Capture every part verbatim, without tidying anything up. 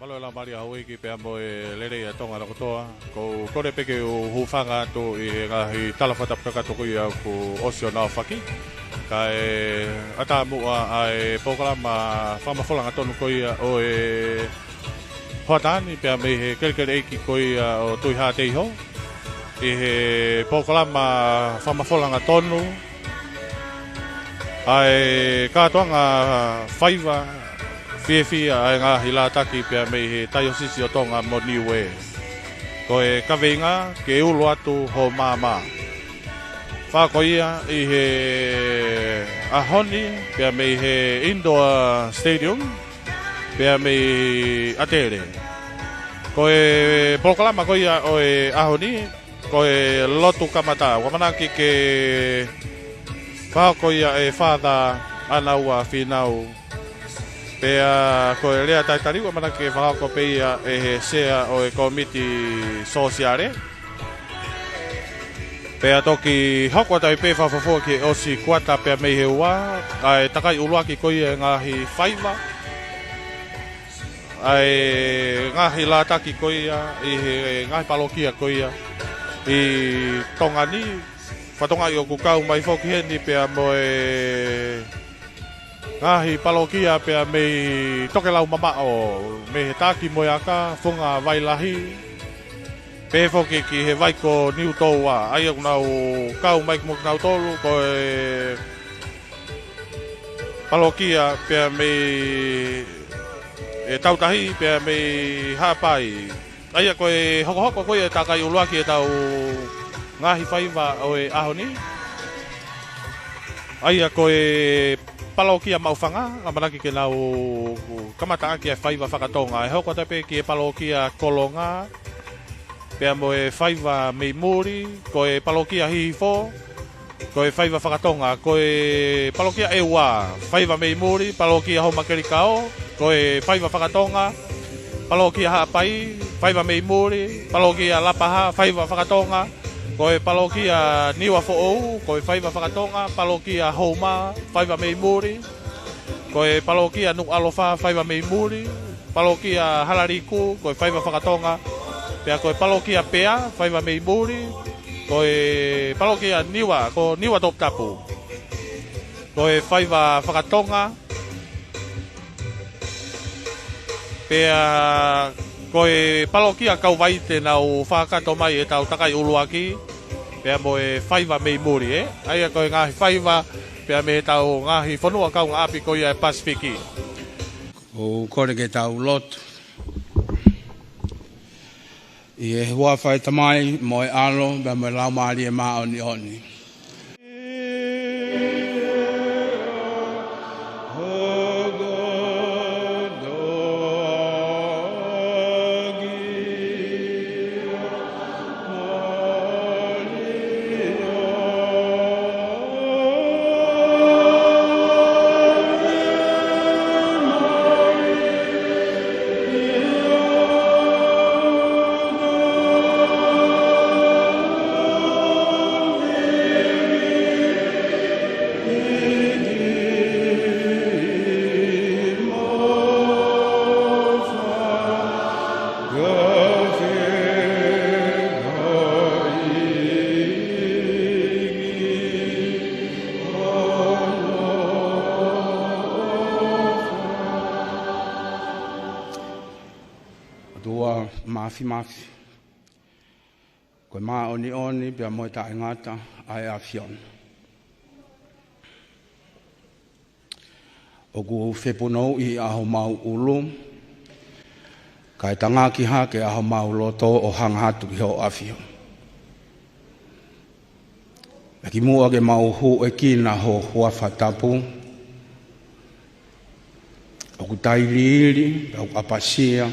Mālō e laumālie ʻa houʻeiki pea mo e lelei ʻa Tonga ʻana kotoa. Ko u kole pē ke u hūfanga atu ʻi he ngaahi tala fakatapu kakato ko ia kuo ʻosi ʻo nau faki. Kae ʻatā muʻa ʻa e polokalama fakamafola hangatonu ko ia ʻo e hoʻatā ni pea mei he kelekele ʻeiki ko ia ʻo Tuʻihāteiho. ʻI he polokalama fakamafola hangatonu ʻa e kātoanga faiva fiefia ʻa e ngaahi lātaki pea mei he Taiosisi ʻo Tonga mo Niue. Ko e kaveinga ke ulu atu ho māmā. Fakahoko ia ʻi he ʻaho ni pea mei he Indoor Stadium pea mei ʻAtele. Ko e polokalama ko ia ʻo e ʻaho ni, ko e lotu kamata. ʻOku ʻamanaki ke fakahoko ia ʻe Father ʻAnaua Fīnau. Pea ko e lea talitali ʻoku ʻamanaki ke fakahoko pē ia ʻe he sea ʻo e kōmiti sōsiale. Pea toki hoko atu ai pē fakafuofua ki he ʻosi kuata pea mei he ua, ʻa e takai ʻuluaki ko ia e ngaahi faiva. ʻA e ngaahi lātaki ko ia, ʻi he ngaahi palokia ko ia ʻi Tonga ni, fatongia ʻoku kau mai foki heni pea mo e ngaahi palokia pea mei tokelau mamaʻo, mei he Taki mo e Aka, Funga Vailahi, pehē foki ki he vai ko Niutoua, ʻa ia ʻoku nau kau mai mo kinautolu, ko e palokia pea mei e Tautahi pea mei Haʻapai. ʻA ia ko e hokohoko ko ia e takai ʻuluaki ʻetau ngaahi faiva ʻo e ʻaho ni. ʻA ia ko e palokia Maʻufanga, ʻamanaki ke nau kamata ʻaki e faiva fakatonga. ʻE hoko atu pē ki he palokia Kolonga, pea mo e faiva mei muli, ko e palokia Hihifo, ko e faiva fakatonga, ko e palokia ʻEua, faiva mei muli, palokia Houmakelikao, ko e faiva fakatonga, palokia Haʻapai, faiva mei muli, palokia Lapaha, faiva fakatonga, ko e palokia Niuafoʻou, ko e faiva fakatonga, palokia Houma, faiva mei muli, ko e palokia Nuʻualofa, faiva mei muli, palokia Halaliku, ko e faiva fakatonga, pea ko e palokia Pea, faiva mei muli, ko e palokia Niua, ko Niuatoputapu, ko e faiva fakatonga, pea ko e palokia Kauvaite naʻa nau fakakakato mai ʻetau takai ʻuluaki, pea mo e faiva mei muli, ē? ʻA ia ko e ngaahi faiva, pea mei heʻetau ngaahi fonua kaungāʻapi ko ia e Pasifiki. ʻOku ou kole ke tau lotu. ʻI he huafa ʻo e Tamai, mo e ʻAlo, pea mo e Laumālie Māʻoniʻoni. ʻOtua Māfimafi, ko e māʻoniʻoni pea mo e taʻengata ʻa e ʻAfiona. ʻOku ou fepunouʻi ʻa homau ʻulu, kae tangaki hake ʻa homau loto ʻo hanga atu ki hoʻo ʻAfio. Pea kimuʻa ke mau hūʻekina ho huafa tapu, ʻoku tailiili, pea ʻoku ʻapasia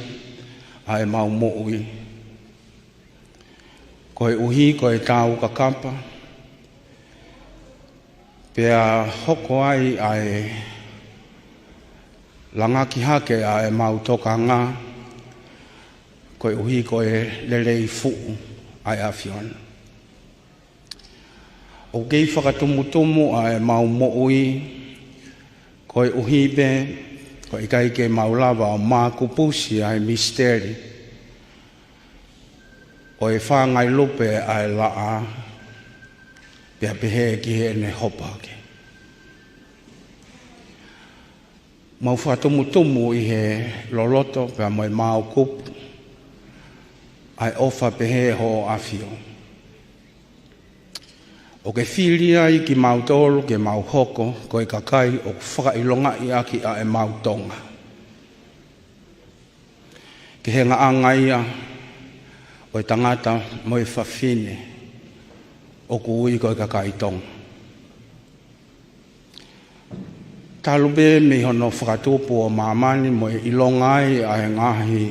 ʻa ʻemau moʻui. Koeʻuhi ko e taukakapa, pea hoko ai ʻa e langaki hake ʻa ʻemau tokanga, koeʻuhi ko e lelei fuʻu ʻa e ʻAfiona. ʻOku kei fakatumutumu ʻa ʻemau moʻui, koeʻuhi pē Ko e ʻikai ke mau lava ʻo mākupusi ʻa e misiteli ʻo e fāngai lupe ʻa e laʻā, pea pehē ki heʻene hopo hake. Mau fakatumutumu ʻi he loloto pea mo e māukupu ʻa e ʻofa pehē hoʻo ʻAfio. ʻOku ke fili ai kimautolu ke mau hoko ko e kakai ʻoku fakaʻilongaʻi ʻaki ʻa ʻemau Tonga. Ke hengaʻanga ia ʻo e tangata mo e fafine ʻoku ui ko e kakai Tonga. Talu pē mei hono fakatupu ʻo māmani mo e ʻilonga ai ʻa e ngaahi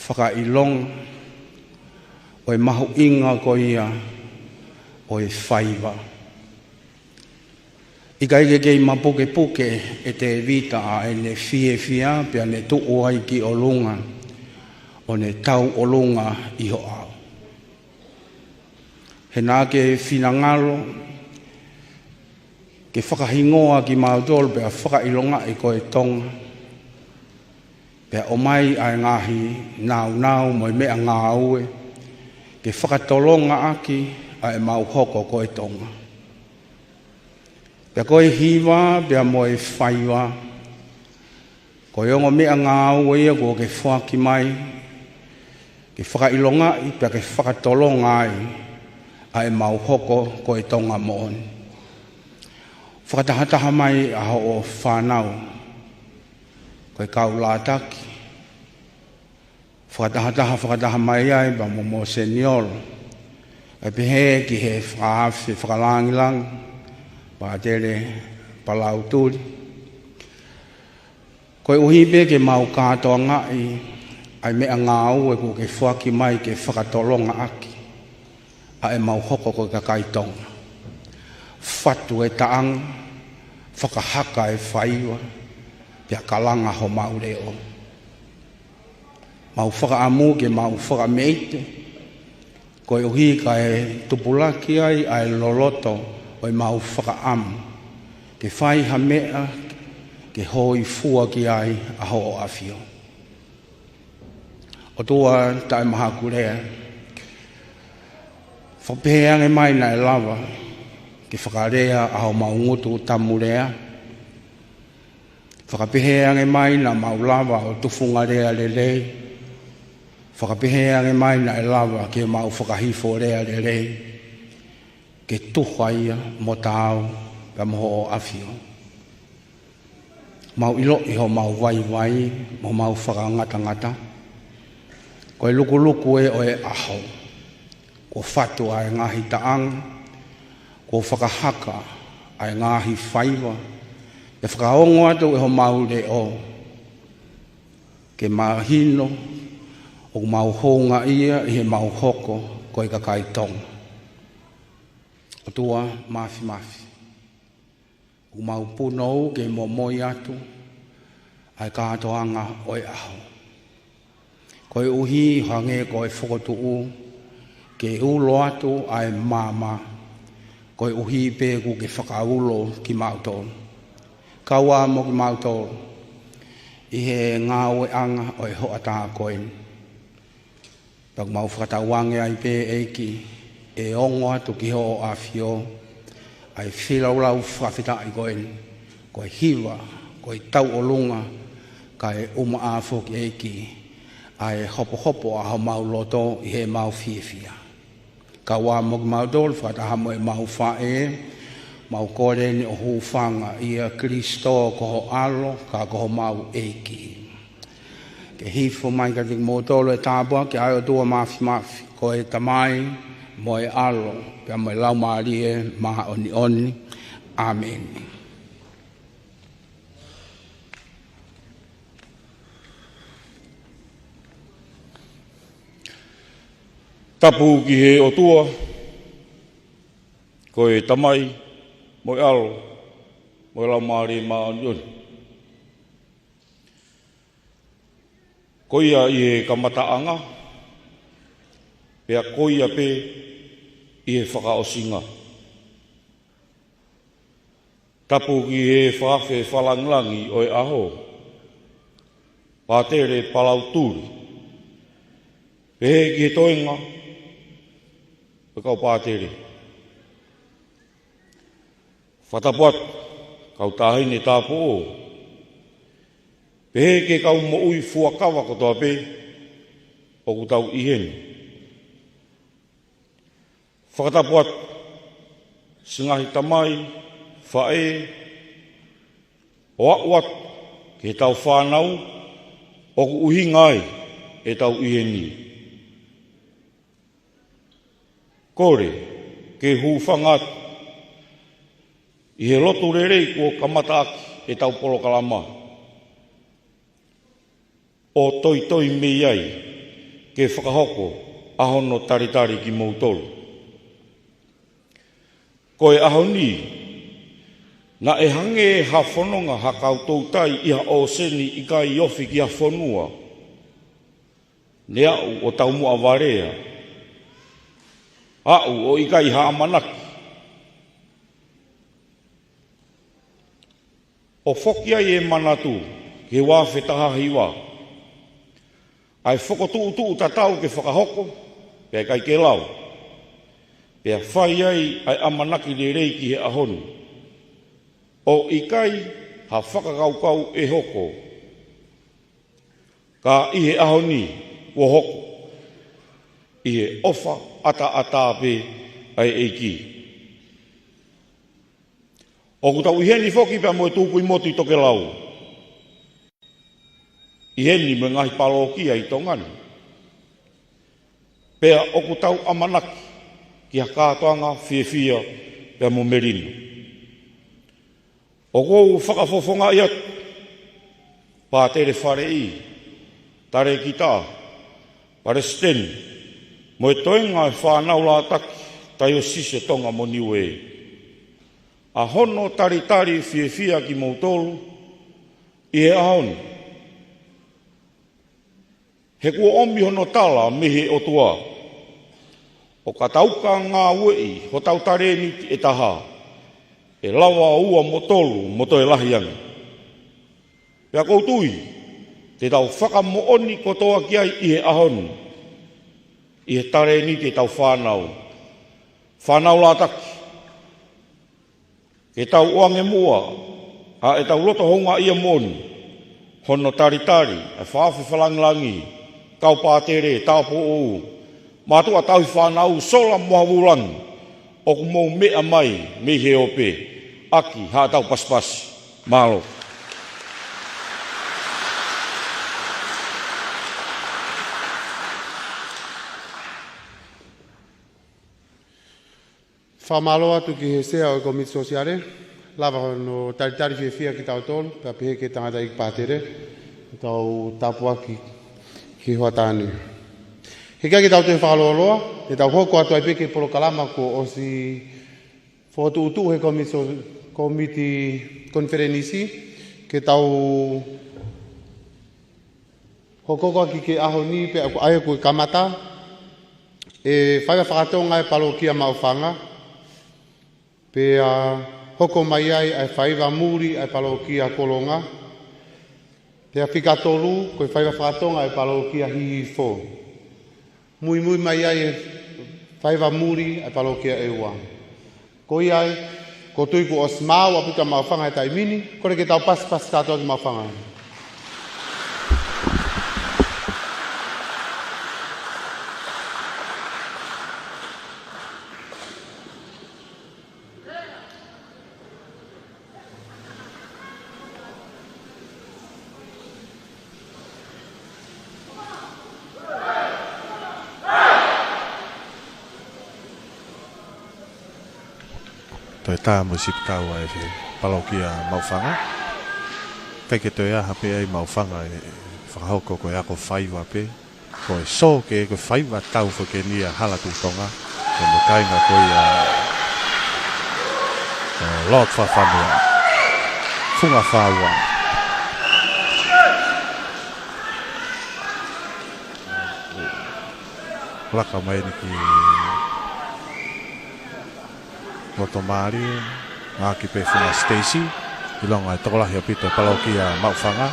fakaʻilonga ʻo e mahuʻinga ko ia ʻo e faiva. ʻIkai ke kei mapukepuke ʻe Tēvita ʻa ʻene fiefia pea ne tuʻu ai ki ʻolunga ʻo ne tauʻolunga ʻi ho ʻao. He naʻa ke finangalo ke fakahingoa kimautolu pea fakaʻilongaʻi ko e Tonga, pea ʻomai ʻa e ngaahi nāunau mo e meʻangāue ke fakatolonga ʻaki ʻa ʻemau hoko ko e Tonga. Pea ko e hiva pea mo e faiva, ko e ongo meʻangāue ia kuo ke foaki mai ke fakaʻilongaʻi pea ke fakatolonga ai ʻa ʻemau hoko ko e Tonga moʻoni. Fakatahataha mai ʻa hoʻo fānau, ko e kau lātaki, fakatahataha fakataha mai ai pea mo Mōseniolo, ʻa e pehē ki he fakaafe fakalāngilangi, Pātele Palautuli. Koeʻuhi pē ke mau kātoangaʻi ʻa e meʻangāue kuo ke foaki mai ke fakatolonga ʻaki ʻa ʻemau hoko ko e kakai Tonga. Fatu e taʻanga, fakahaka e faiva, pea kalanga homau leʻo. Mau fakaʻamu ke mau fakameite, koeʻuhi kae tupulaki ai ʻa e loloto ʻo ʻemau fakaʻamu ke fai ha meʻa ke hōifua ki ai ʻa hoʻo ʻAfio. ʻOtua Taʻemahakulea, fakapehē ange mai naʻe lava ke fakalea ʻa homau ngutu tamulea. Fakapehē ange mai naʻa mau lava ʻo tufunga lea lelei. Fakapehē ange mai naʻe lava ke mau fakahifo lea lelei, ke tuha ia mo taau pea mo hoʻo ʻAfio. Mau ʻiloʻi homau vaivai mo homau fakangatangata. Ko e lukuluku ē ʻo e ʻaho, kuo fatu ʻa e ngaahi taʻanga, kuo fakahaka ʻa e ngaahi faiva, pea fakaongo atu ʻe homau leʻo ke mahino ʻoku mau houngaʻia ʻi heʻemau hoko ko e kakai Tonga. ʻOtua Māfimafi, ʻoku mau punou ke momoi atu ʻa e kātoanga ʻo e ʻaho. Koeʻuhi hangē ko e fokotuʻu ke ulo atu ʻa e maama, koeʻuhi pē kuo ke fakaulo kimautolu. Kau ā mo kimautolu ʻi he ngāueʻanga ʻo e hoʻatā ko eni. Pea ʻoku mau fakatauange ai pē ʻEiki, ʻe ongo atu ki hoʻo ʻAfio ʻa e feilaulau fakafetaʻi ko eni, ko e hiva, ko e tauʻolunga, kae ʻumaʻā foki ʻEiki ʻa e hopohopo ʻa homau loto ʻi heʻemau fiefia. Kau ā mo kimautolu fakataha mo ʻemau faʻē, mau kole ni ʻo hūfanga ʻia Kilisitō ko ho ʻAlo, ka ko homau ʻEiki. Ke hifo mai kiate kimoutolu e tāpuaki ʻa e ʻOtua Māfimafi, ko e Tamai, mo e ʻAlo, pea mo e Laumālie Māʻoniʻoni. ʻĀmeni. Tapu ki he ʻOtua, ko e Tamai, mo e ʻAlo, mo e Laumālie Māʻoniʻoni. Ko ia ʻi he kamataʻanga, pea ko ia pē ʻi he fakaʻosinga. Tapu ki he fakaafe fakalāngilangi ʻo e ʻaho, Pātele Palautuli, pehē ki he toenga ʻo e kau pātele. Fakatapu atu, kau taʻahine tāupoʻou, pehē ki he kau moʻui fuakava kotoa pē ʻoku tau ʻi heni. Fakatapu atu, siʻi ngaahi tamai, faʻē, ʻo aʻu atu ki heʻetau fānau ʻoku ʻuhinga ai ʻetau ʻi heni. Kole ke u hūfanga atu ʻi he lotu lelei kuo kamata ʻaki ʻetau polokalama, ʻo toitoi mei ai ke fakahoko ʻa hono talitali kimoutolu. Ko e ʻaho ni, naʻe hangē ha fononga ha kau toutai ʻi ha ʻōseni ʻikai ofi ki ha fonua. Ne aʻu ʻo taumuʻa valea, aʻu ʻo ʻikai ha ʻamanaki, ʻo foki ai e manatu ki he ua afe taha hiva, ʻa e fokotuʻutuʻu tatau ke fakahoko, pea ʻikai ke lau, pea fai ai ʻa e ʻamanaki lelei ki he ʻaho ni, ʻo ʻikai ha fakakaukau ʻe hoko. Ka ʻi he ʻaho ni, kuo hoko ʻi he ʻofa ʻataʻatā pē ʻa e ʻEiki. ʻOku tau ʻi heni foki pea mo e Tukuimotu ʻi Tokelau, ʻi heni mo e ngaahi palokia ʻi Tonga ni. Pea ʻoku tau ʻamanaki ki ha kātoanga fiefia pea mo melino. ʻOku ou fakafofongaʻi atu Pātele Faleʻi, Talēkita, Palesiteni, mo e toenga e fānau lātaki Taiosisi ʻo Tonga mo Niuē, ʻa hono talitali fiefia kimoutolu ʻi he ʻaho ni. He kuo ʻomi hono tala mei he ʻOtua, ʻo ka tau ka ngāueʻi hotau talēniti ʻe taha, ʻe lava ʻo ua mo tolu mo toe lahi ange. Pea ʻoku ou tui te tau fakamoʻoni kotoa ki ai ʻi he ʻaho ni, ʻi he talēniti ʻetau fānau, fānau lātaki, ke tau ʻoange muʻa ʻa ʻetau loto houngaʻia moʻoni, hono talitali ʻa e fakaʻofoʻofa langilangi, kau pātele, tāupoʻou, mātuʻa tauhi fānau, sola mo ha vūlangi, ʻoku mou meʻa mai mei he ope ʻaki haʻatau pasipasi. Mālō. Fakamālō atu ki he Sea ʻo e Kōmiti Sōsiale, lava hono talitali fiefia kitautolu, pea pehē ki he tangataʻeiki pātele, ʻetau tāpuaki ki he hoʻatā ni. He ʻikai ke tau toe fakalōloa, ʻe tau hoko atu ai pē ki he polokalama kuo ʻosi fokotuʻutuʻu he Kōmiti Sō-, Kōmiti Konifelenisi, ke tau hokohoko ʻaki ki he ʻaho ni pea ʻoku ʻai ʻoku kamata e faiva fakatonga e palokia Maʻufanga. Pea hoko mai ai ʻa e faiva muli ʻa e palokia Kolonga. Pea fika tolu, ko e faiva fakatonga e palokia Hihifo. Muimui mai ai e faiva muli ʻa e palokia ʻEua. Ko ia ai, ʻoku ou tui kuo ʻosi maau ʻaupito ʻa Maʻufanga he taimi ni, kole ke tau pasipasi kātoa ki Maʻufanga. Toe tā mo e sipitau ʻa e palokia Maʻufanga. ʻIkai ke toe ʻi ai ha pē ʻi Maʻufanga ʻe fakahoko, ko e ako faiva pē. Ko e sō ke, ko e faiva tau foki eni ʻa Hala Tuʻi Tonga, ko e kāinga ko ia ʻo Lord Fafanua, Funga Faua. Laka mai eni ki loto mālie, ngāueʻaki pē Funga Stacy, ʻilonga e tokolahi ʻaupito e palokia Maʻufanga.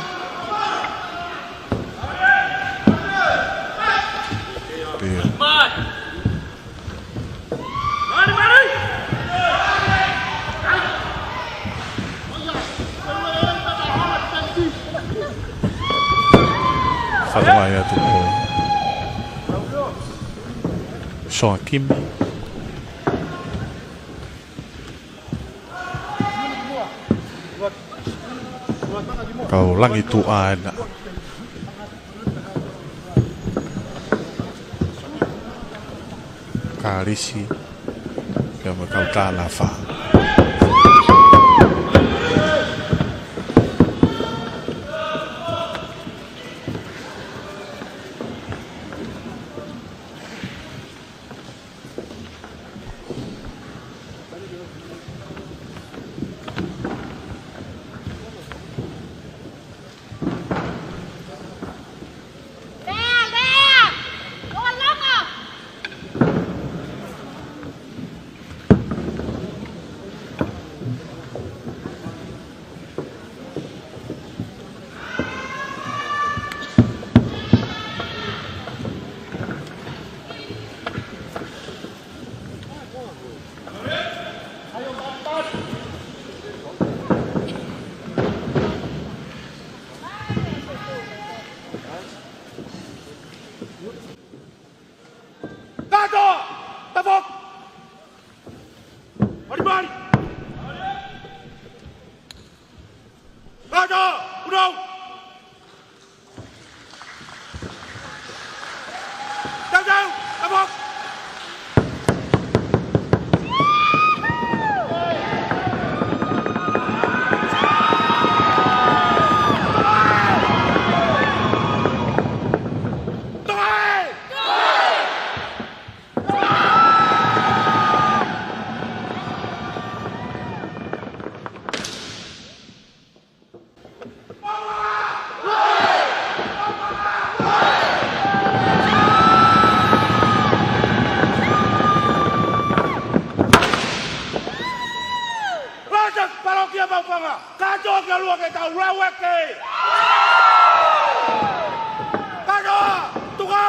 Fatongia atu ko Soakimi. Kau Langi Tuʻa ena. Kalisi. Pea mo Kautanafa. Kato! Tafok! Mari, mari! Kato! Uno! Tau, tau! Tafok! Rangers, Palokia Maupanga, kātoa ki ʻolunga ke tau lau ʻeke. Kātoa, tuka!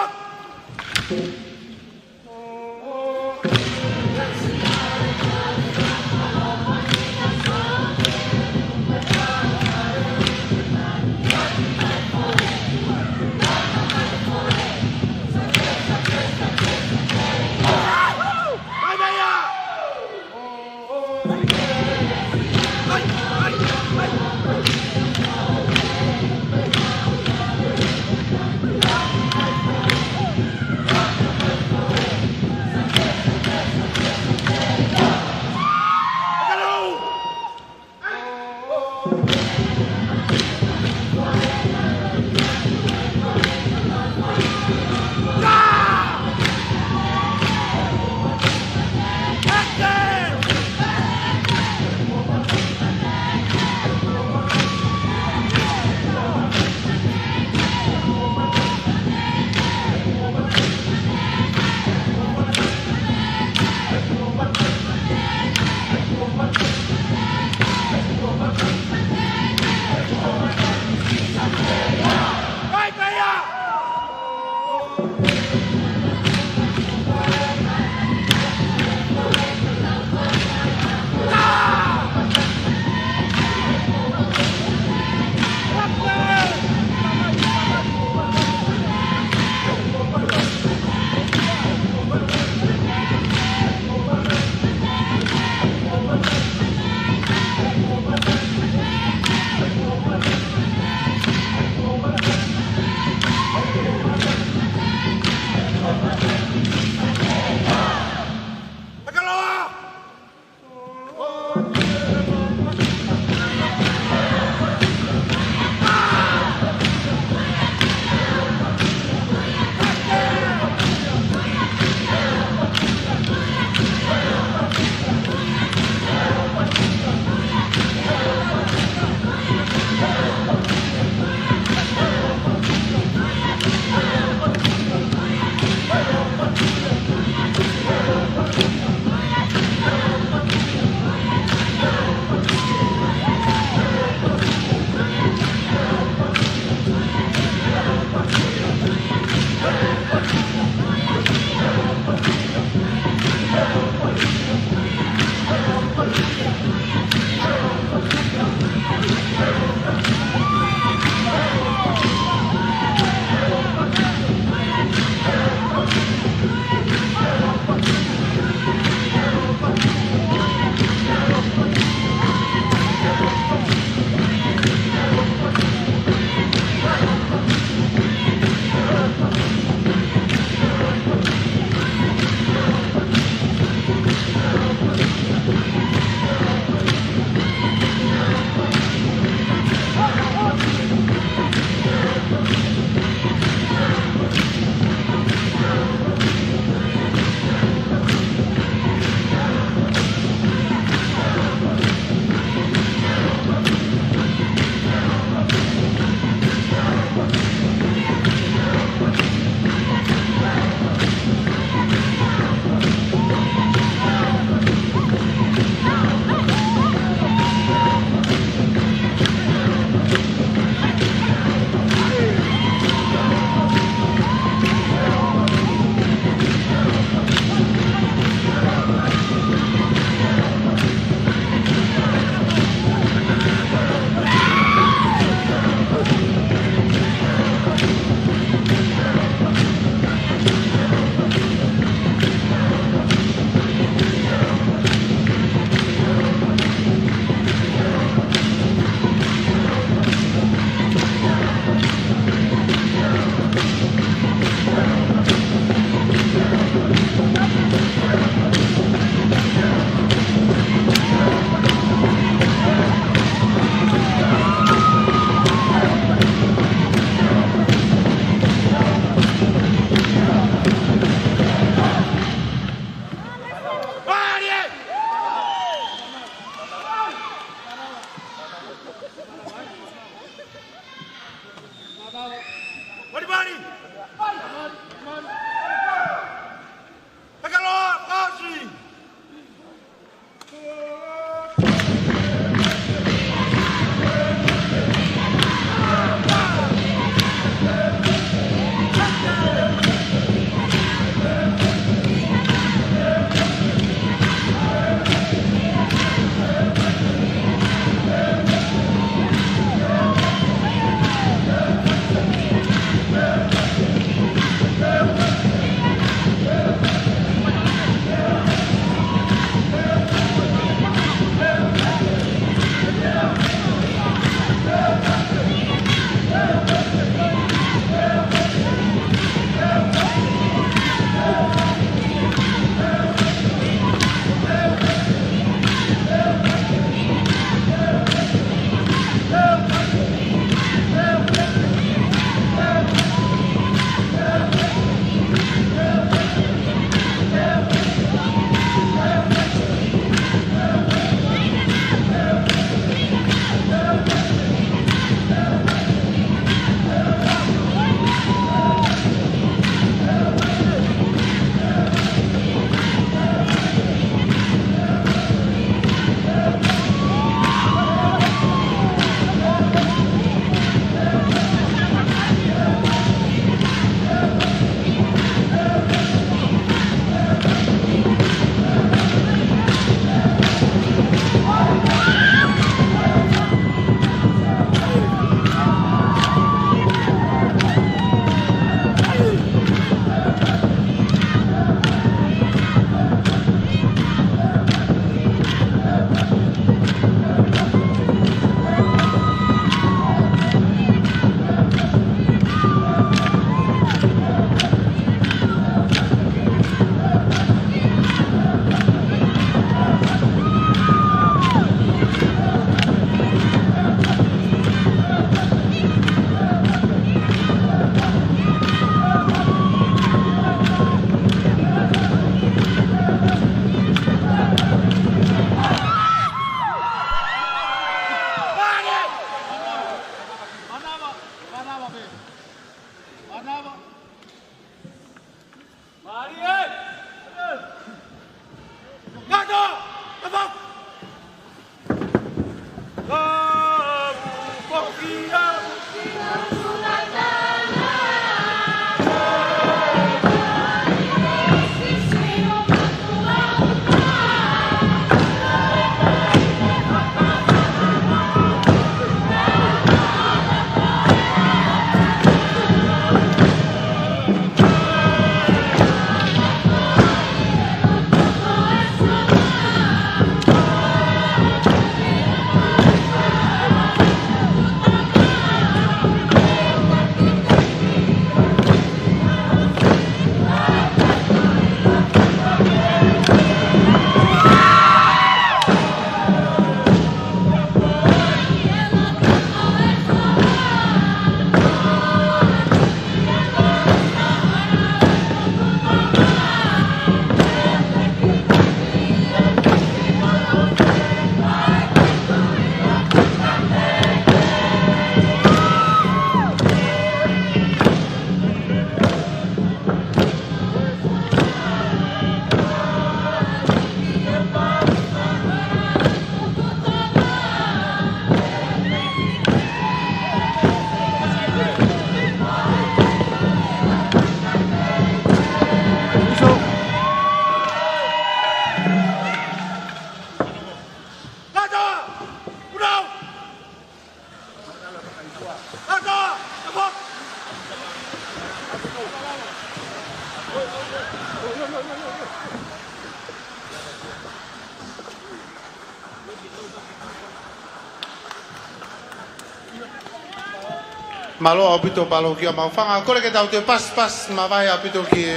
Mālō ʻaupito Palokia Maʻufanga, kole ke tau toe pasipasi mavahe ʻaupito ki he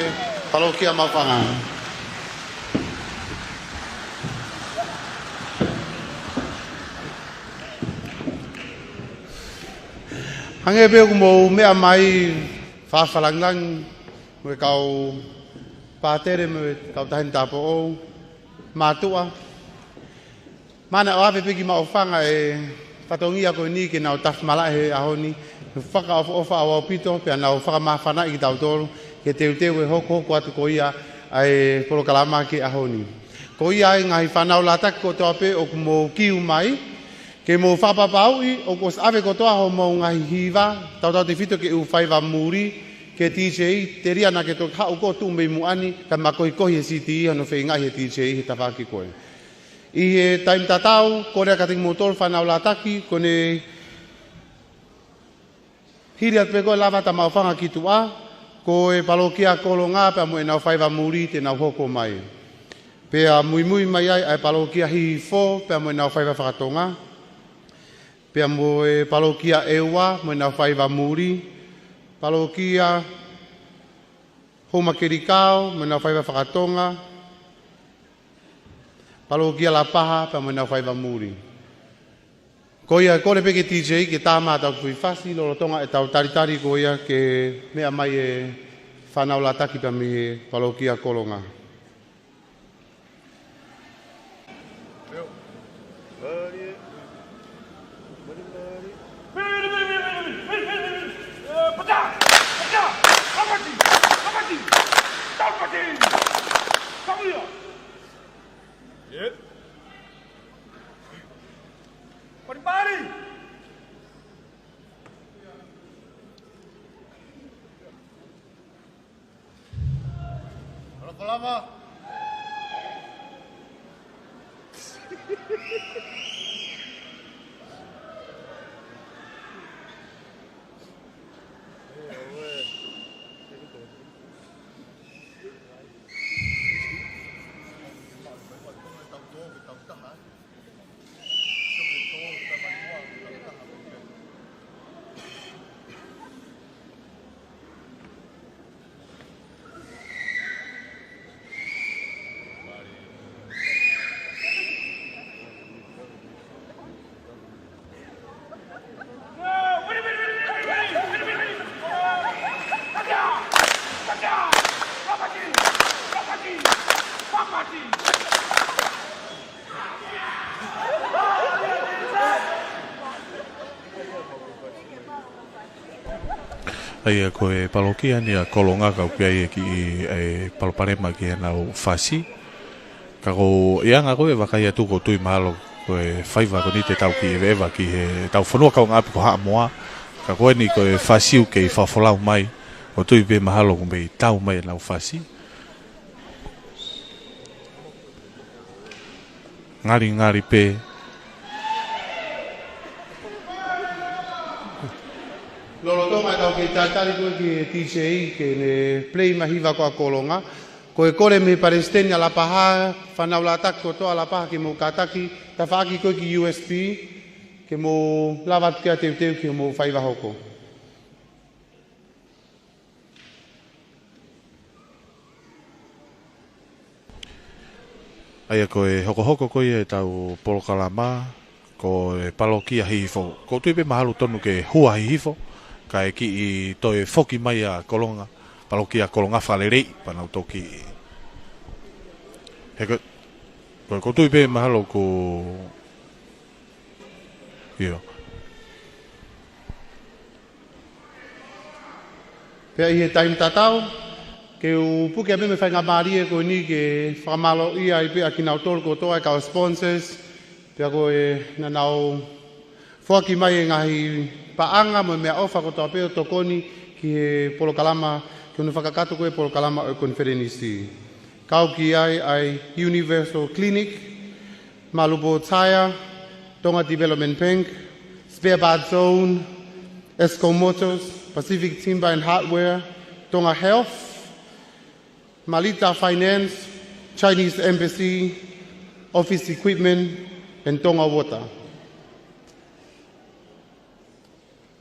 Palokia Maʻufanga. Hangē pē ʻoku mou meʻa mai, faʻa fakalāngilangi, mo e kau pātele, mo e kau taʻahine tāupoʻou, mātuʻa. Mana ʻoave pē ki Maʻufanga e fatongia ko eni ke nau tafi malaʻe he ʻaho ni, he fakaʻofoʻofa ʻaupito, pea nau fakamāfanaʻi kitautolu, ke teuteu e hokohoko atu ko ia ʻa e polokalama ki he ʻaho ni. Ko ia ai ngaahi fānau lātaki kotoa pē ʻoku mou kiu mai, ke mou fakapapauʻi ʻoku ʻosi ʻave kotoa hoʻomou ngaahi hiva, tautautefito ki he ʻū faiva muli, ki he D J, telia naʻa ke toki haʻu koe ʻo tuʻu mei muʻa ni, kae makohikohi e CD ʻi hono feingaʻi he D J he tafaʻaki ko ē. ʻI he taimi tatau, kole atu kiate kimoutolu fānau lātaki, ko ʻene hili atu pē ko ē lava ʻa Maʻufanga ki tuʻa, ko e Palokia Kolonga pea mo ʻenau faiva muli te nau hoko mai. Pea muimui mai ai ʻa e Palokia Hihifo pea mo ʻenau faiva fakatonga. Pea mo e Palokia ʻEua mo ʻenau faiva muli. Palokia Houmakelikao mo ʻenau faiva fakatonga. Palokia Lapaha pea mo ʻenau faiva muli. Ko ia, kole pē ki he D J ke tā mai ʻetau kiʻi fasi lolotonga ʻetau talitali ko ia ke meʻa mai e fānau lātaki pea mei he Palokia Kolonga. ʻA ia ko e palokia ni ʻa Kolonga ka ʻoku ʻi ai e kiʻi palopalema ki heʻenau fasi. Ka ko e anga ko ē ʻeku vakai atu ʻoku ou tui mahalo ko e faiva ko eni te tau kiʻi ʻeveʻeva ki heʻetau fonua kaungāʻapi ko Haʻamoa. Ka ko eni ko e fasi ʻoku kei fakafolau mai. ʻOku ou tui pē mahalo ʻoku mei tau mai ʻenau fasi. Ngalingali pē. Lolotonga ʻetau kei tatali ko ē ki he D J ke ne play mai e hiva ko ē ʻa Kolonga. Ko e kole mei he palesiteni ʻa Lapaha, fānau Laʻataki kotoa ʻa Lapaha ke mou kātaki, tafaʻaki ko ē ki U S P, ke mou lava atu ke teuteu ki hoʻomou faiva hoko. ʻA ia ko e hokohoko ko ia ʻetau polokalama, ko e palokia Hihifo. ʻOku ou tui pē mahalo tonu ke hua Hihifo, kae kiʻi toe foki mai ʻa Kolonga, palokia Kolonga fakaleleiʻi, pea nau toki. He ko, ko, ʻoku ou tui pē mahalo ko, ʻio. Pea ʻi he taimi tatau, ke u puke ʻa e meʻa mei he faingamālie ko eni ke fakamālōʻia ai pē ʻa kinautolu kotoa e kau sponsors, pea ko e naʻa nau foaki mai e ngaahi paʻanga mo e meʻaʻofa kotoa pē ʻo tokoni ki he polokalama, ki hono fakakakato ko ē polokalama ʻo e konifelenisi. Kau ki ai ʻa e Universal Clinic, Malupo Tire, Tonga Development Bank, Spare Parts Zone, Esco Motors, Pacific Timber and Hardware, Tonga Health, Malita Finance, Chinese Embassy, Office Equipment, and Tonga Water.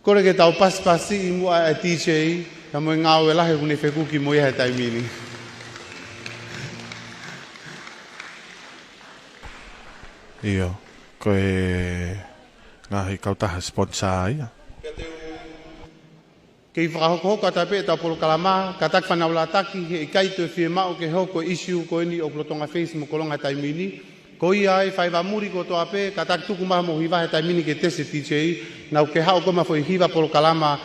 Kole ke tau pasipasiʻi muʻa e D J, ka mo e ngāue lahi ʻoku ne fekuki mo ia he taimi ni. ʻIo, ko e ngaahi kautaha sponsor ia. Kei fakahokohoko atu pē ʻetau polokalama, kātaki fānau Laʻataki, he ʻikai toe fiemaʻu ke hoko e issue ko eni ʻoku lolotonga face mo Kolonga he taimi ni. Ko ia ai faiva muli kotoa pē, kātaki tuku mai hoʻomou hiva he taimi ni ke tesi e D J, naʻa ku kei haʻu ko ē mo e foʻi hiva polokalama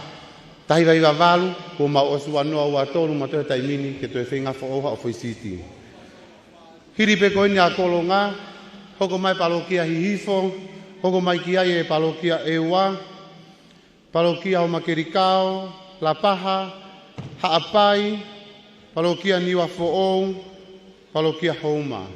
taha hiva hiva valu, kuo mau ʻosi ua noa ua tolu mo e toe taimi ni ke toe feinga foʻou haʻo foʻi siti. Hili pē ko eni ʻa Kolonga, hoko mai palokia Hihifo, hoko mai ki ai e palokia ʻEua, palokia Houma Kelikao, Lapaha, Haʻapai, palokia Niuafoʻou, palokia Houma.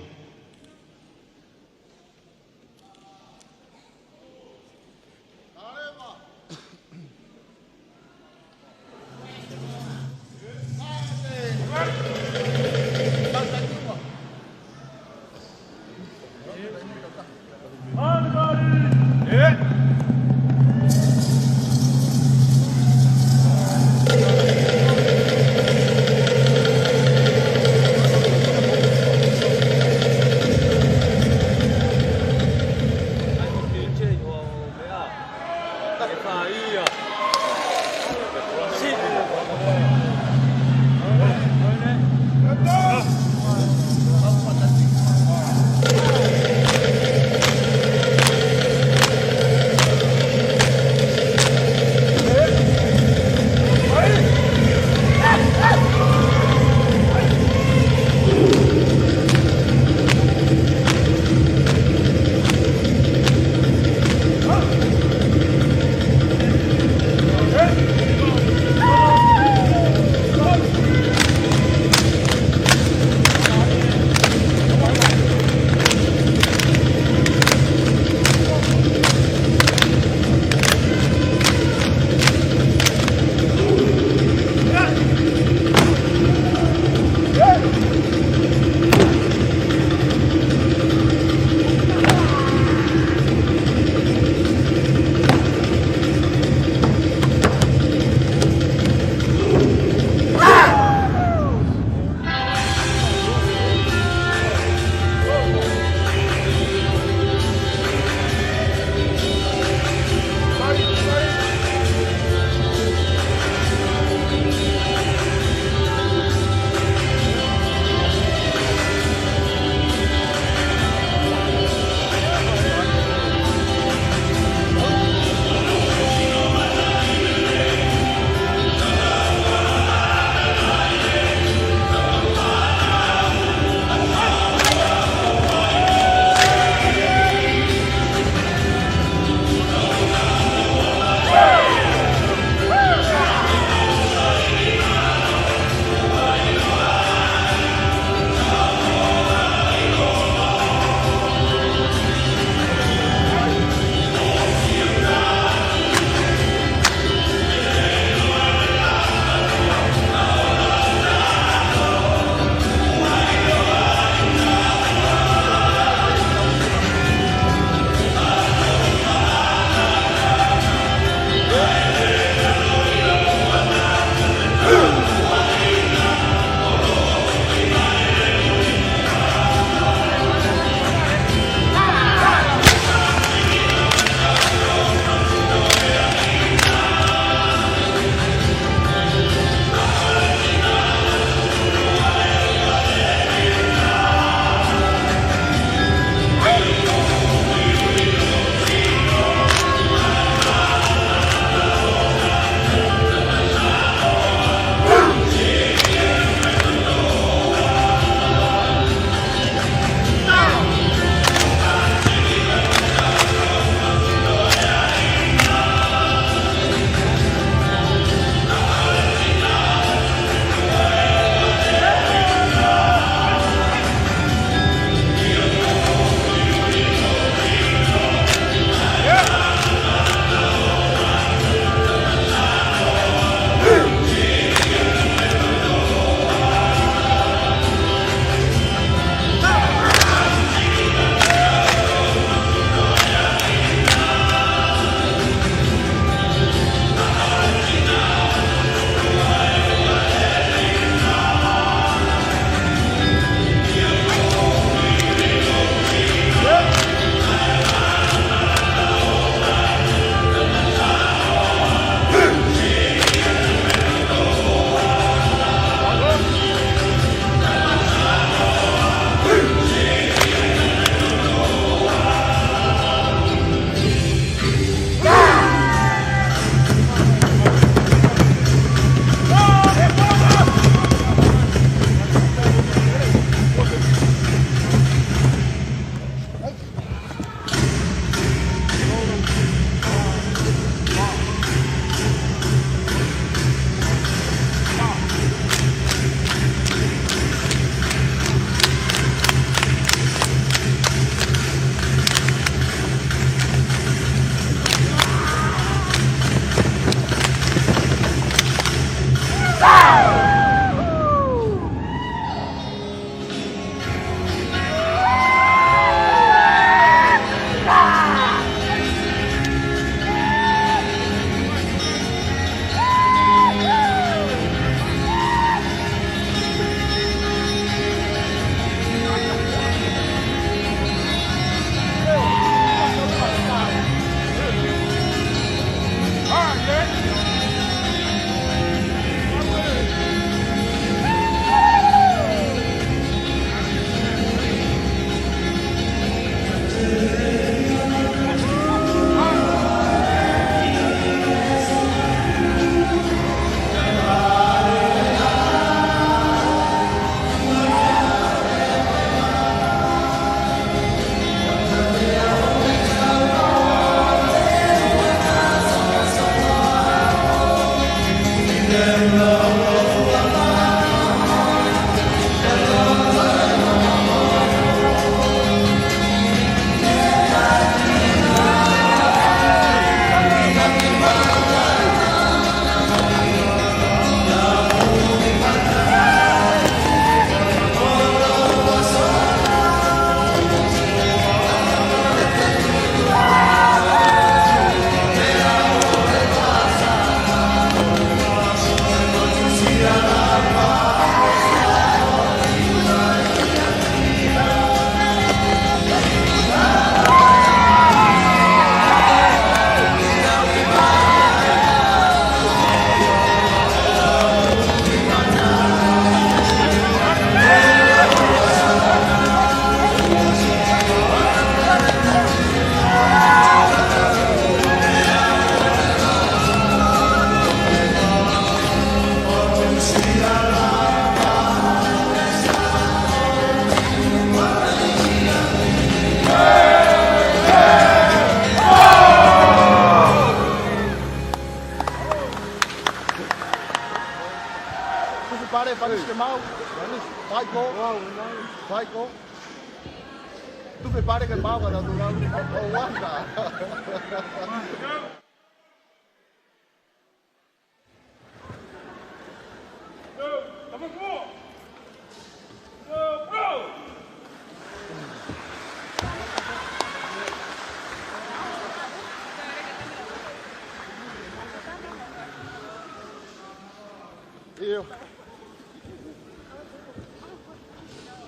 Tufe pale, Fanisi ke mau. Fanisi, faiko. Faiko. Tufe pale ke mau, ka tau tau. Oh, wanda. ʻIo.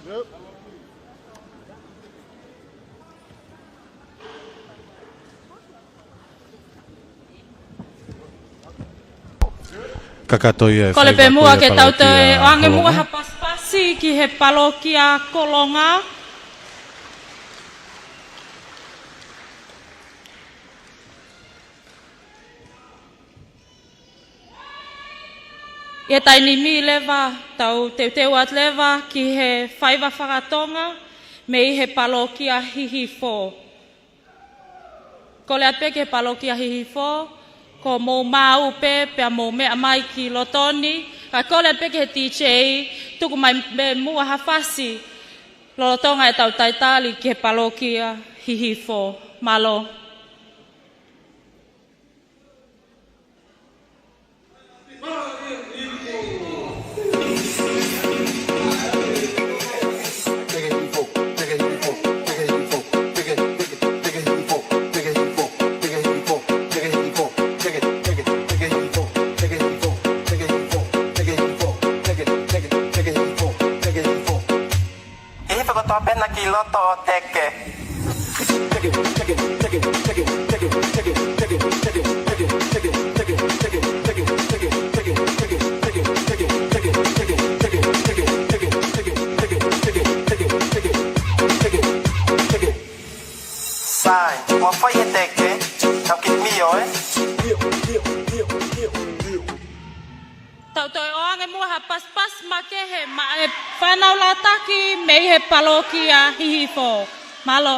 Yep. Kakato ia e Kole pē faiva muʻa ko ia ke tau toe palōkia ʻoange muʻa Kolonga. Ha pasipasi ki he palōkia Kolonga. ʻI he taimi ni leva, tau teuteu atu leva ki he faiva fakatonga mei he palōkia Hihifo. Kole pē ki he palōkia Hihifo, ko mou maʻu pē pea mou meʻa mai ki loto ni, kae kole pē ki he D J, tuku mai pē muʻa ha fasi lolotonga ʻetau talitali ki he palōkia Hihifo. Mālō. ʻI he fakatāpena ki loto ʻo teke. Sai, ua fai e teke, tau kiʻi mio, ē? Tau toe ʻoange muʻa ha pasipasi makehe maʻa e fānau lataki mei he palōkia Hihifo. Mālō.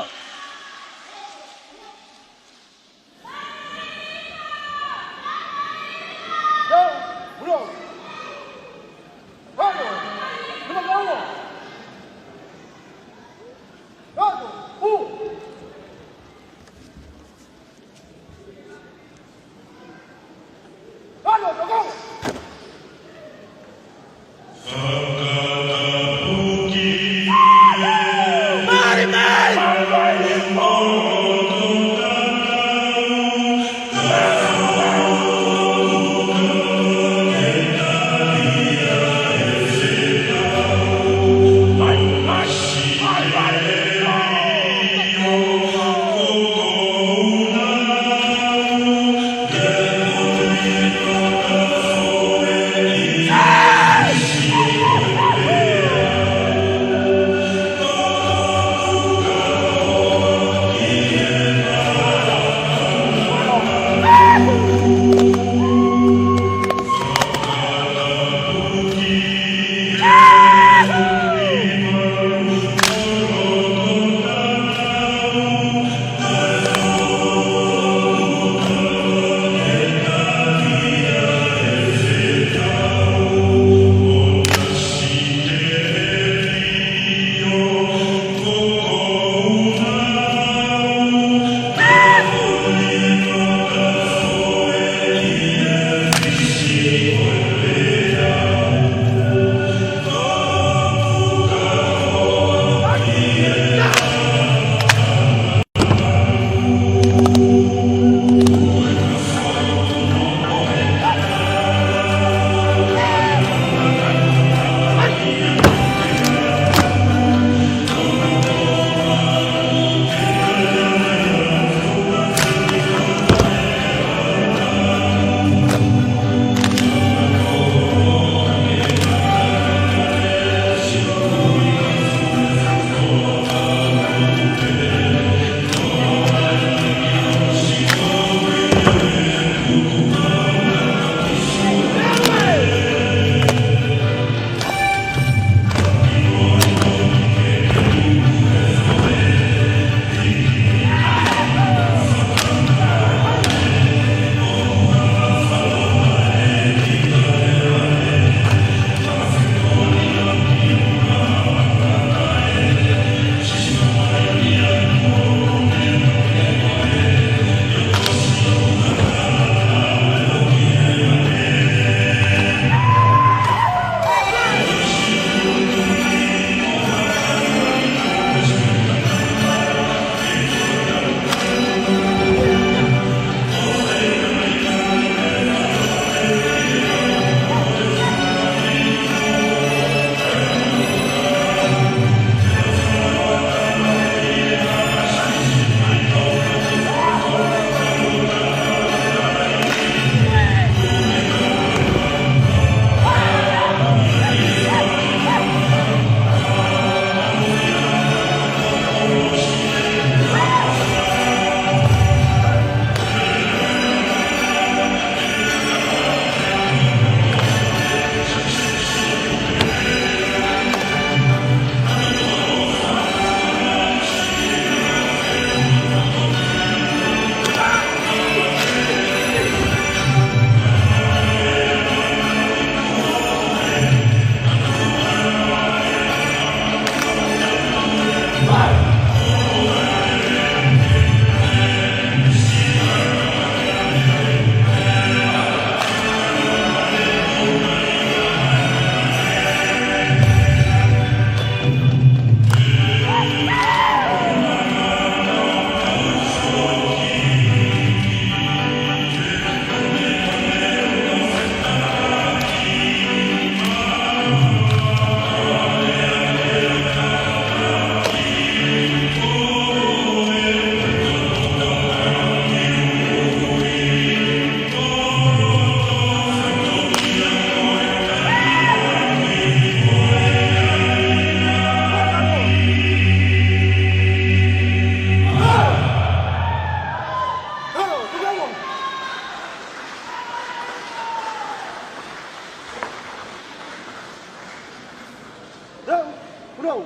Uno.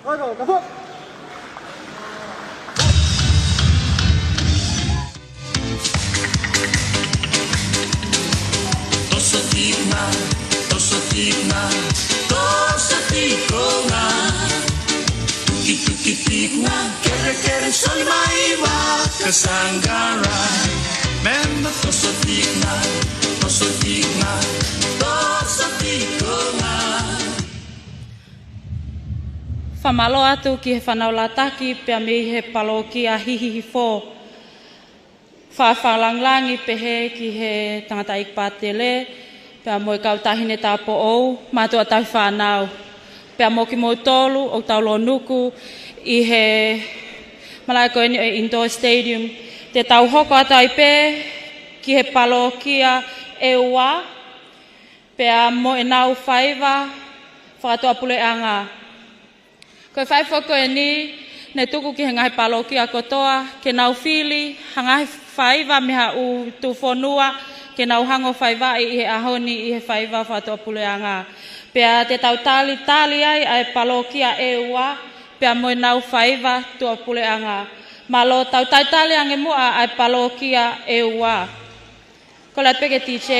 Uno, dos. Toso tikunga, toso tikunga, toso tikunga. Tuki tuki tikunga, kere kere, soli mai vaka sangara. Member toso tikunga, toso tikunga, toso tikunga. Fakamālō atu ki he fānau lataki pea mei he palokia Hihifo. Fakalāngilangi pehē ki he tangataʻeiki pātele, pea mo e kau taʻahine tāupoʻou, mātuʻa tauhi fānau. Pea mo kimoutolu ʻoku tau lōnuku ʻi he malaʻe ko eni ʻo e Indoor Stadium, te tau hoko atu ai pē ki he palokia ʻEua, pea mo ʻenau faiva fakatuʻapuleʻanga. Ko e faiva ko eni, ne tuku ki he ngaahi palokia kotoa, ke nau fili ha ngaahi faiva mei ha ʻū tuʻufonua, ke nau hanga ʻo faivaʻi ʻi he ʻaho ni ʻi he faiva fakatuʻapuleʻanga. Pea te tau talitali ai ʻa e palokia ʻEua, pea mo ʻenau faiva tuʻapuleʻanga. Mālō, tau talitali ange muʻa ʻa e palokia ʻEua. Kole atu pē ki he D J,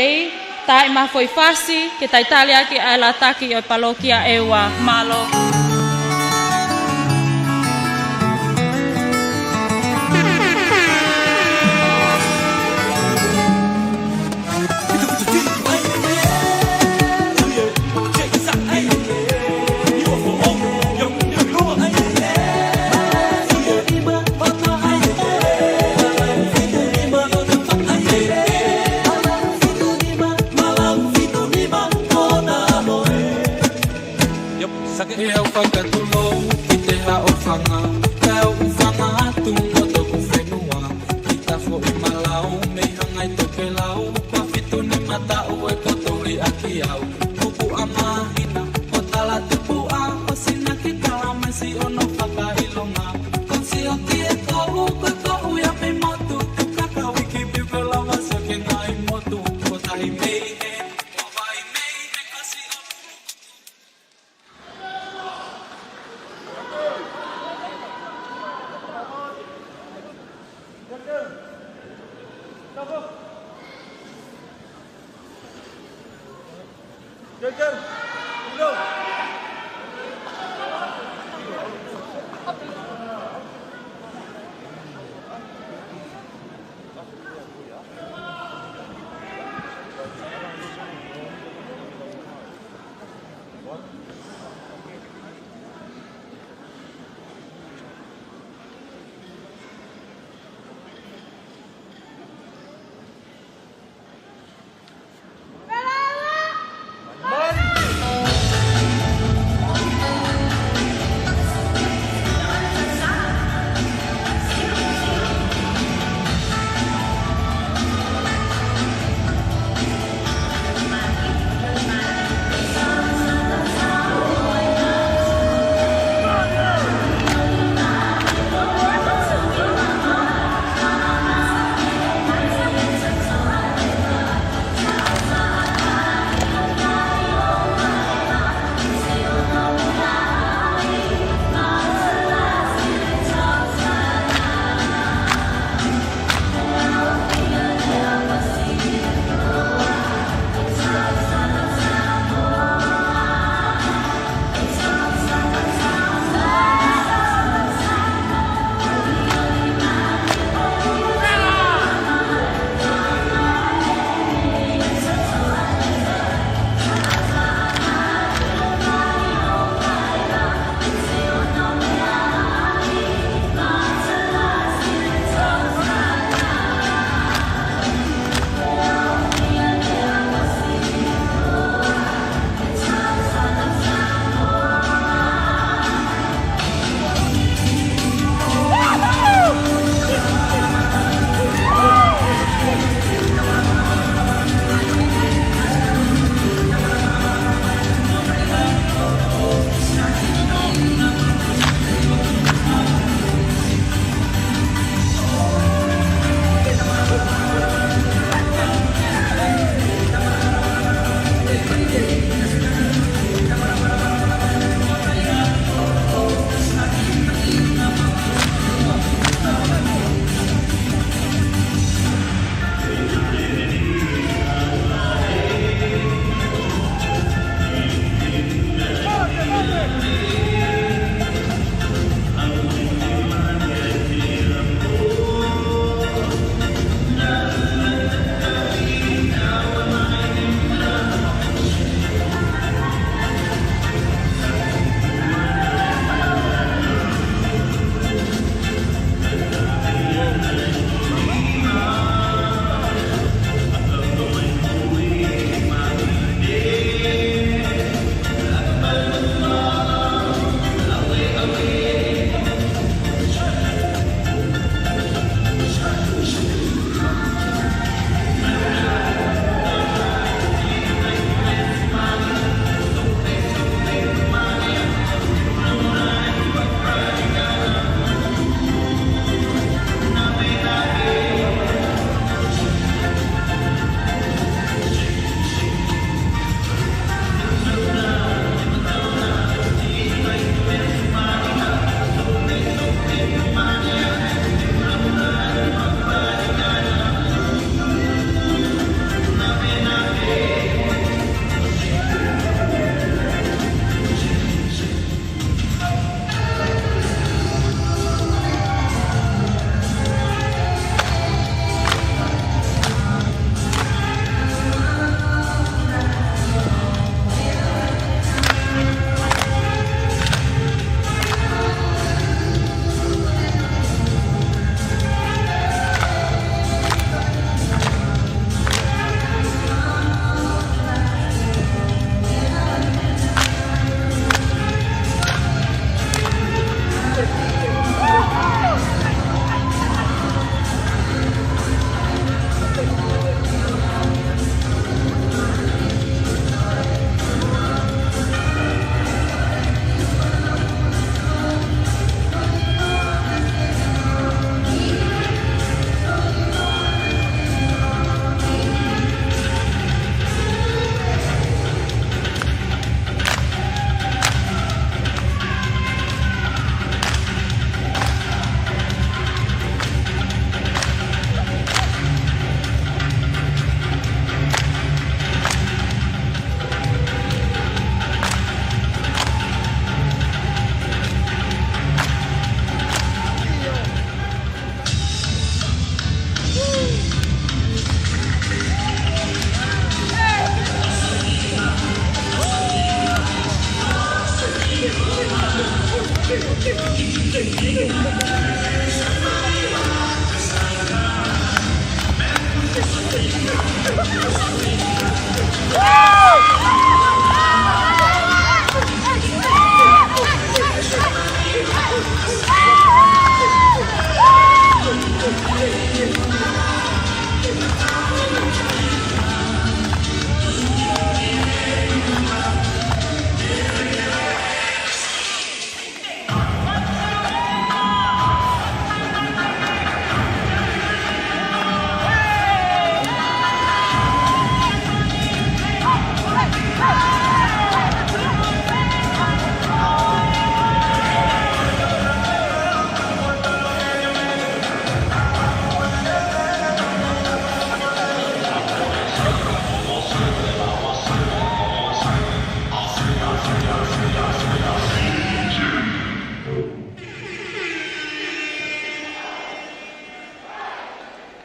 tā ʻi mafoʻi fasi, ke talitali ʻaki ʻa e lataki ʻo e palokia ʻEua. Mālō. Ia, sake. ʻE au fakatulou ki te haʻofanga, kae ʻoʻou fanga atu mo toku fenua. Kita foʻi malau mei hangai tokelau, kua fitu nima taʻu ʻe koto ʻi ʻaki au. Tupu ʻa māhina, ʻo tala tupu ʻa, ʻo sina ki tala mai si ono fakaʻilonga. Konsi o ki e kou, ko e kou ia mei motu, tu kaka wiki piu ko lava sake ngai motu, ko tahi mei he, ko vai mei he kasi o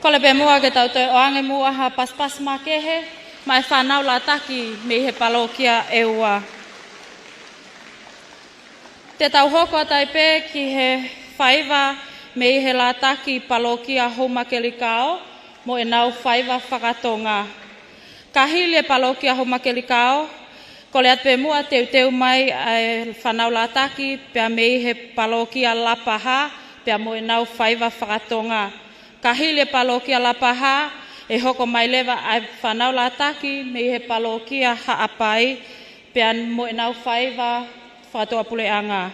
Kole pē muʻa ke tau toe ʻoange muʻa ha pasipasi makehe maʻa e fānau lātaki mei he palokia ʻe ua. Te tau hoko atu ai pē ki he faiva mei he lātaki palokia Houmakelikao mo ʻenau faiva fakatonga. Ka hili e palokia Houmakelikao, kole atu pē muʻa teuteu mai ʻa e fānau lātaki pea mei he palokia Lapahā pea mo ʻenau faiva fakatonga. Ka hili e palokia Lapahā, ʻe hoko mai leva ʻa e fānau lātaki mei he palokia Haʻapai pea mo ʻenau faiva fakatuʻapuleʻanga.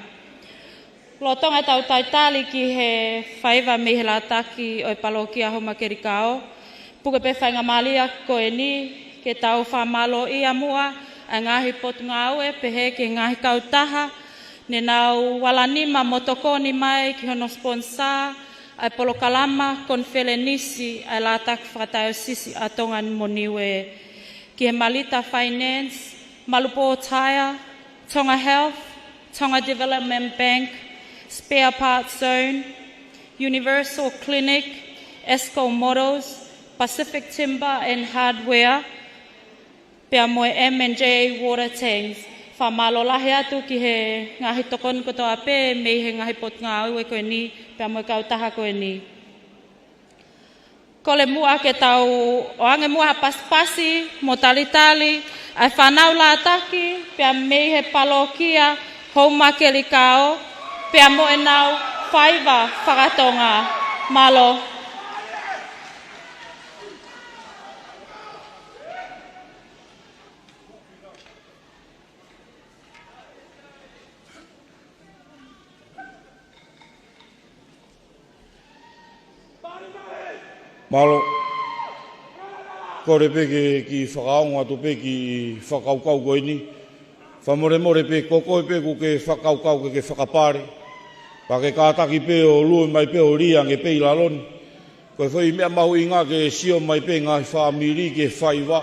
Lolotonga ʻetau talitali ki he faiva mei he lātaki ʻo e palokia Houmakelikao, puke pē faingamālie ko eni ke tau fakamālōʻia muʻa ʻa e ngaahi potungāue pehē ki he ngaahi kautaha ne nau vala nima mo tokoni mai ki hono sponsor ʻa e polokalama konifelenisi ʻa e lātaki fakataiosisi ʻa Tonga mo Niue, ki he Malita Finance, Malupō Tyre, Tonga Health, Tonga Development Bank, Spare Parts Zone, Universal Clinic, Esco Motors, Pacific Timber and Hardware, pea mo e M and J Water Tanks. Fakamālō lahi atu ki he ngaahi tokoni kotoa pē mei he ngaahi potungāue ko eni pea mo e kautaha ko eni. Kole muʻa ke tau ʻoange muʻa ha pasipasi mo talitali ʻa e fānau lātaki pea mei he palokia Houmakelikao pea mo ʻenau faiva fakatonga. Mālō. Mālō. Kole pē ke kiʻi fakaongo atu pē kiʻi fakakaukau ko eni. Fakamolemole pē, ko koe pē ʻoku ke fakakaukau ke ke fakapale, pea ke kātaki pē ʻo lue mai pē ʻo lī ange pē ʻi lalo ni. Ko e foʻi meʻa mahuʻinga ke sio mai pē ngaahi fāmili ki he faiva.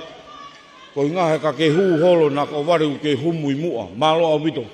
Ko e ʻuhinga he ka ke hū holo naʻa ʻoku vale ʻoku ke humu ʻi muʻa. Mālō ʻaupito.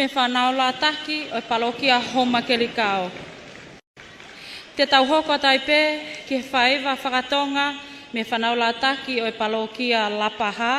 e fanauʻa taki ʻo e palokia Houmakelikao. Te tau hoko atu ai pē ki he faiva fakatonga mei he fanauʻa taki ʻo e palokia Lapaha.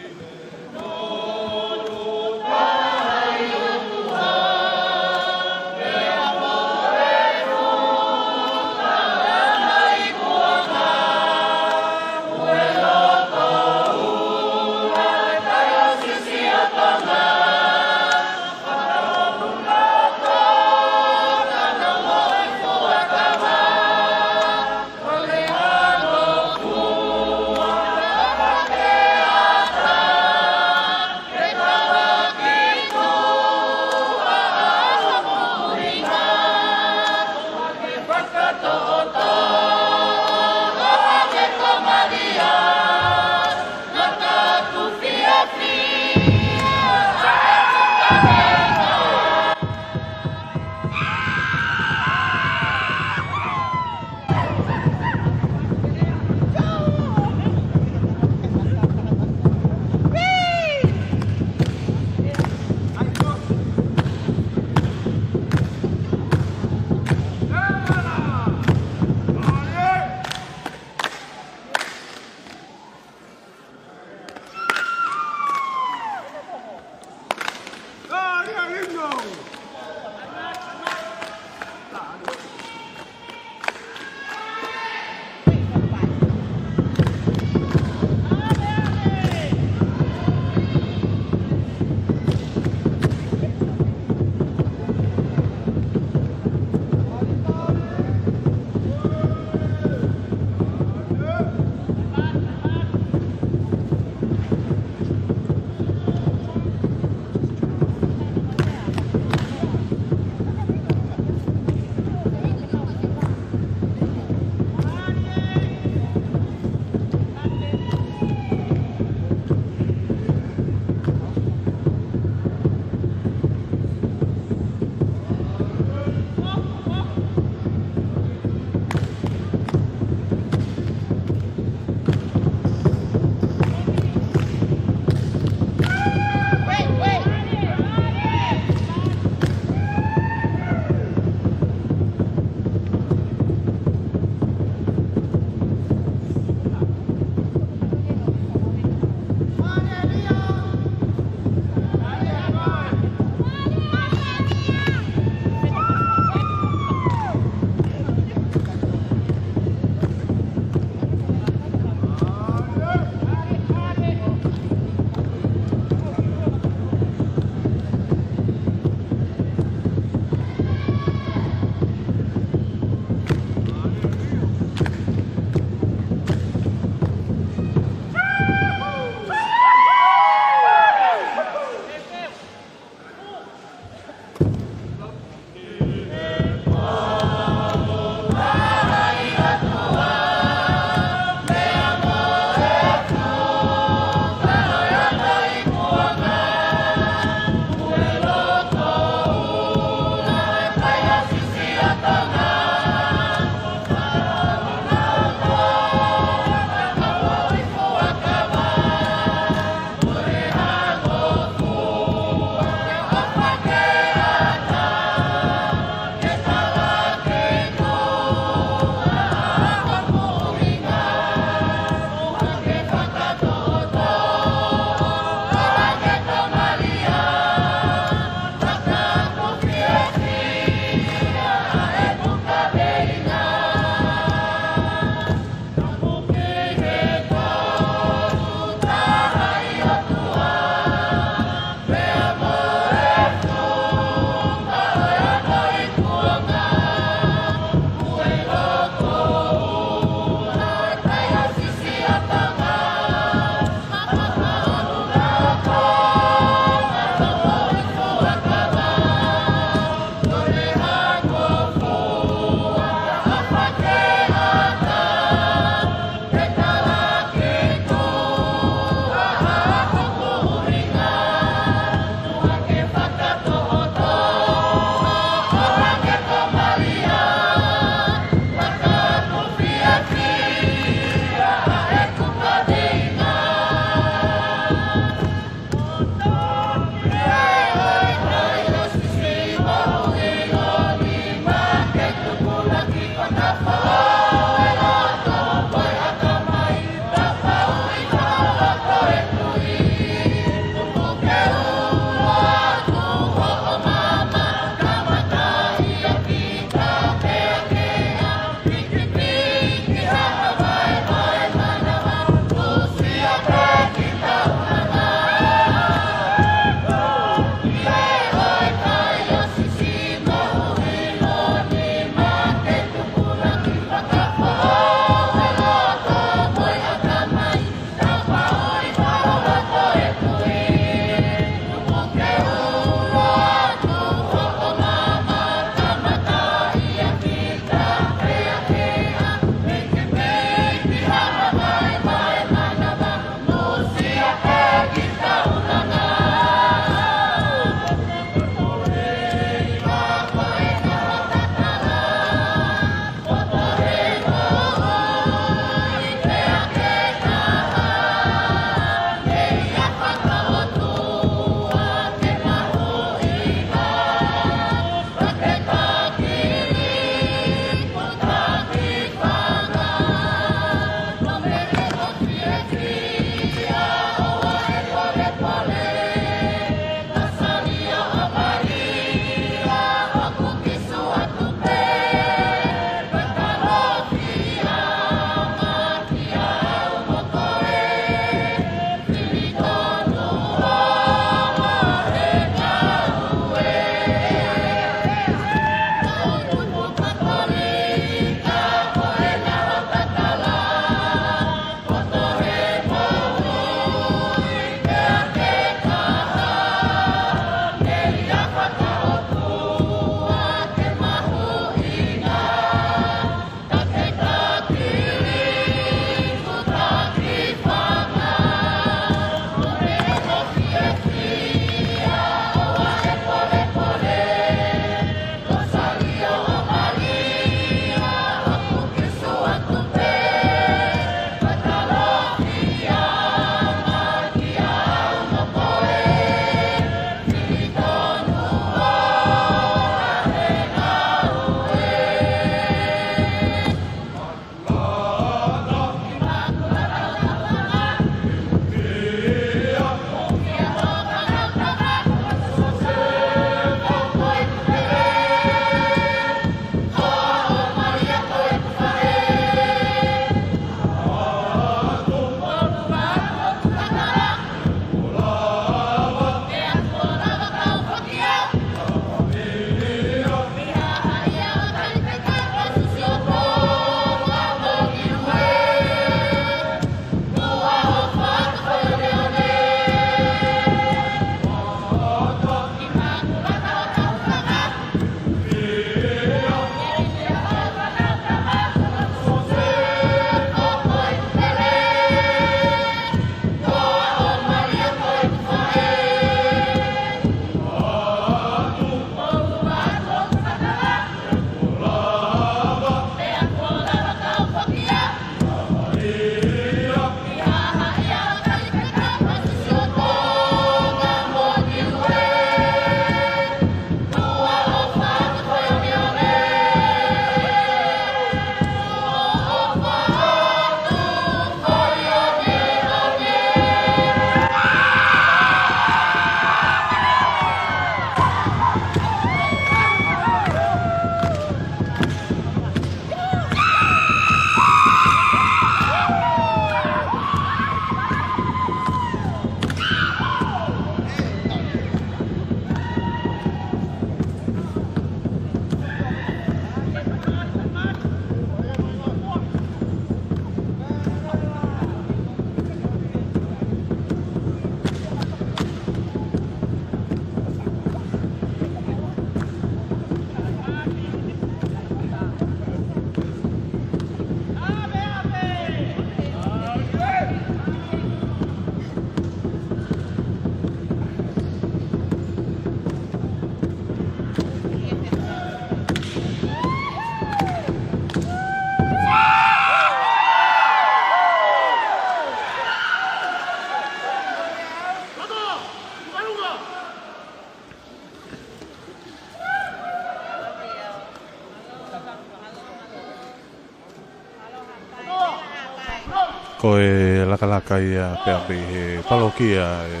Ko e lakalaka ia pea mei he palokia ʻe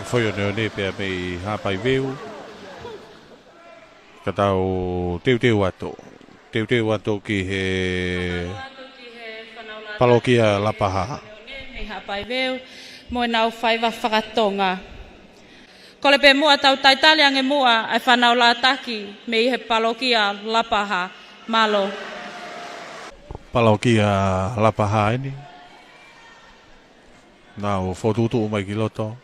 Foʻioneone pea mei Haʻapai Veu. Ka tau teuteu atu. Teuteu atu ki he palokia Lapaha. Mei Haʻapai Veu, mo ʻenau faiva fakatonga. Kole pē muʻa tau talitali ange muʻa ʻa e fānau lātaki mei he palokia Lapaha. Mālō. Palokia Lapaha eni. Nau fokotuʻutuʻu mai ki loto.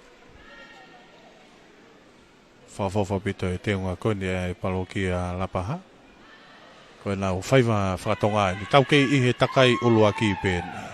Fakaʻofoʻofa ʻaupito e teunga ko eni ʻa e palokia Lapaha. Ko ʻenau faiva fakatonga eni. Tau kei ʻi he takai ʻuluaki pē eni.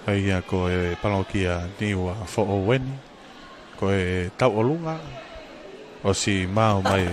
ʻA ia ko e palokia Niuafoʻou eni, ko e tauʻolunga, ʻosi maʻu mai.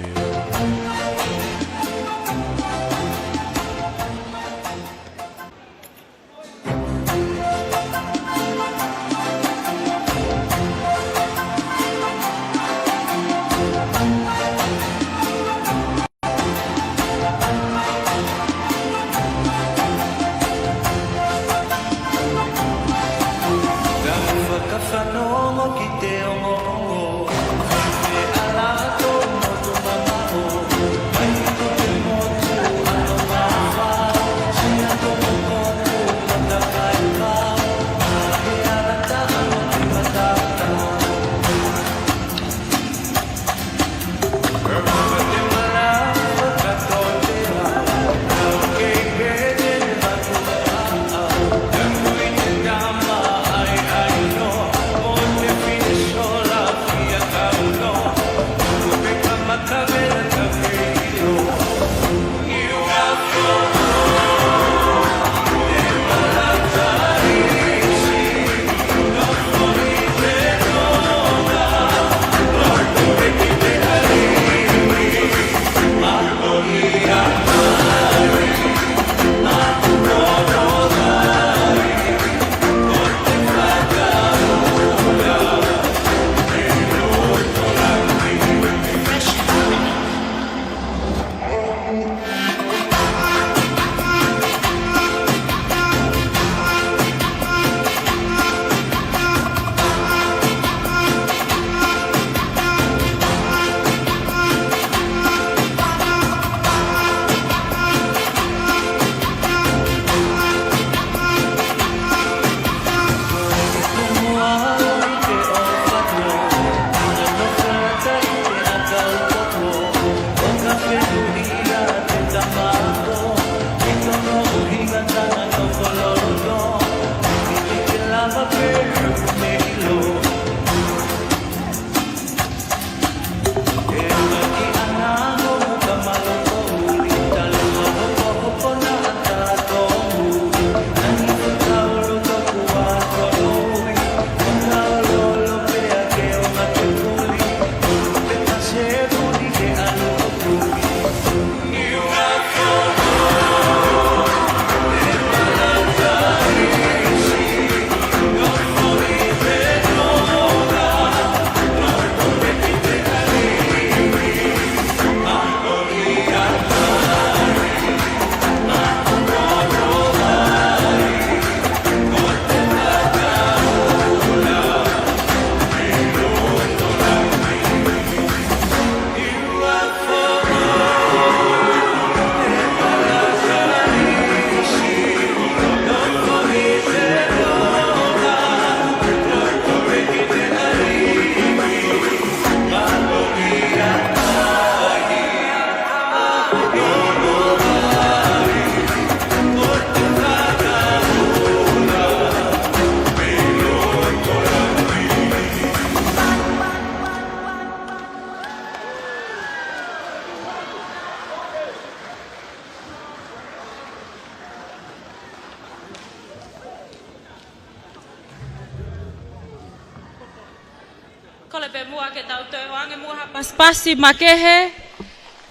Kole pē muʻa ke tau toe ʻoange muʻa ha pasipasi makehe,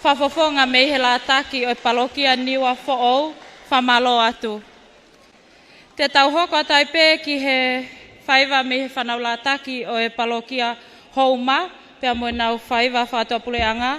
fakafofonga mei he lātaki ʻo e palokia Niuafoʻou, fakamālō atu. Te tau hoko atu ai pē ki he faiva mei he fānau lātaki ʻo e palokia Houma, pea mo ʻenau faiva fakatuʻapuleʻanga.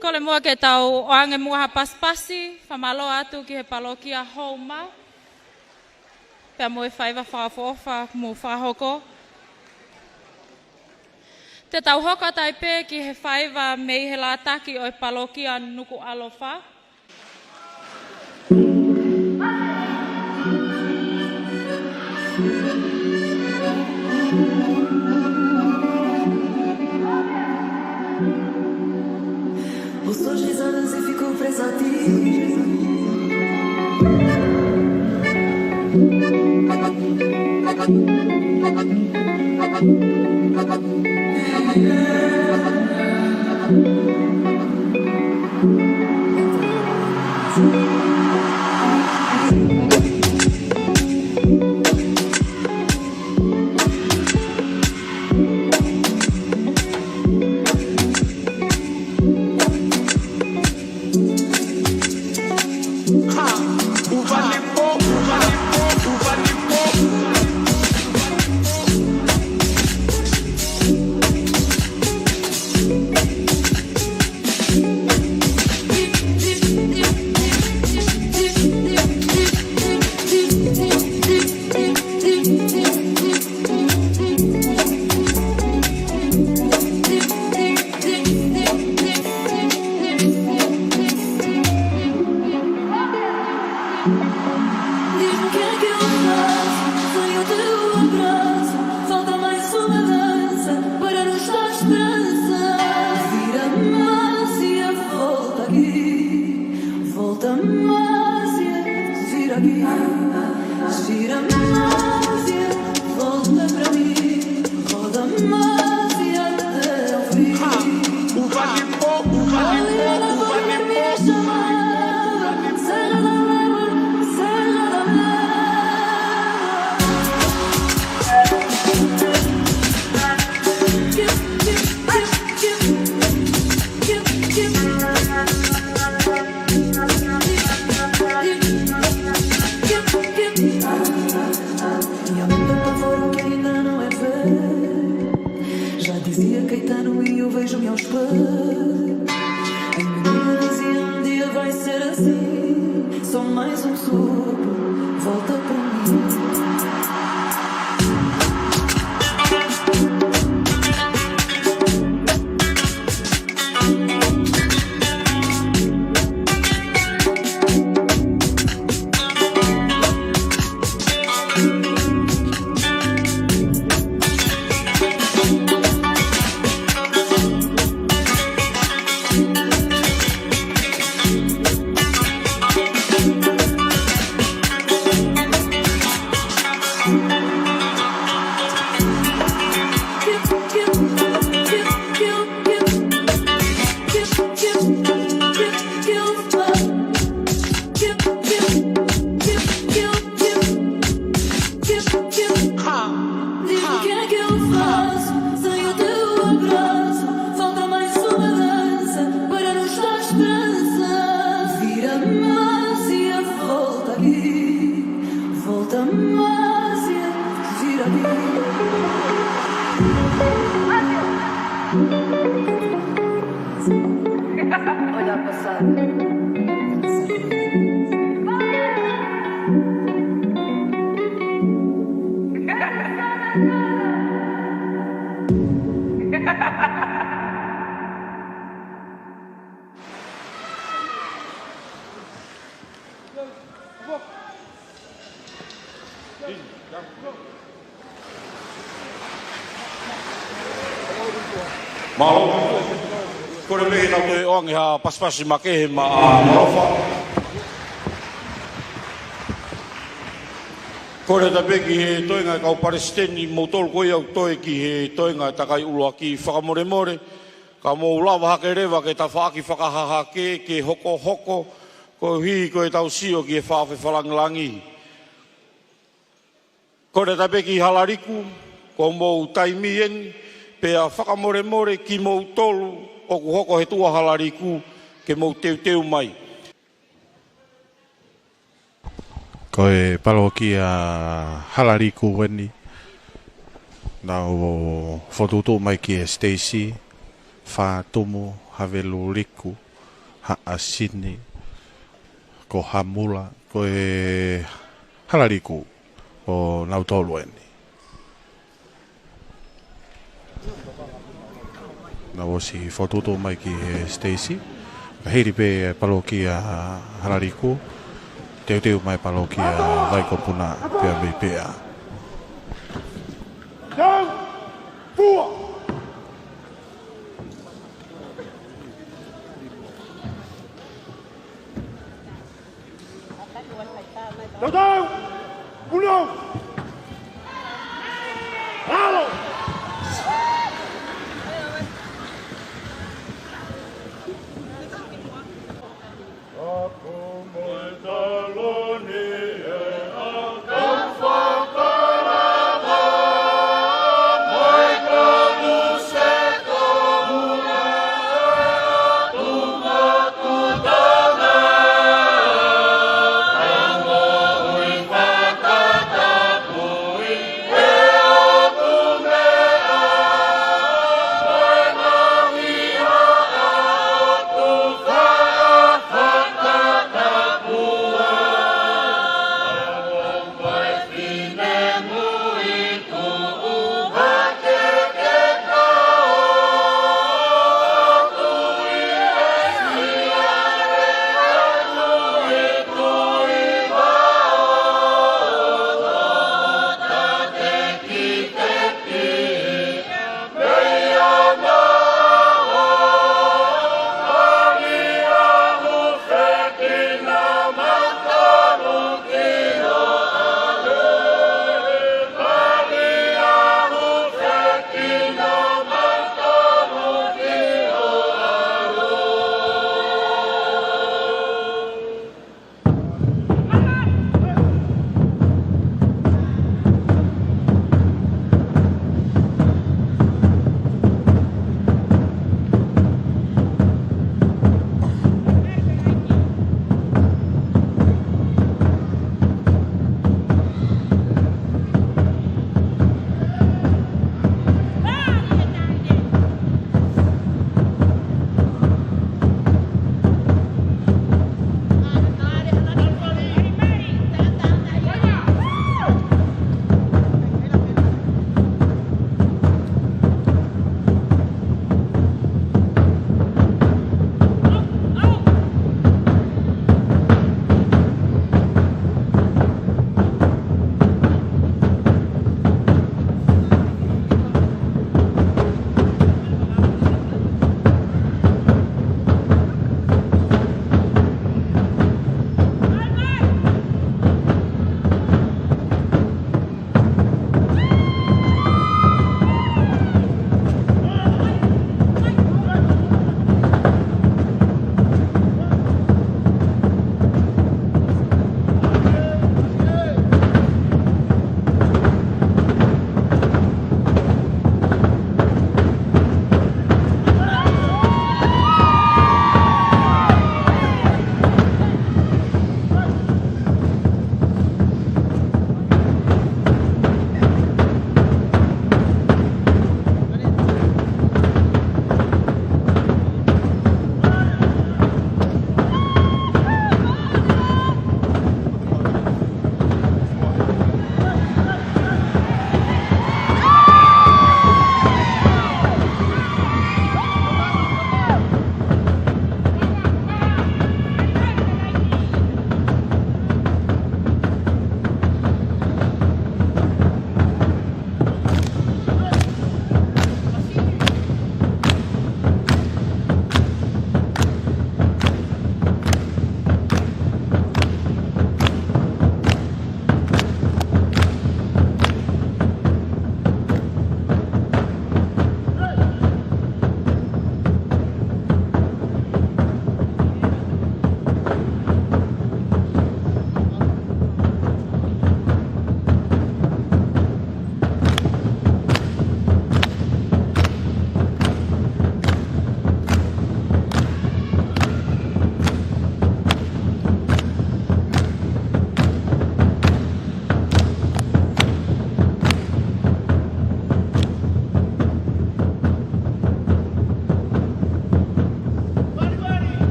Kole muʻa ke tau ʻoange muʻa ha pasipasi fakamālō atu ki he palokia Houma, pea mo e faiva fakaʻofoʻofa kuo mou fakahoko. Te tau hoko atu ai pē ki he faiva mei he lātaki ʻo e palokia Nukuʻalofa. Os dois risaram e ficou preso a ti. Diz-me o que é que eu faço sem o teu abraço. Falta mais uma dança para nos dar esperança. Vira mais e volta aqui. Volta mais e vira aqui. Gira mais e volta pra mim. Roda mais e até o fim. Minha mente apavora o que ainda não é ver. Já dizia Caetano e eu vejo-me aos pés. A menina dizia: "Um dia vai ser assim. Só mais um sopro, volta pra mim." Diz-me o que é que eu faço sem o teu abraço. Falta mais uma dança para nos dar esperança. Vira mais e volta aqui. Volta mais e vira aqui. Olha a passada. Mālō. Kole pē ke tau toe ʻoange ha pasipasi makehe maʻa Nukuʻalofa. Kole atu pē ki he toenga e kau palesiteni, moutolu ko ia ʻoku toe ki he toenga e takai ʻuluaki, fakamolemole, ka mou lava hake leva ke tafaʻaki fakahahake, ke hokohoko, koeʻuhi ko ʻetau sio ki he fafo fakalāngilangi. Kole atu pē ki Halaliku, ko homou taimi eni, pea fakamolemole kimoutolu ʻoku hoko he tuʻa Halaliku, ke mou teuteu mai. Ko e palokia Halaliku eni, Nau fokotuʻutuʻu mai ki he siteisi, Fātumu, Haveluliku, Haʻasini, ko Hamula, ko e Halaliku, ʻo nautolu eni. Nau ʻosi fokotuʻutuʻu mai ki he siteisi, ka hili pē palokia Halaliku, teuteu mai palokia Vaikopuna pea mei pea. Tau! Fua! Tau, tau! Uno! Alo!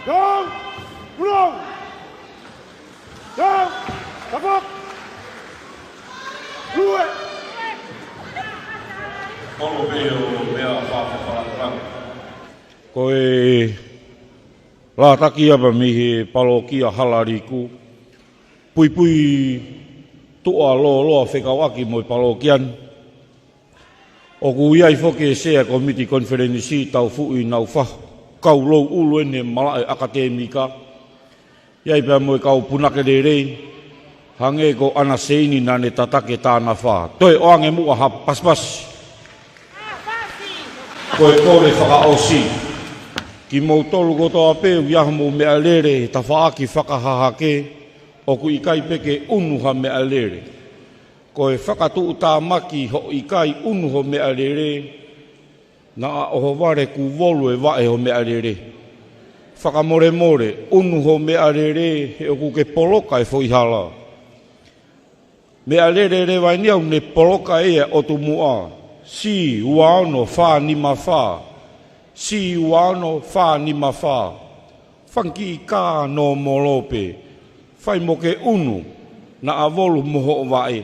Tau! Ulo! Tau! Tapak! Lue! Ono pē ʻo meʻa fakafakalanga. Ko e lātaki ʻa e pā mei he palokia Halaliku, puipui tuʻa lōloa fekauʻaki mo e palokia ni. ʻOku ʻi ai foki e sea komiti konifelenisi Taufuʻi Naufahu, kau Louʻulu ʻene malaʻe ʻakatēmika. ʻI ai pea mo e kau punake lelei, hangē ko ʻAna Seini naʻa ne tataki e tānafā. Toe ʻoange muʻa ha pasipasi. Ko e kole fakaʻosi. Kimoutolu kotoa pē ʻoku ʻi ai haʻamou meʻalele he tafaʻaki fakahahake, ʻoku ʻikai pē ke ʻunu ha meʻalele. Ko e fakatuʻutāmaki hoʻo ʻikai ʻunu ho meʻalele, naʻa ʻohovale kuo volu e vaʻe ho meʻalele. Fakamolemole, ʻunu ho meʻalele he ʻoku ke poloka e foʻi hala. Meʻalele leva eni ʻoku ne poloka ia ʻo tumuʻa. C ua ono fā nima fā. C ua ono fā nima fā. Fanga kiʻi kā nōmolo pē. Fai mo ke ʻunu, naʻa volu mo hoʻo vaʻe.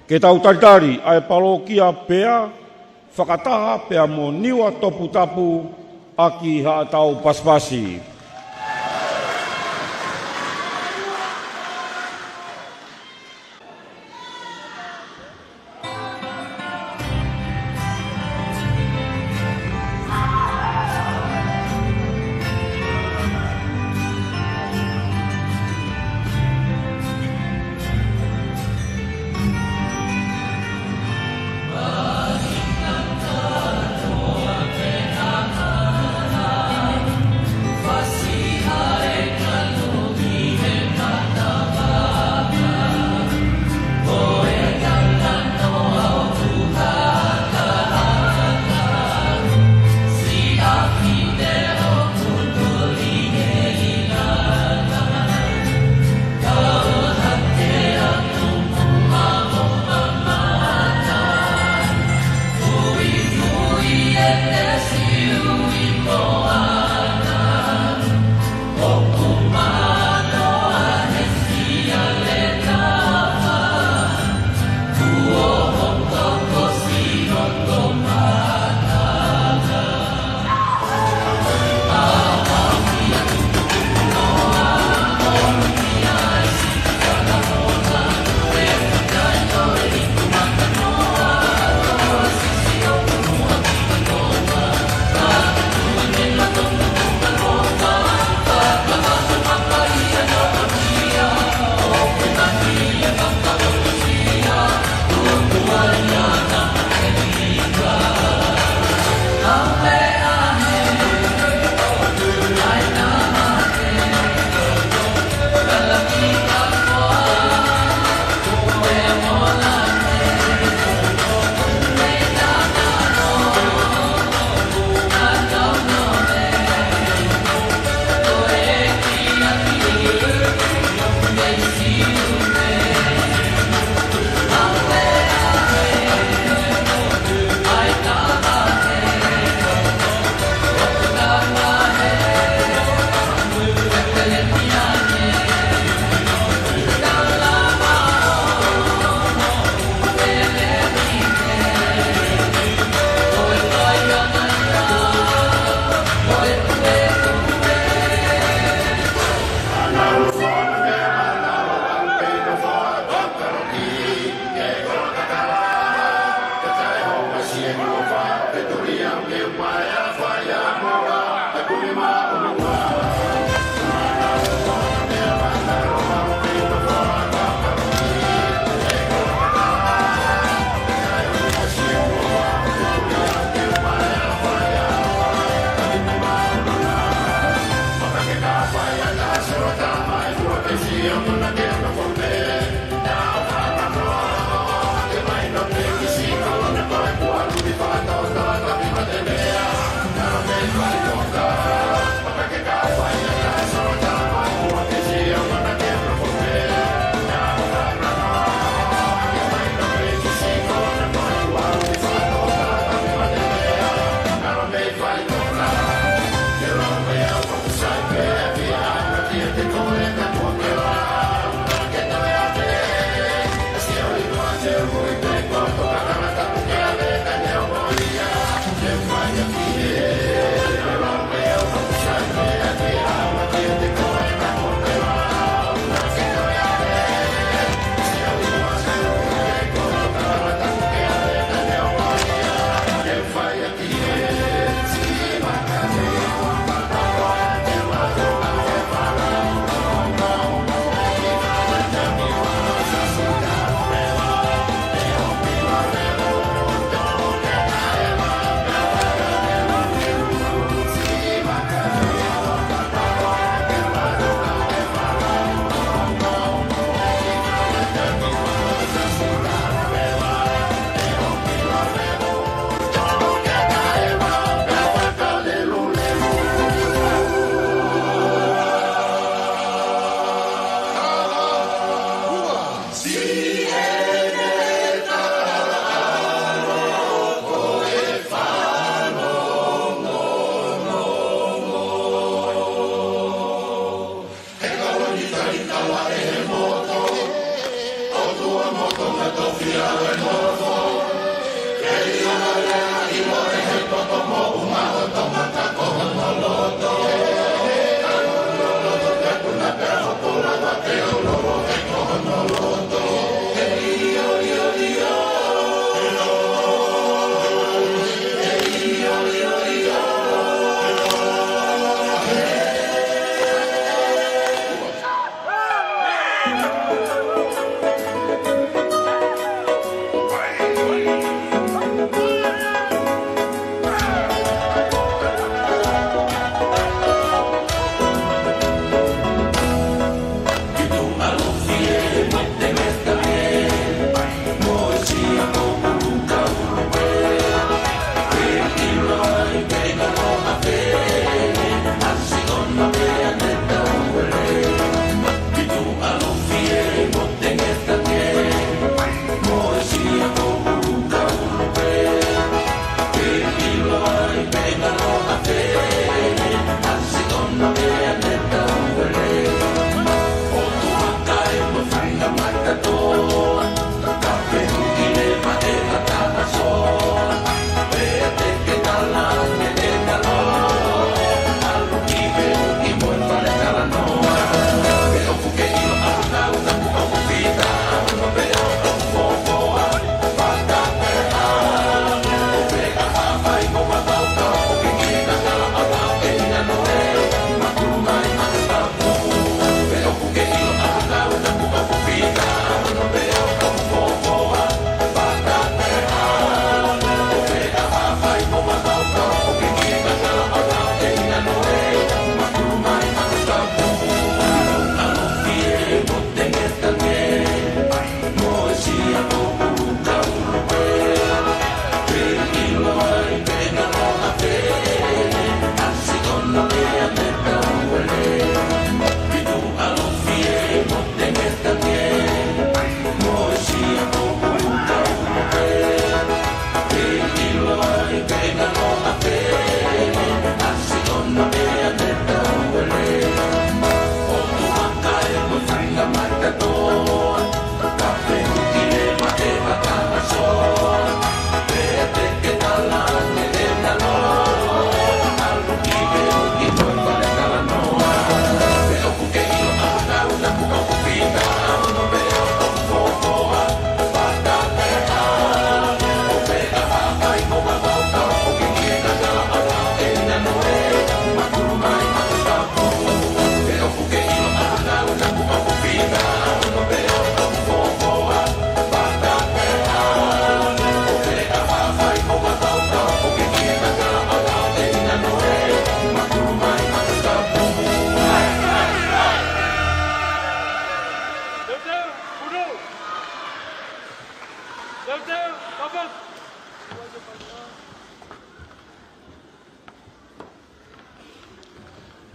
Ke tau talitali ʻa e palokia pea fakataha pea mo Niua Toputapu ʻaki haʻatau pasipasi.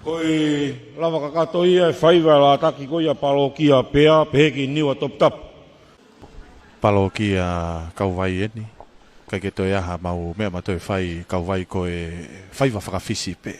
Ko e lava kakato ia e faiva e lātaki ko ia palokia pea pehē ki Niua Toputapu. Palokia Kauvai eni, ʻikai ke toe ʻi ai ha mau meʻa mau toe fai Kauvai, ko e faiva fakafisi pē.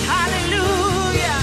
Hallelujah.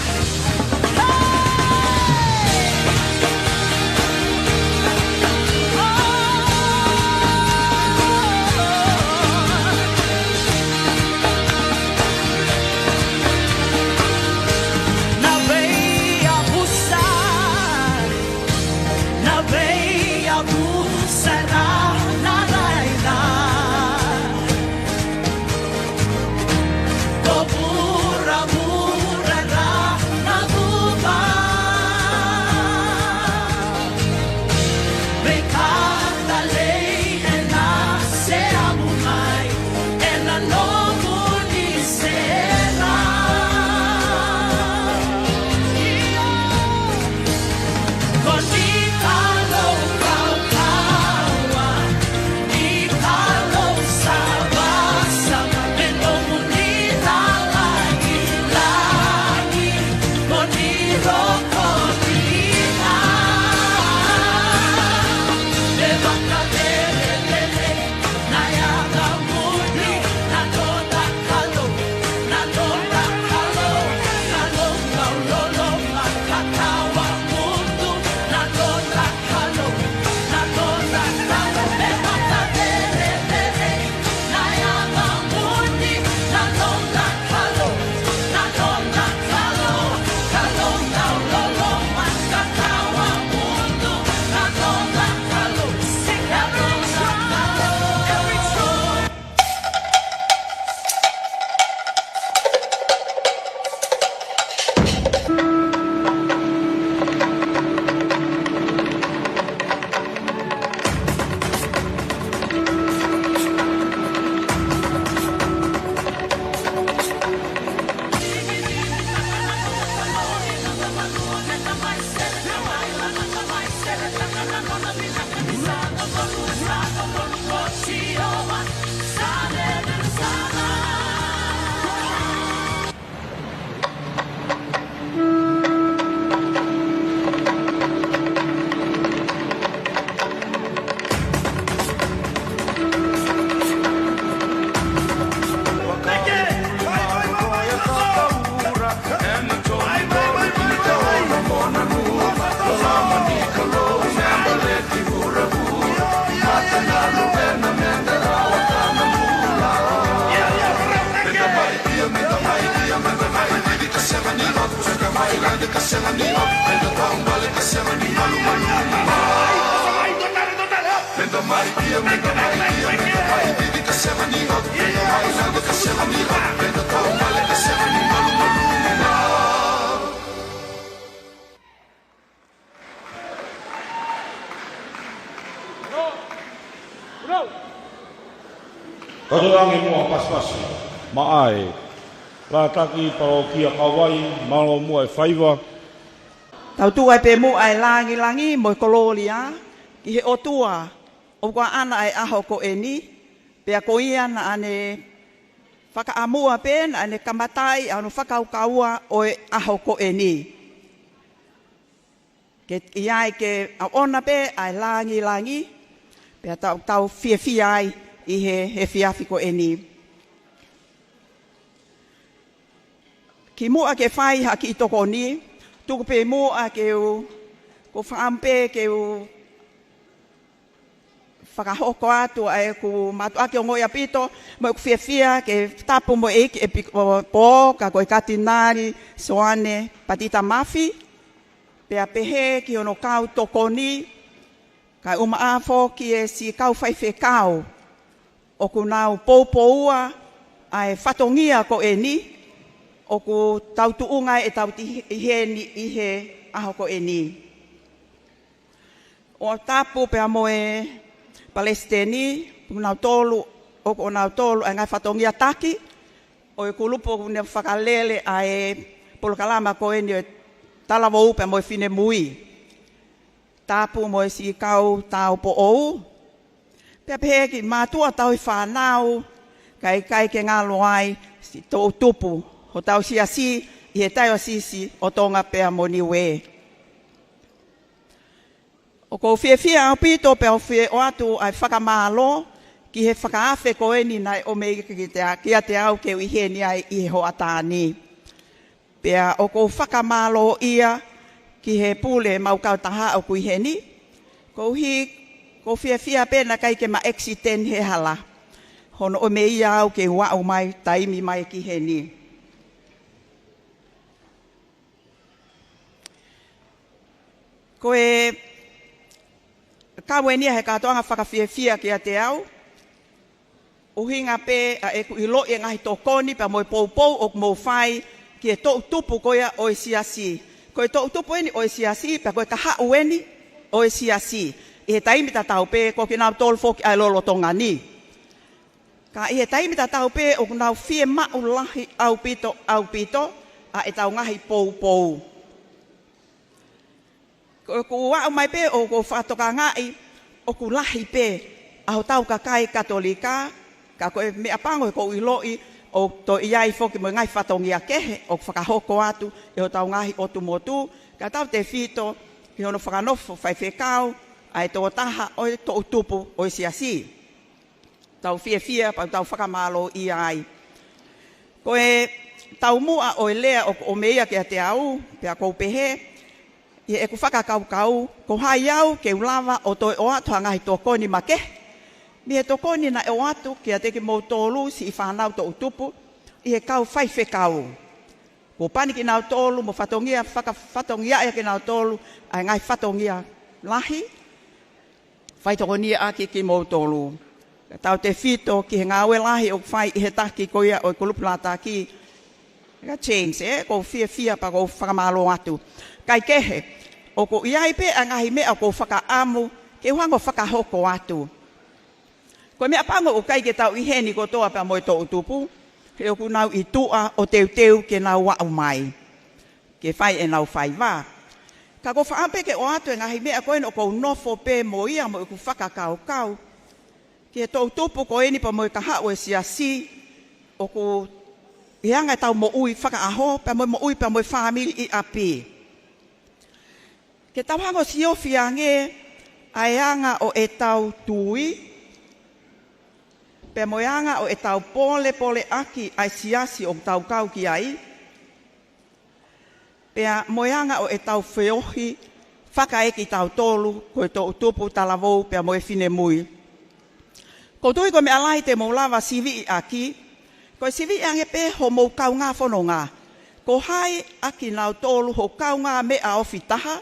Kau tuʻu ange muʻa pasipasi maʻa e lātaki palokia Kauvai, mālō muʻa e faiva. Tau tuʻu ai pē muʻa e lāngilangi mo e kolōlia ki he ʻOtua ʻoku ʻaʻana e ʻaho ko eni, pea ko ia naʻa ne fakaʻamua pē naʻa ne kamataʻi ʻa hono fakakaukaua ʻo e ʻaho ko eni. Ke ʻi ai ke ʻoʻona pē ʻa e lāngilangi, pea tau, tau fiefia ai ʻi he, he efiafi ko eni. Kimuʻa ke fai ha kiʻi tokoni, tuku pē muʻa ke u, ko e fakaʻamu pē ke u fakahoko atu ʻa ʻeku mātuʻaki ongoʻi ʻaupito, mo ʻeku fiefia ke tapu mo e ʻEiki ʻEpikopō, ka ko e Katinali Soane Patita Mafi, pea pehē ki hono kau tokoni, kae ʻumaʻā foki e siʻi kau faifekau ʻoku nau poupoua ʻa e fatongia ko eni, ʻoku tau tuʻunga ai ʻetau ti-, ʻi heni ʻi he ʻaho ko eni. ʻOku tapu pea mo e Palesiteni, ʻoku nau tolu, ʻoku nau tolu ʻa e ngaahi fatongia taki ʻo e kulupu ʻoku ne fakalele ʻa e polokalama ko eni ʻo e talavou pea mo e finemui. Tapu mo e siʻi kau tāupoʻou. Pea pehē ki he mātuʻa tauhi fānau, kae ʻikai ke ngalo ai siʻi toʻutupu hotau siasi ʻi he Taiosisi ʻo Tonga pea mo Niuē. ʻOku ou fiefia ʻaupito pea u fie ʻoatu ʻa e fakamālō ki he fakaafe ko eni naʻe ʻomai kiate, kiate au ke u ʻi heni ai ʻi he hoʻatā ni. Pea ʻoku ou fakamālōʻia ki he pule mau kautaha ʻoku ʻi heni. Koeʻuhi, ʻoku ou fiefia pē naʻe ʻikai ke ma accident he hala hono ʻomai au ke u aʻu mai taimi mai ki heni. Ko e kau eni ʻa e kātoanga fakafiefia kiate au. ʻUhinga pē ʻa ʻeku ʻiloʻi e ngaahi tokoni pea mo e poupou ʻoku mou fai ki he toʻutupu ko ia ʻo e siasi. Ko e toʻutupu eni ʻo e siasi, pea ko e kahaʻu eni ʻo e siasi. ʻI he taimi tatau pē, ko kinautolu foki ʻa e lolotonga ni. Ka ʻi he taimi tatau pē, ʻoku nau fiemaʻu lahi ʻaupito, ʻaupito ʻa ʻetau ngaahi poupou. Ko ʻeku aʻu mai pē ʻoku ou fakatokangaʻi ʻoku lahi pē ʻa hotau kakai Katolika, ka ko e meʻapango he ʻoku ou ʻiloʻi ʻoku toe ʻi ai foki mo e ngaahi fatongia kehe ʻoku fakahoko atu ʻe hotau ngaahi ʻotu motu, kae tautefito ki hono fakanofo faifekau ʻa e tokotaha ʻo e toʻutupu ʻo e siasi. Tau fiefia, pea tau fakamālōʻia ai. Ko e taumuʻa ʻo e lea ʻoku ʻomai kiate au, pea ʻoku ou pehē, ʻi heʻeku fakakaukau, ko hai au ke u lava ʻo toe ʻoatu ha ngaahi tokoni makehe mei he tokoni naʻe ʻoatu kiate kimoutolu siʻi fānau toʻutupu ʻi he kau faifekau. Kuo pani kinautolu mo fatongia, faka-, fatongiaʻi kinautolu ʻa e ngaahi fatongia lahi, faitokoniʻaki kimoutolu. Tautefito ki he ngāue lahi ʻoku fai ʻe he taki ko ia ʻo e kulupu lātaki, ʻa James, ē, ʻoku ou fiefia pea ʻoku ou fakamālō atu. Kae kehe, ʻoku ʻi ai pē ʻa e ngaahi meʻa ʻoku ou fakaʻamu ke u hanga ʻo fakahoko atu. Ko e meʻapango ʻoku ʻikai ke tau ʻi heni kotoa pea mo e toʻutupu, he ʻoku nau ʻi tuʻa ʻo teuteu ke nau aʻu mai ke fai ʻenau faiva. Ka ʻoku ou fakaʻamu pē ke ʻoatu e ngaahi meʻa ko eni ʻoku ou nofo pē mo ia mo ʻeku fakakaukau ki he toʻutupu ko eni pea mo e kahaʻu e siasi ʻoku ʻi he anga ʻetau moʻui fakaʻaho, pea mo e moʻui pea mo e fāmili ʻi ʻapi. Ke tau hanga ʻo siofi ange ʻa e anga ʻo ʻetau tui, pea mo e anga ʻo ʻetau polepoleʻaki ʻa e siasi ʻoku tau kau ki ai, pea mo e anga ʻo ʻetau feohi fakaekitautolu ko e toʻutupu, talavou pea mo e finemui. ʻOku ou tui ko e meʻa lahi te mou lava siviʻi ʻaki, ko e siviʻi ange pē homou kaungā fononga. Ko hai ʻa kinautolu ho kaungāmeʻa ofi taha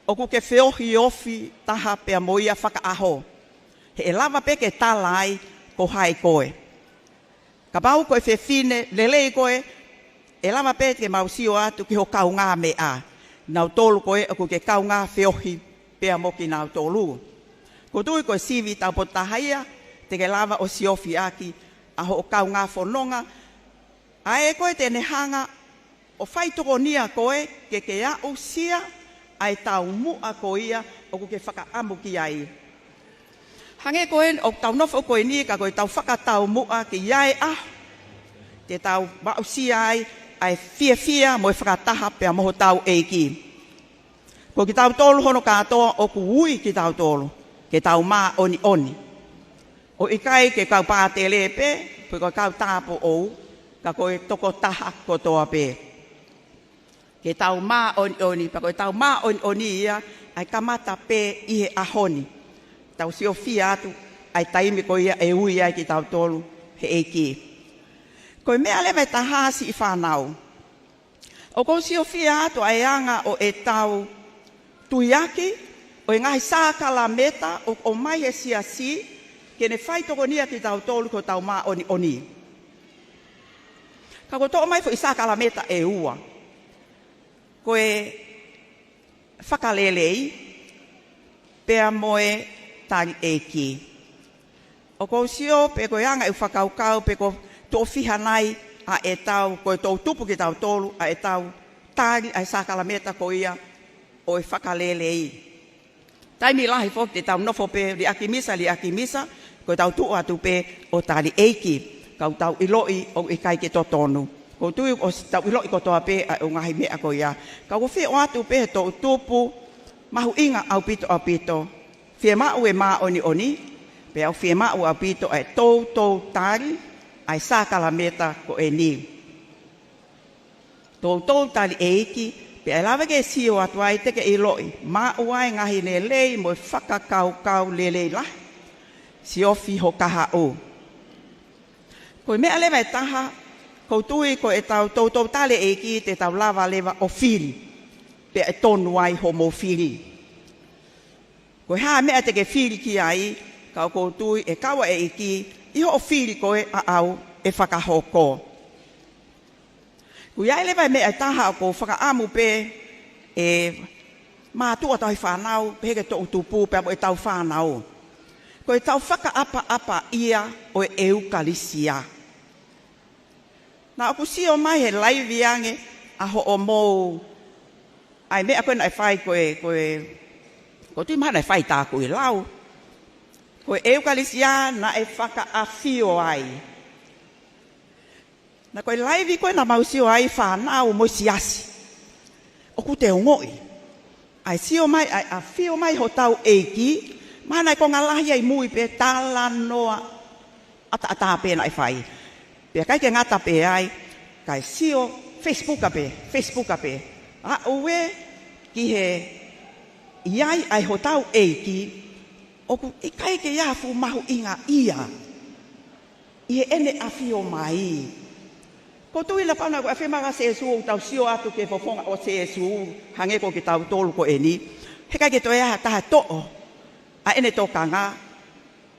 ʻoku ke feohi ofi taha pea mo ia fakaʻaho. He ʻe lava pē ke tala ai ko hai koe. Kapau ko e fefine lelei koe, ʻe lava pē ke mau sio atu ki ho kaungāmeʻa, kinautolu ko ē ʻoku ke kaungā feohi pea mo kinautolu. ʻOku ou tui ko e sivi taupotu taha ia te ke lava ʻo siofi ʻaki ʻa hoʻo kaungā fononga, ʻa ē ko ē te ne hanga ʻo faitokonia koe ke ke aʻusia ʻa e taumuʻa ko ia ʻoku ke fakaʻamu ki ai. Hangē ko ē ʻoku tau nofo ko eni ka ko ʻetau fakataumuʻa ki ai ʻa, te tau aʻusia ai ʻa e fiefia mo e fakataha pea mo hotau ʻEiki. Ko kitautolu hono kātoa ʻoku ui kitautolu ke tau māʻoniʻoni. ʻOku ʻikai ke kau pātele pē, pe ko e kau tāupoʻou, ka ko e tokotaha kotoa pē. Ke tau māʻoniʻoni, pea ko e tau māʻoniʻoni ia, ʻa e kamata pē ʻi he ʻaho ni. Tau siofia atu, ʻa e taimi ko ia ʻe ui ai kitautolu he ʻEiki. Ko e meʻa leva ʻe taha, siʻi fānau, ʻoku ou siofia atu ʻa e anga ʻo ʻetau tuiaki ʻo e ngaahi sākalameta ʻoku ʻomai he siasi ke ne faitokonia kitautolu ki hotau māʻoniʻoni. Ka ʻoku toʻo mai foʻi sākalameta ʻe ua. Ko e fakalelei, pea mo e tali ʻeiki. ʻOku ou sio pe ko e anga ʻeku fakakaukau pe ko e tuʻo fiha nai ʻa ʻetau, ko e toʻutupu kitautolu ʻa ʻetau tali ʻa e sākalameta ko ia ʻo e fakalelei. Taimi lahi foki te tau nofo pē liʻaki misa, liʻaki misa, ko ʻetau tuʻu atu pē ʻo tali ʻeiki. Ka ʻoku tau ʻiloʻi ʻoku ʻikai ke totonu. ʻOku ou tui ʻoku tau ʻiloʻi kotoa pē ʻa e ngaahi meʻa ko ia. Ka ʻoku ou fie ʻoatu pē he toʻutupu mahuʻinga ʻaupito, ʻaupito. Fiemaʻu e māʻoniʻoni, pea ʻoku fiemaʻu ʻaupito ʻa e toutou tali ʻa e sākalameta ko eni. Toutou tali ʻeiki, pea ʻe lava ke sio atu ai te ke ʻiloʻi, maʻu ai e ngaahi lelei mo e fakakaukau lelei lahi. Siofi ho kahaʻu. Ko e meʻa leva ʻe taha, ʻoku ou tui ko ʻetau toutou tali ʻeiki te tau lava leva ʻo fili, pea ʻe tonu ai hoʻomou fili. Ko e hā e meʻa te ke fili ki ai, ka ʻoku ou tui ʻe kau ʻa e ʻEiki ʻi hoʻo fili ko ē ʻaʻau ʻe fakahoko. Ko ia leva e meʻa ʻe taha ʻoku ou fakaʻamu pē ʻe mātuʻa tauhi fānau, pehē ki he toʻutupu, pea mo ʻetau fānau. Ko ʻetau fakaʻapaʻapa ia ʻo e ʻEukalisia. Naʻa ʻoku sio mai he laivi ange ʻa hoʻomou, ʻa e meʻa ko ē naʻe fai ko e, ko e, ʻoku ou tui mahalo naʻe fai tākuilau. Ko e ʻEukalisia naʻe fakaʻafio ai. Naʻa ko e laivi ko ē naʻa mau sio ai fānau mo e siasi. ʻOku te ongoʻi ʻa e sio mai, ʻa e ʻafio mai hotau ʻEiki, mahalo naʻe konga lahi ai mui pē talanoa ʻataʻatā pē naʻe fai. Pea ʻikai ke ngata pē ai, kae sio Facebook pē, Facebook pē. Aʻu ē ki he ʻi ai ʻa e hotau ʻEiki, ʻoku ʻikai ke ʻi ai ha fuʻu mahuʻinga ia ʻi heʻene ʻafio mai. ʻOku ou tui naʻa pau naʻa ʻoku ʻafio mai ʻa Sēsū ʻo tau sio atu ki he fofonga ʻo Sēsū, hangē ko kitautolu ko eni. He ʻikai ke toe ʻi ai ha taha toʻo ʻa ʻene tokanga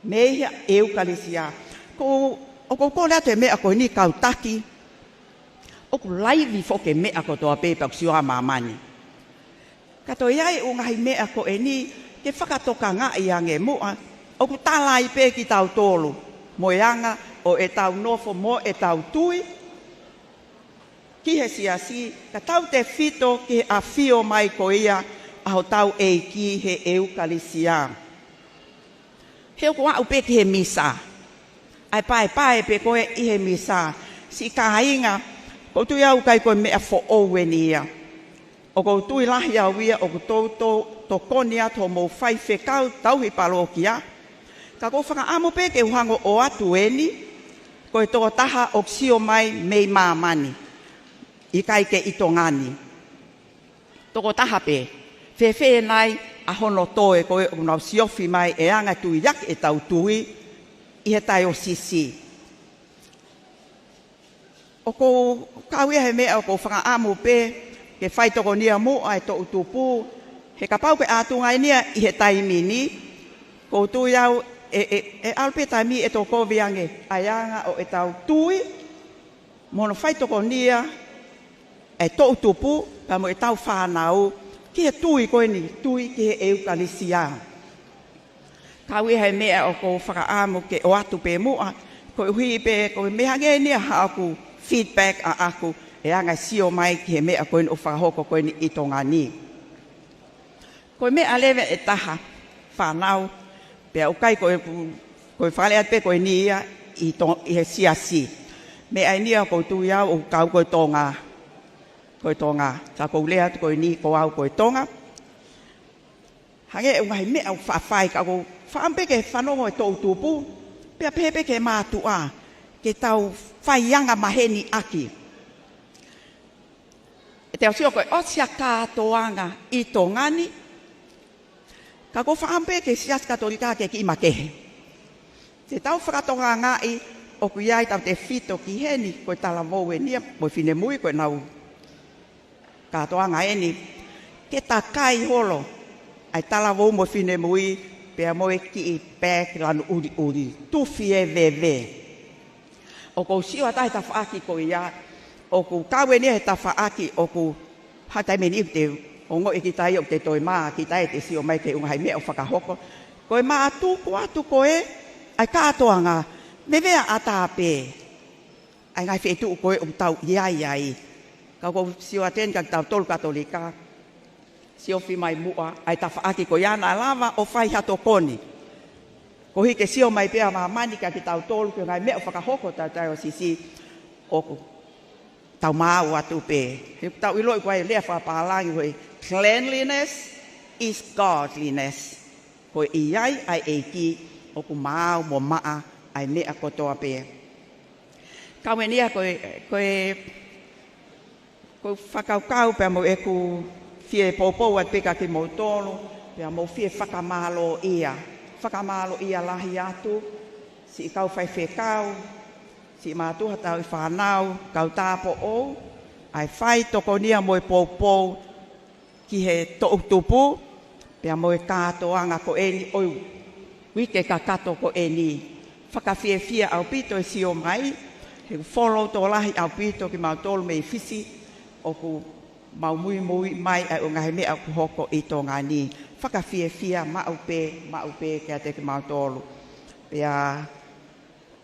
mei he ʻEukalisia. Ko, ʻoku ou kole atu e meʻa ko eni kau taki, ʻoku laivi foki e meʻa kotoa pē pea ʻoku sio ʻa māmani. Ka toe ʻi ai e ʻū ngaahi meʻa ko eni ke fakatokangaʻi ange muʻa, ʻoku tala ai pē kitautolu mo e anga ʻo ʻetau nofo mo ʻetau tui ki he siasi, ka tautefito ki he ʻafio mai ko ia ʻa hotau ʻEiki he ʻEukalisia. He ʻoku aʻu pē ki he misa, ʻa e paepae pē ko ē ʻi he misa. Siʻi kāinga, ʻoku ou tui au ʻikai ko e meʻa foʻou eni ia. ʻOku ou tui lahi au ia ʻoku toutou tokoni atu hoʻomou faifekau tauhi palōkia. Ka ʻoku ou fakaʻamu pē ke u hanga ʻo ʻoatu eni, ko e tokotaha ʻoku sio mai mei māmani, ʻikai ke ʻi Tonga ni. Tokotaha pē, fēfē nai ʻa hono toe ko ē ʻoku nau siofi mai e anga tuiaki ʻetau tui ʻi he taiosisi. ʻOku ou kau ia he meʻa ʻoku ou fakaʻamu pē ke faitokonia muʻa e toʻutupu, he kapau ke ʻātunga eni ia ʻi he taimi ni, ʻoku ou tui au ʻe, ʻe, ʻe ʻalu pē taimi ʻe tokovi ange ʻa e anga ʻo ʻetau tui, mo hono faitokonia e toʻutupu, pea mo ʻetau fānau, ki he tui ko eni, tui ki he ʻEukalisia. Kau ia he meʻa ʻoku ou fakaʻamu ke ʻoatu pē muʻa, koeʻuhi pē ko e meʻa hangē ni ia haʻaku feedback ʻaʻaku, e anga e sio mai ki he meʻa ko eni ʻoku fakahoko ko eni ʻi Tonga ni. Ko e meʻa leva ʻe taha, fānau, pea ʻoku ʻikai ko e, ko e fakalea pē ko eni ia ʻi To-, ʻi he siasi. Meʻa eni ia ʻoku ou tui au ʻoku kau ko e Tonga. Ko e Tonga. Ka ʻoku ou lea atu ko eni ko au ko e Tonga. Hangē e ʻū ngaahi meʻa ʻoku faʻa fai ka ʻoku ou fakaʻamu pē ke fanongo e toʻutupu. Pea pehē pē ki he mātuʻa, ke tau fai anga maheni ʻaki. ʻE te u sio ko e ʻosi ʻa e kātoanga ʻi Tonga ni, ka ʻoku ou fakaʻamu pē ki he Siasi Katolika ke kiʻi makehe. Te tau fakatokangaʻi ʻoku ʻi ai ʻetau tefito ki heni, ko e talavou eni ia mo e finemui, ko ʻenau kātoanga eni, ke takai holo ʻa e talavou mo e finemui, pea mo e kiʻi pēki lanu ʻuliʻuli, tufi e veve. ʻOku ou sio atu he tafaʻaki ko ia, ʻoku kau eni he tafaʻaki ʻoku hā taimi eni ʻoku te ongoʻi kita ia ʻoku te toe mā, kita ʻe te sio mai ki he ʻū ngaahi meʻa ʻoku fakahoko. Ko e mātuku atu ko ē ʻa e kātoanga, meʻa ʻatā pē ʻa e ngaahi feituʻu ko ē ʻoku tau ʻi ai ai. Ka ʻoku ou sio atu eni kia kitautolu Katolika, siofi mai muʻa ʻa e tafaʻaki ko ia naʻa lava ʻo fai ha tokoni. Koeʻuhi ke sio mai pē ʻa māmani kia kitautolu ki he ngaahi meʻa ʻoku fakahoko ʻi hotau taiosisi, ʻoku tau maau atu pē. He ʻoku tau ʻiloʻi ko e lea fakapālangi ko e cleanliness is godliness. Ko e ʻi ai ʻa e ʻEiki ʻoku maau mo maʻa ʻa e meʻa kotoa pē. Kau eni ia ko e, ko e, ko e fakakaukau pea mo ʻeku fie poupou atu pē kia kimoutolu, pea mou fie fakamālōʻia. Fakamālōʻia lahi atu, siʻi kau faifekau, siʻi mātuʻa tauʻi fānau, kau tāupoʻou, ʻa e fai tokonia mo e poupou ki he toʻutupu, pea mo e kātoanga ko eni ʻo e uike kakato ko eni. Fakafiefia ʻaupito e sio mai, he ʻoku folo tokolahi ʻaupito kimautolu mei Fisi, ʻoku mau muimui mai ʻa e ʻū ngaahi meʻa ʻoku hoko ʻi Tonga ni. Fakafiefia maʻu pē, maʻu pē kiate kimautolu. Pea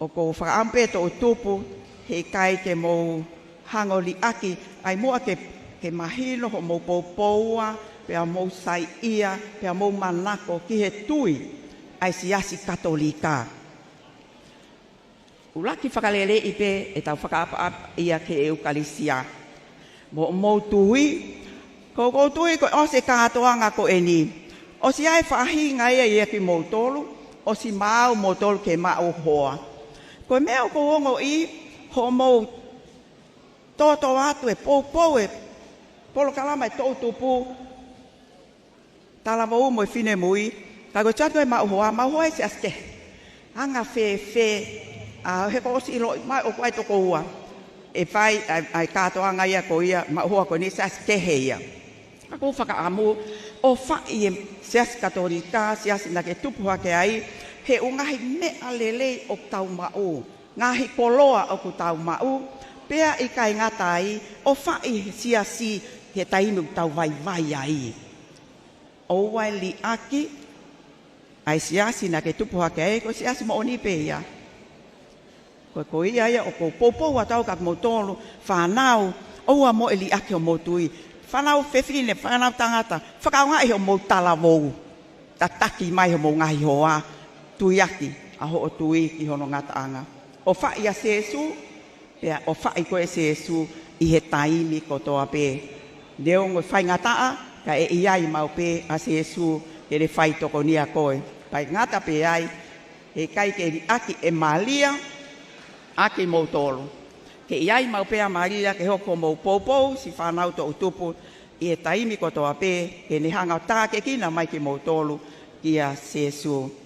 ʻoku ou fakaʻamu pē toʻutupu, heʻikai ke mou hanga ʻo liʻaki, ʻai muʻa ke, ke mahino hoʻomou poupou ua, pea mou saiʻia, pea mou manako ki he tui ʻa e Siasi Katolika. ʻUluaki fakaleleiʻi pē ʻetau fakaʻapaʻapa ia ki he ʻEukalisia. Mo hoʻomou tui, ko ʻeku tui ko e ʻosi e kātoanga ko eni, ʻosi ʻi ai e faʻahinga ia ʻiate kimoutolu, ʻosi maau moutolu ke maʻu hoa. Ko e meʻa ʻoku ou ongoʻi, hoʻomou toto atu e poupou e polokalama e toʻutupu, talavou mo e finemui, ka ko e tatu e maʻu hoa, maʻu hoa e siasi kehe. Anga fēfē, ʻa, he kuo ʻosi ʻiloʻi mai ʻoku ʻi ai e toko ua ʻe fai ʻa e, ʻa e kātoanga ia ko ia, maʻu hoa ko eni siasi kehe ia. Ka ʻoku ou fakaʻamu ʻo fai e Siasi Katolika, siasi naʻa ke tupu hake ai, he ʻū ngaahi meʻa lelei ʻoku tau maʻu, ngaahi koloa ʻoku tau maʻu, pea ʻikai ngata ai, ʻo fai he siasi he taimi ʻoku tau vaivai ai. ʻOua ʻe liʻaki ʻa e siasi naʻa ke tupu hake ai, ko e siasi moʻoni pē ia. Ko e, ko ia ia ʻoku ou poupou atu au kia kimoutolu fānau, ʻoua muʻa ʻe liʻaki hoʻomou tui. Fānau fefine, fānau tangata, fakaʻaongaʻi hoʻomou talavou. Tataki mai hoʻomou ngaahi hoa, tuiaki ʻa hoʻo tui ki hono ngataʻanga. ʻO fai ʻa Sēsū, pea ʻo fai koe ʻe Sēsū ʻi he taimi kotoa pē. Neongo e faingataʻa, ka ʻe ʻi ai maʻu pē ʻa Sēsū ke ne fai tokonia koe. Faingataʻa pē ai, heʻikai ke liʻaki ʻe Malia ʻa kimoutolu. Ke ʻi ai maʻu pē ʻa Malia ke hoko ko homou poupou, siʻi fānau toʻutupu, ʻi he taimi kotoa pē, ke ne hanga ʻo tākiekina mai kimoutolu kia Sēsū.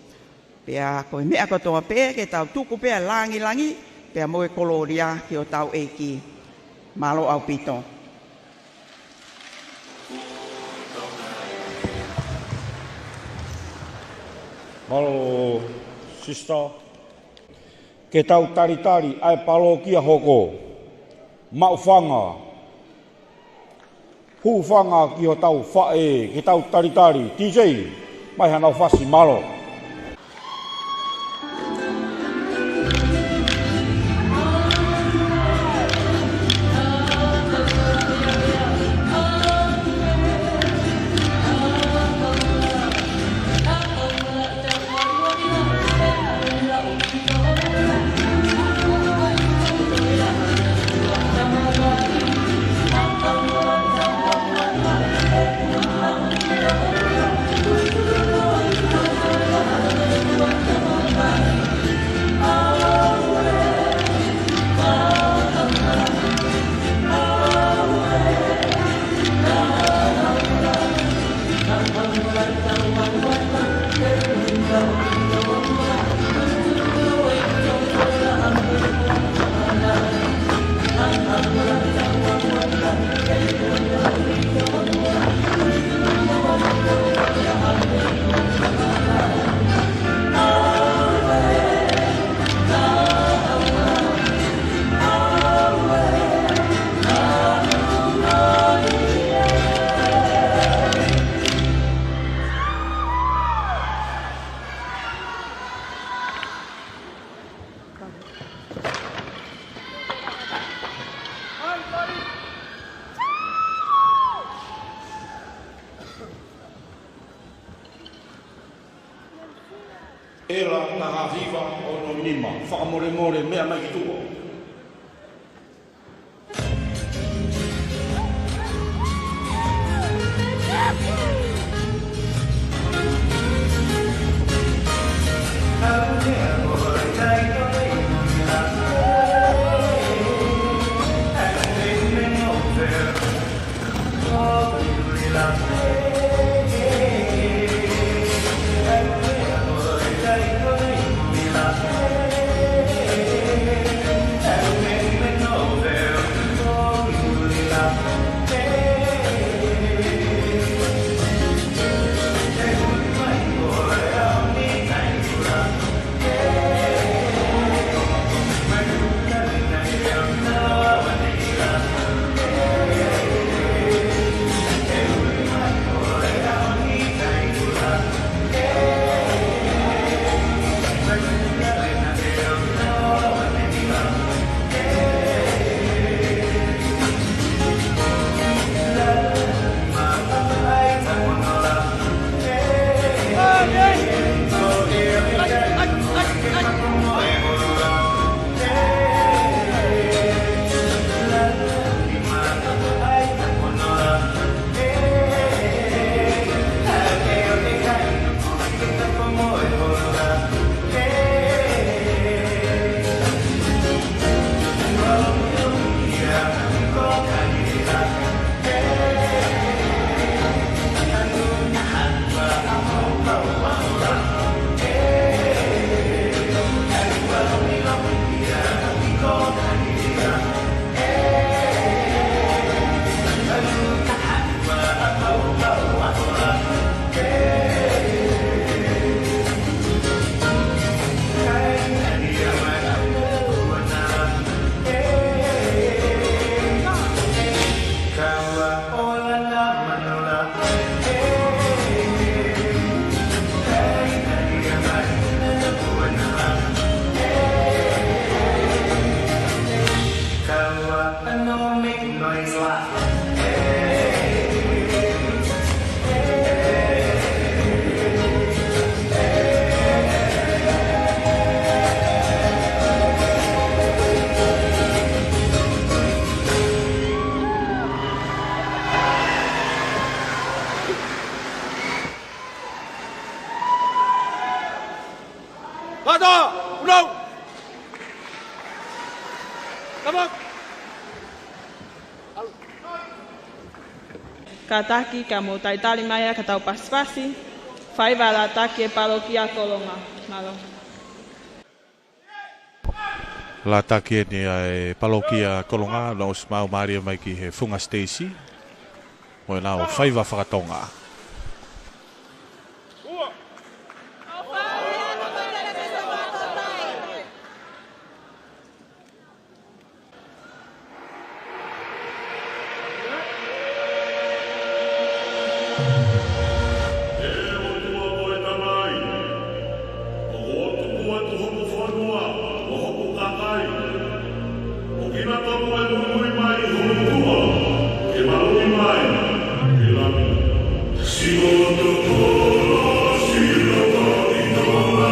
Pea ko e meʻa kotoa pē, ke tau tuku pē ʻa e langilangi, pea mo e kolōlia ki hotau ʻEiki. Mālō ʻaupito. Mālō, sister. Ke tau talitali ʻa e palokia hoko. Maʻufanga. Hūfanga ki hotau faʻē, ke tau talitali. DJ, mai haʻanau fasi, mālō. ʻa hiva ono nima, fakamolemole, meʻa mai ki tuʻa. Kātoa, ʻulou. Come on. Kātaki, ka mou talitali mai ā ka tau pasipasi. Faiva, lātaki e palokia Kolonga. Mālō. Lātaki eni ʻa e palokia Kolonga, ʻo ʻosi maʻu mālie mai ki he funga siteisi. Mo ʻenau faiva fakatonga. ʻE ʻOtua ko e Tamai, ʻoku ʻoku tuku atu hoku fonua mo hoku kakai. ʻOku kinautolu ʻe muimui mai ʻi ho tuʻa, ke maluʻi mai, ke lami. Sio tokolo, sio tokolo,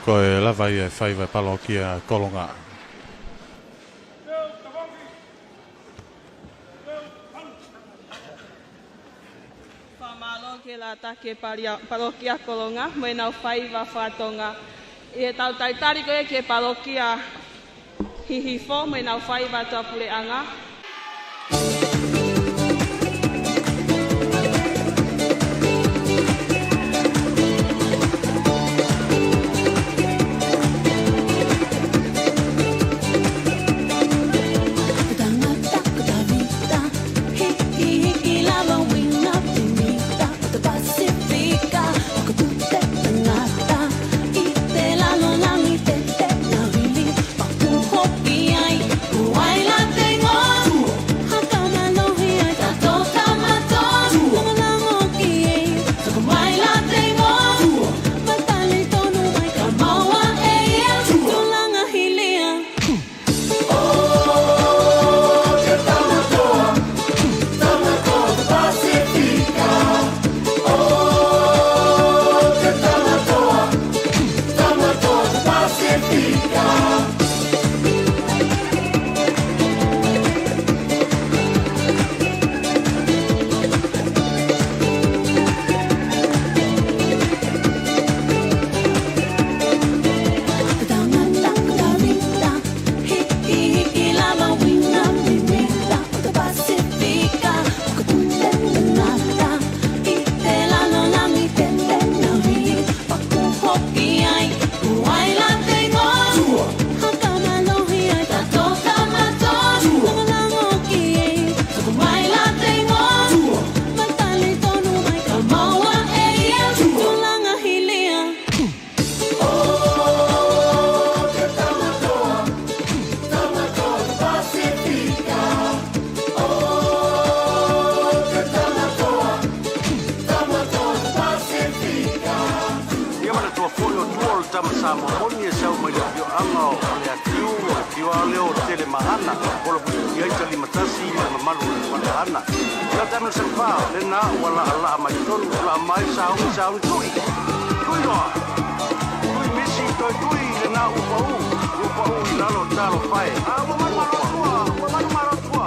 Ko e lava ia e faiva e palokia Kolonga. Fakamālō ki he lātaki e palia-, palokia Kolonga, mo ʻenau faiva faka-Tonga. ʻI heʻetau talitali ko ia ki he palokia Hihifo, mo ʻenau faiva tuʻapuleʻanga. Ia, manatua foʻi ʻOtua ʻo e tama Samoa moʻoni ʻe sau mai ʻi he ʻafioʻanga ʻo Aleakiu, ʻo e ʻafio ʻa Leotele Mahana, ʻo lava ʻi ai ʻa Talimatasi mo e mamalu ʻo e Fale Mahana. Ia, taimi ʻe sefā, lena ʻoku laʻalaʻa mai tonu, laʻa mai Sauni, Sauni, tui. Tui loa. Tui misi, toe tui, lena ʻupaʻu, ʻupaʻu ʻi lalo talo fai. ʻA, ua manu malotua, ua manu malotua.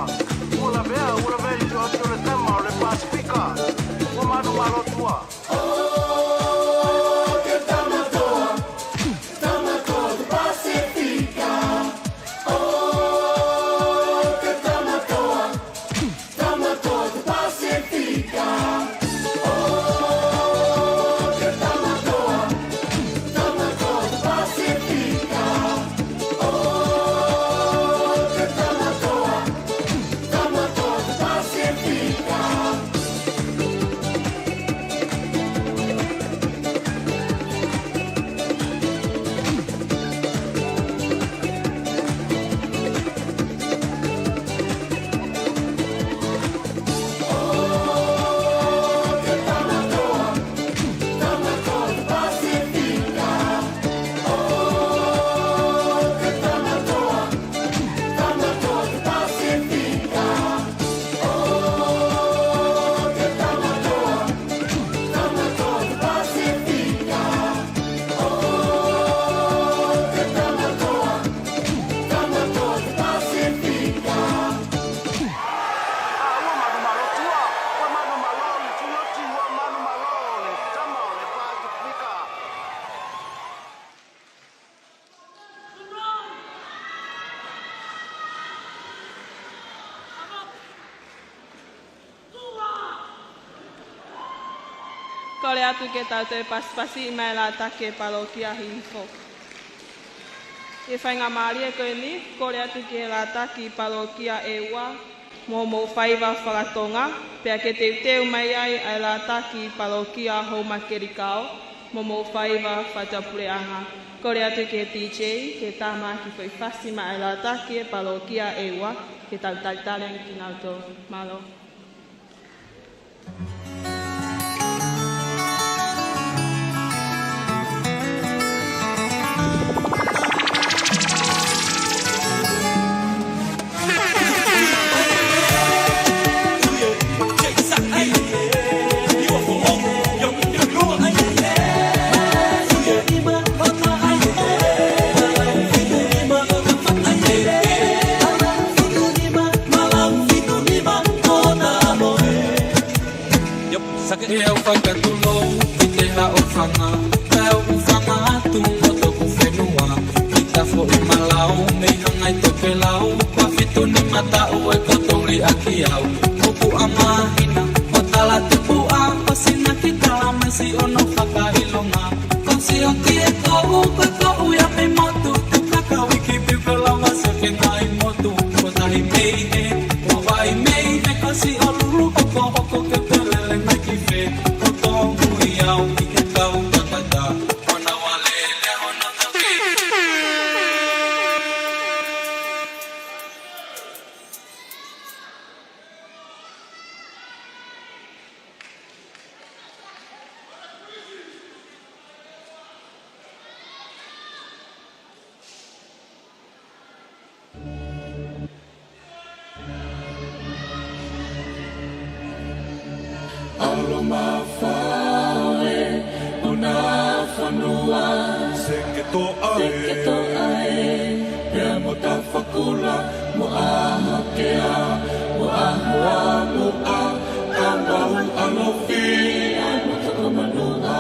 Ua lavea, ua lavea ʻi ʻOsi ʻo e tama ʻo e Pasifika. Ua manu malotua. Kole atu ke tau toe pasipasi mai e lātaki e palokia Hihifo. ʻI he faingamālie ko eni, kole atu ki he lātaki palokia ʻEua, mo hoʻomou faiva faka-Tonga, pea ke teuteu mai ai ʻa e lātaki palokia Houmakelikao, mo hoʻomou faiva fakatuʻapuleʻanga. Kole atu ki he DJ, ke tāmateʻi foʻi fasi mai e lātaki e palokia ʻEua, ke tau talitali ange kinautolu. Mālō. ʻE au fakatulou ki te haʻofanga, kae ʻoku fanga atu mo toku fenua. Ki ta foʻi malau mei hangai tokelau, kua fitu ni mataʻu e kotouli ʻaki au. Kupu a mahina, mo tala tupu a, ko sina ki tala mai si ono fakailonga. Ko si o ki e kou, ko kou ia mei motu, te kaka wiki piu ko lava se ke ngai motu. Ko tahi mei he, ko vai mei he, ko si o lulu ko ko hoko ke te lele mai ki fē. Ko tō mui au ki he kau tangata, ko na wale le hono toki. Alo mafae, ʻuna fanua. Seke toʻa e, seke toʻa e, pea mo ta fakula, mo ʻaho kea, mo ʻaho ʻa mo ʻa, ka mau ʻalofi, ʻa mo ta ko manua.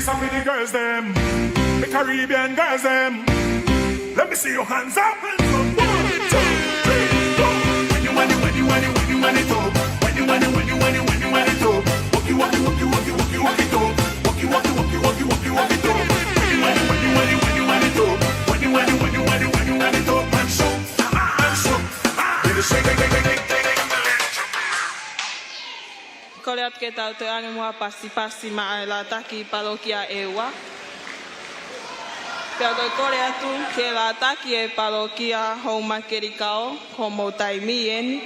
Some of the girls them, the Caribbean girls them. Let me see your hands up. Hands up. One, two, three, go. When you want it, when you want it, when you want it up. When you want it, when you want it, when you want it up. Walkie, walkie, walkie, walkie, walkie, walkie, go. Walkie, walkie, walkie, walkie, walkie, walkie, go. When you want it, when you want it, when you want it up. When you want it, when you want it, when you want it up. Hands up, hands up. Let it shake, shake, shake, shake, shake, shake. Kole atu ke tau toe ʻange muʻa pasipasi maʻa e Lātaki Palokia ʻEua. Pea ko e kole atu ke Lātaki e Palokia Houmakelikao, ko hoʻomou taimi eni.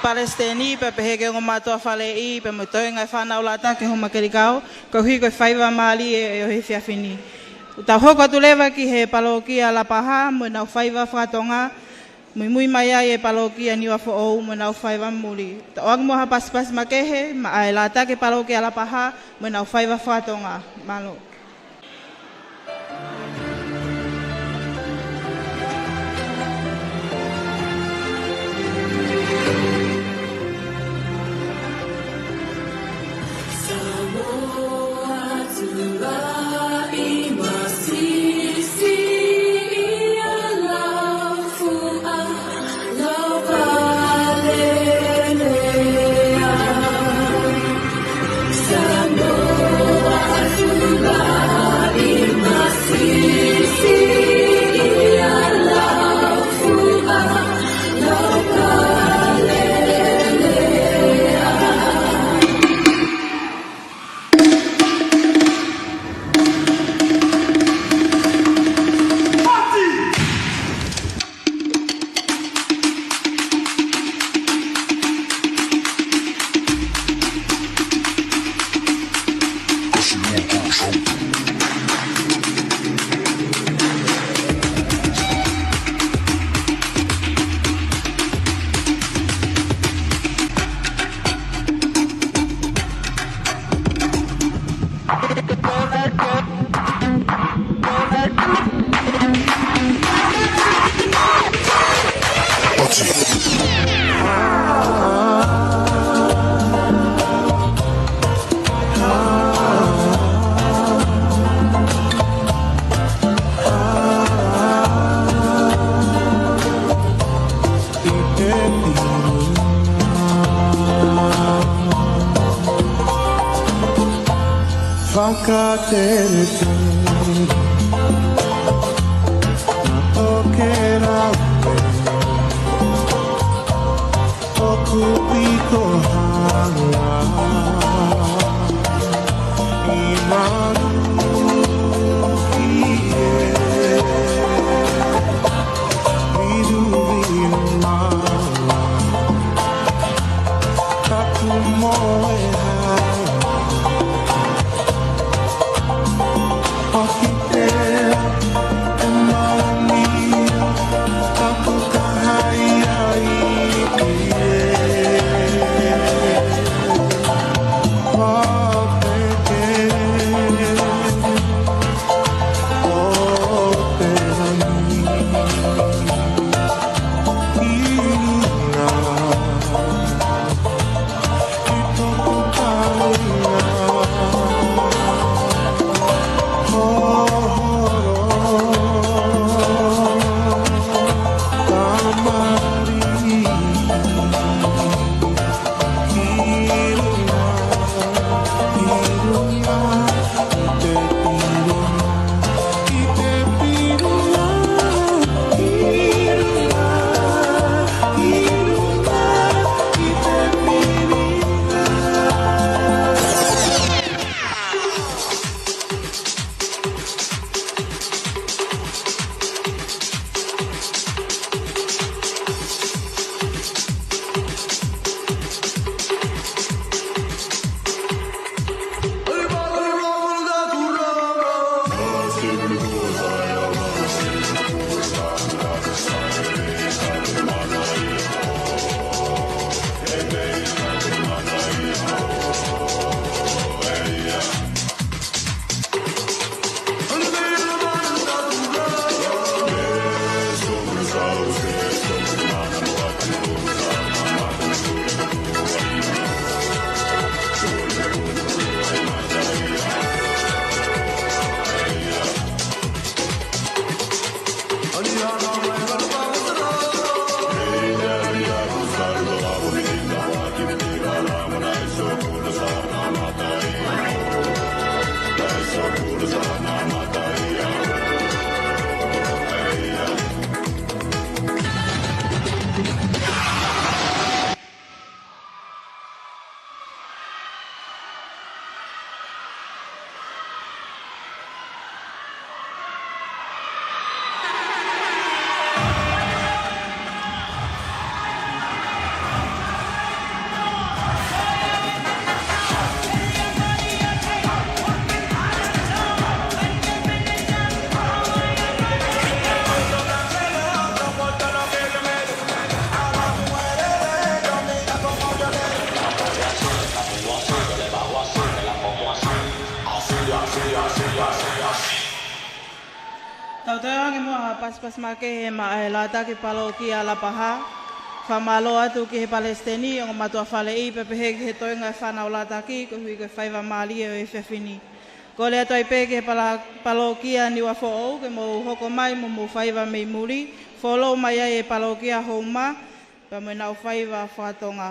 Palesiteni, pea pehē ki he ongo mātuʻa faleʻi, pea mo e toenga e fānau Lātake Houmakelikao, koeʻuhi ko e faiva mālie ʻo e efiafi ni. ʻOku tau hoko atu leva ki he palokia Lapaha mo ʻenau faiva fakatonga, muimui mai ai e palokia Niuafoʻou mo ʻenau faiva muli. Tau ʻoange muʻa ha pasipasi makehe maʻa e Lātake Palokia Lapaha mo ʻenau faiva fakatonga. Mālō. Fakateletele na tokela ʻoku piko hala i malu ki e. Tau toe ange muʻa ha pasipasi makehe maʻa e Lātaki Palōkia Lapahā. Fakamālō atu ki he Palesiteni, ongo mātuʻa faleʻi, pea pehē ki he toenga e fānau Lātaki, koeʻuhi ko e faiva mālie ʻo e efiafi ni. Kole atu ai pē ki he pala-, Palōkia Niuafoʻou, ke mou hoko mai mo mou faiva mei muli, follow mai ai e Palōkia Houma, pea mo ʻenau faiva faka-Tonga.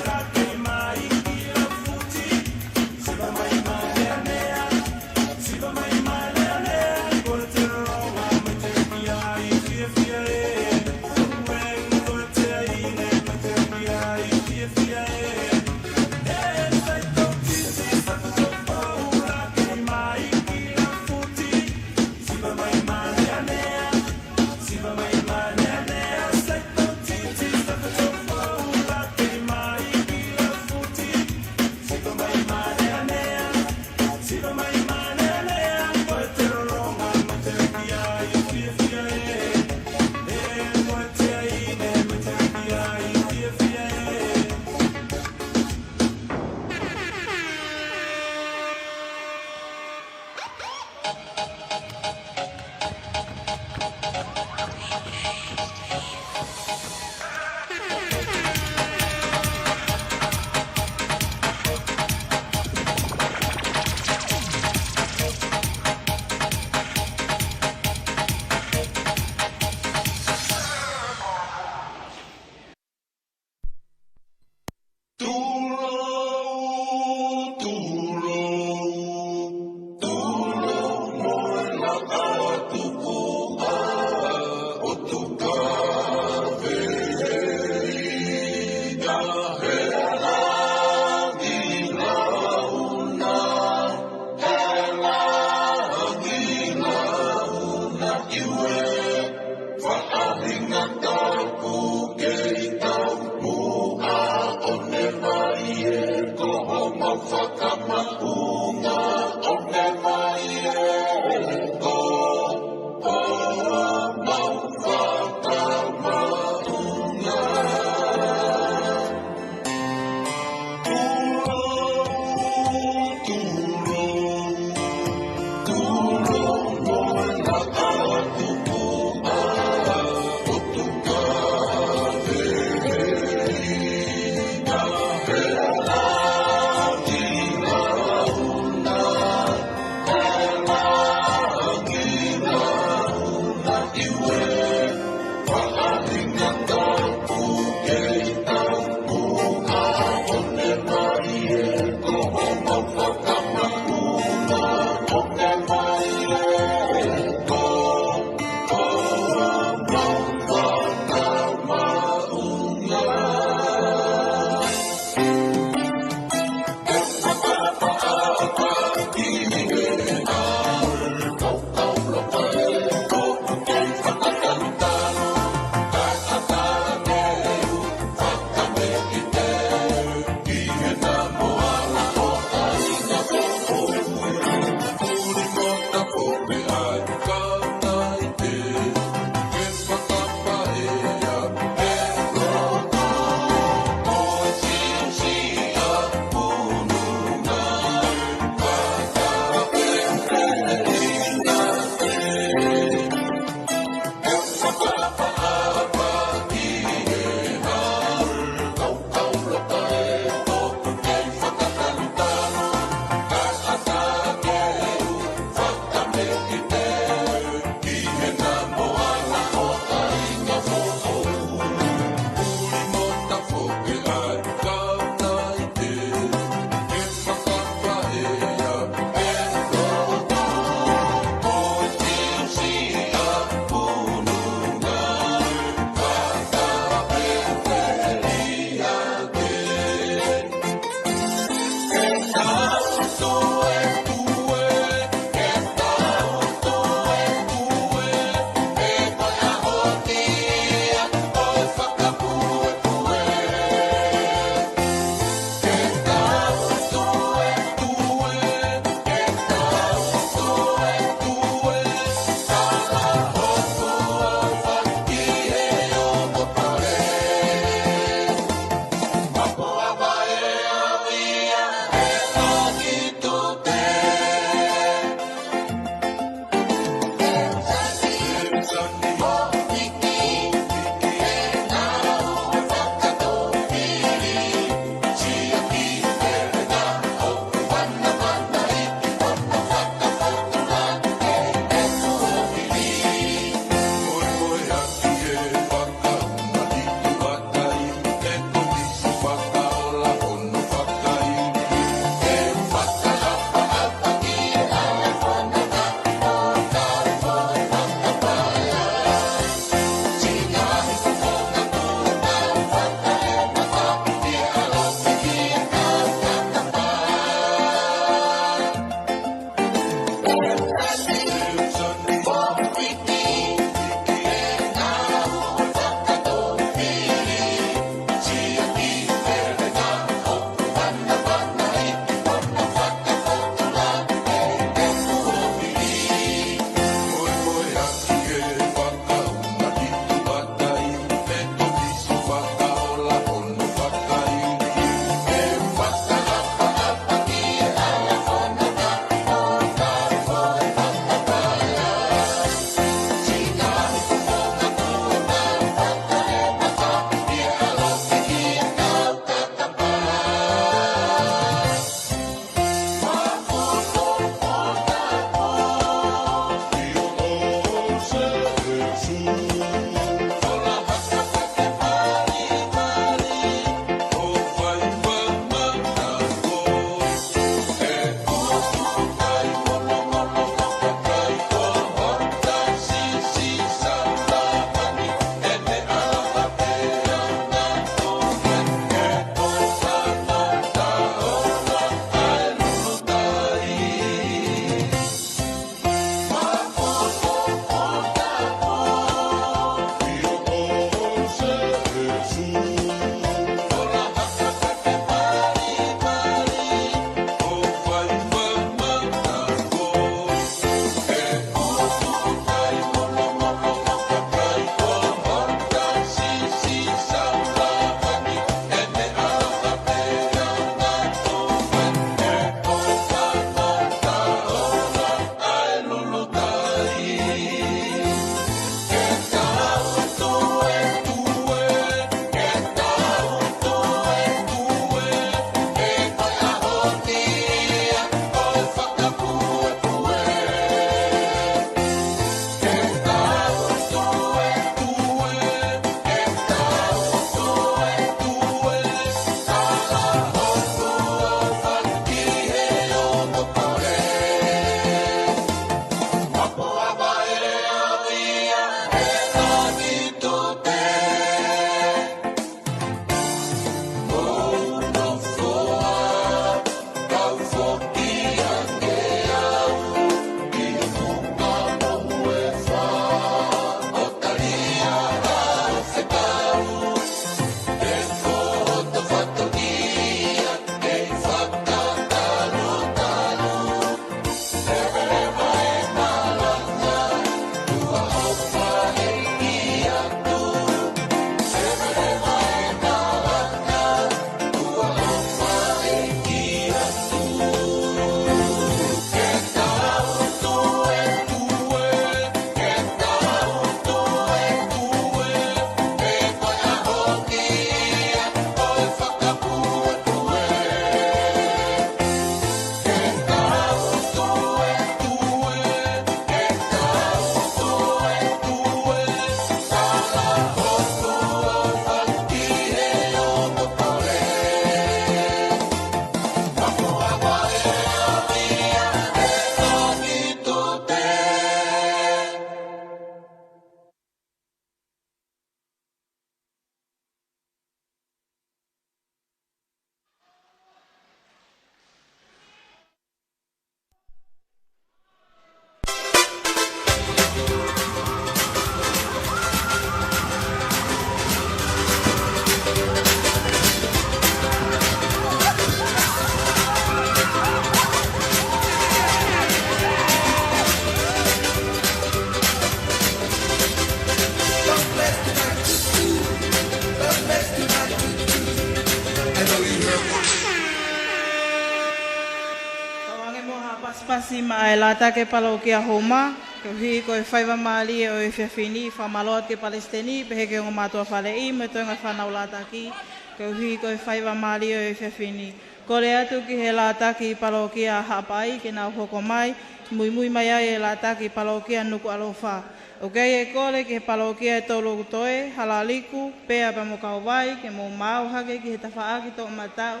Pasipasi maʻa e Lātaki Palōkia Houma, koeʻuhi ko e faiva mālie ʻo e efiafi ni. Fakamālō atu ki he Palesiteni, pehē ki he ongo mātuʻa faleʻi mo e toenga fānau Lātaki, koeʻuhi ko e faiva mālie ʻo e efiafi ni. Kole atu ki he Lātaki Palōkia Haʻapai ke nau hoko mai, muimui mai ai e Lātaki Palōkia Nukuʻalofa. ʻOku ʻi ai e kole ki he palōkia ʻe tolu ʻoku toe, Halaliku, Pea pea mo Kauvai, ke mou maau hake ki he tafaʻaki toʻomataʻu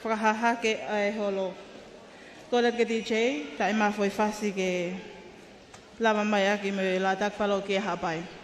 fakahahake ʻa e holo. Kole atu ki he D J, taʻemafoʻi fasi ke lava mai ʻaki mo e Lātaki Palōkia Haʻapai.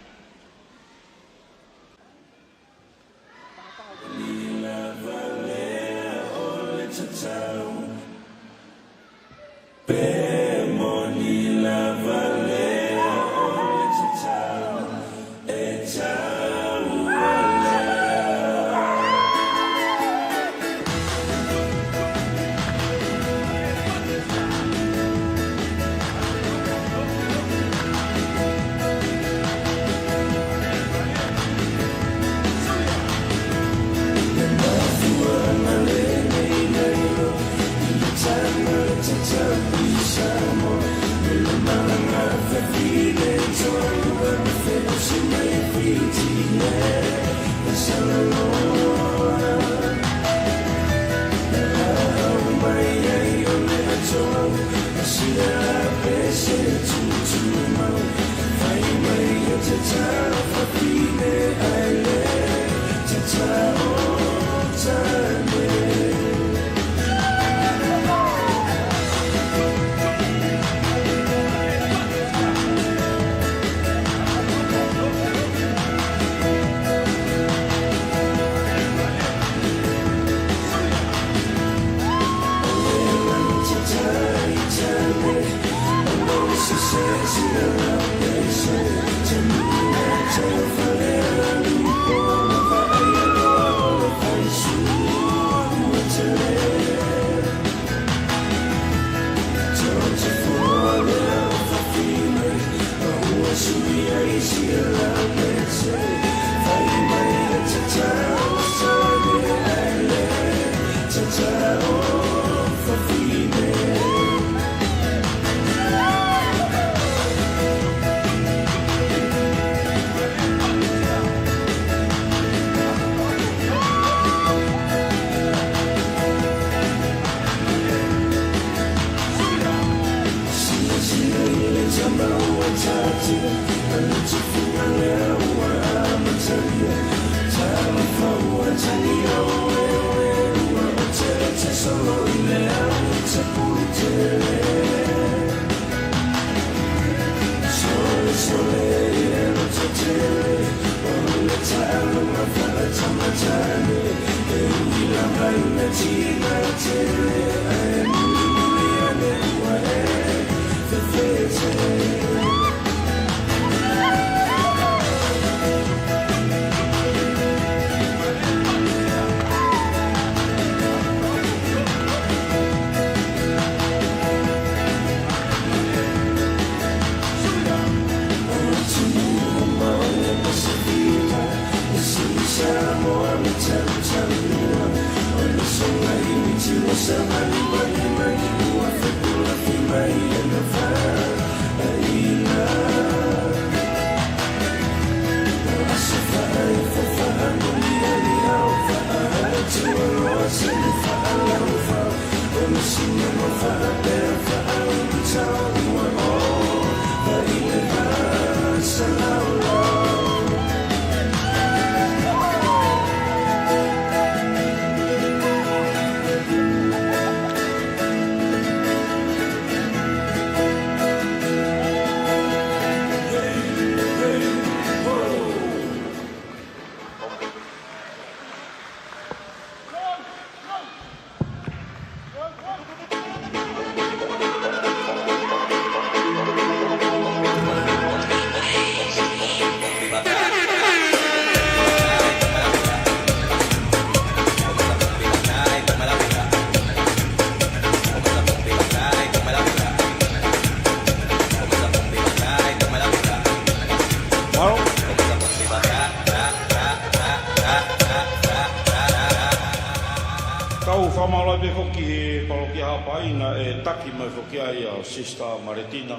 Haʻapai naʻe taki mai foki ai ʻa Sister Maletina.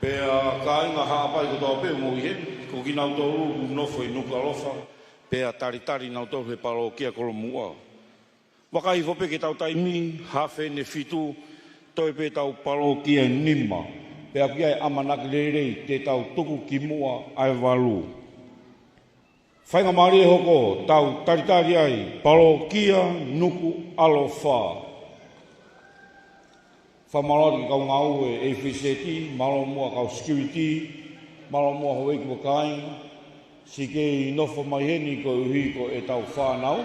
Pea kāinga Haʻapai kotoa pē ʻoku mou ʻi heni, ko kinautolu ʻoku nofo ʻi Nukuʻalofa, pea talitali nautolu he palōkia Kolomuʻa. Vakai hifo pē ki heʻetau taimi, hafe ʻene fitu, toe pē ʻetau palōkia ʻe nima. Pea ʻoku ʻi ai e ʻamanaki lelei te tau tuku ki muʻa ʻa e valu. Faingamālie hoko, tau talitali ai, palōkia Nukuʻalofa. Fakamālō atu ki he kau ngāue ʻa e F Z, mālō muʻa kau security, mālō muʻa houʻeiki mo e kāinga, siʻi kei nofo mai heni koeʻuhi ko ʻetau fānau.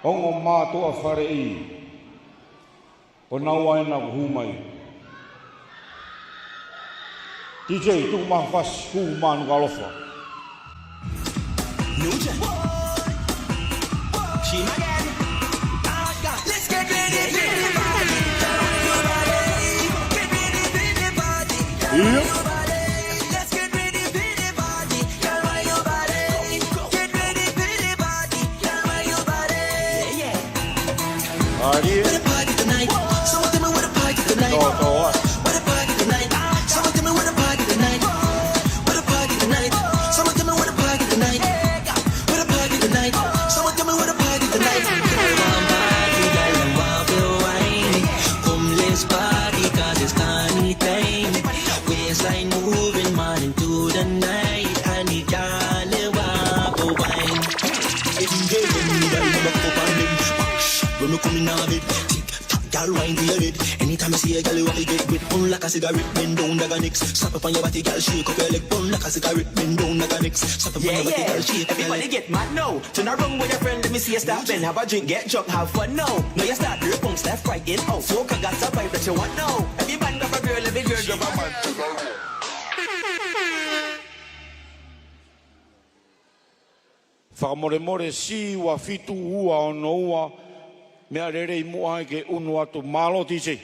Ongo mātuʻa faleʻi, ko naua ena kuo hū mai. D J, tuku mai ha fasi, hū mai Nukuʻalofa. Ia. ʻAlī. Tō, tō, ā. Girl, wine to your head. Anytime I see a girl, you want to get wet. Burn like a cigarette, bend down, like a next. Slap up on your body, girl, shake up your leg. Burn like a cigarette, bend down, like a next. Slap up on your body, girl, shake up your leg. Everybody get mad now. Turn around with your friend, let me see you stop and have a drink, get drunk, have fun now. Now you start to punk, start fighting out. So, 'cause that's a vibe that you want now. Every man got a girl, every girl got a man. Fakamolemole, C ua fitu ua ono ua, meʻa lelei muʻa ai ke ʻunu atu. Mālō, D J.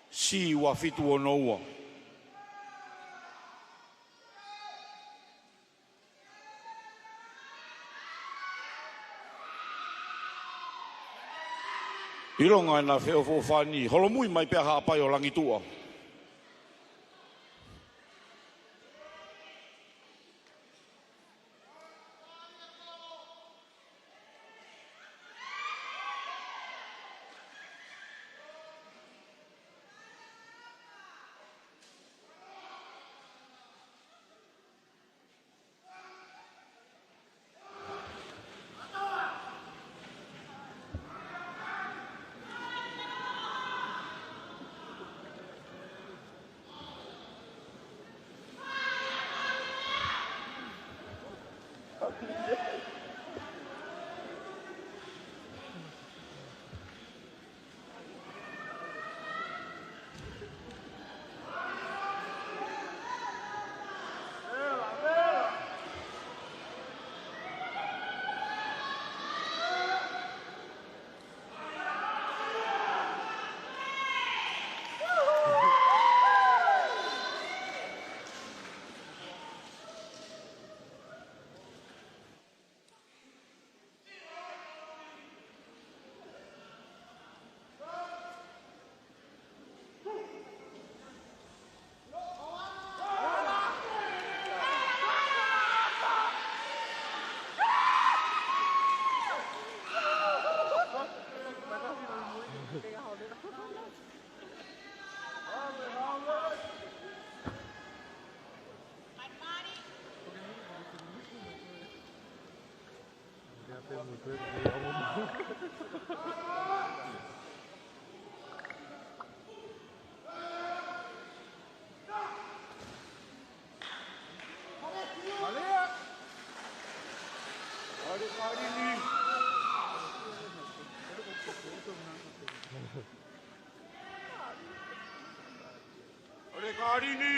C ua fitu ono ua. ʻIlonga ʻena feʻofoʻofani, holomui mai pē ʻa Haʻapai ʻo Langituʻa. ʻAlī, ʻAlī ni. ʻAlī, ʻAlī ni.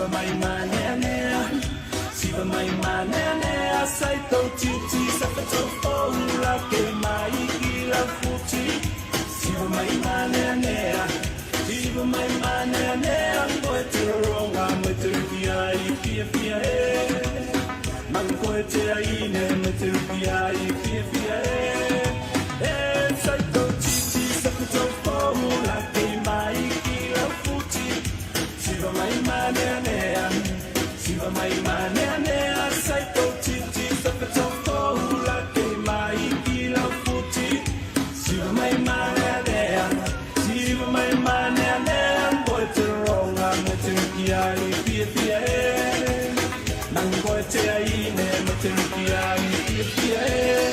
Siva mai Maneanea, Saito Titi, Sakato Foula, kei Maiki Lafuti. Siva mai Maneanea, Siva mai Maneanea, ko e te ronga mo e te uki ai fiefia ē. Mango ko e te aine mo e te uki ai fiefia ē. E Saito Titi, Sakato Foula, kei Maiki Lafuti. Siva mai Maneanea, Siva mai Maneanea, Saito Titi, Sakato Foula, kei Maiki Lafuti. Siva mai Maneanea, Siva mai Maneanea, ko e te ronga mo e te uki ai fiefia ē. Mango ko e te aine mo e te uki ai fiefia ē.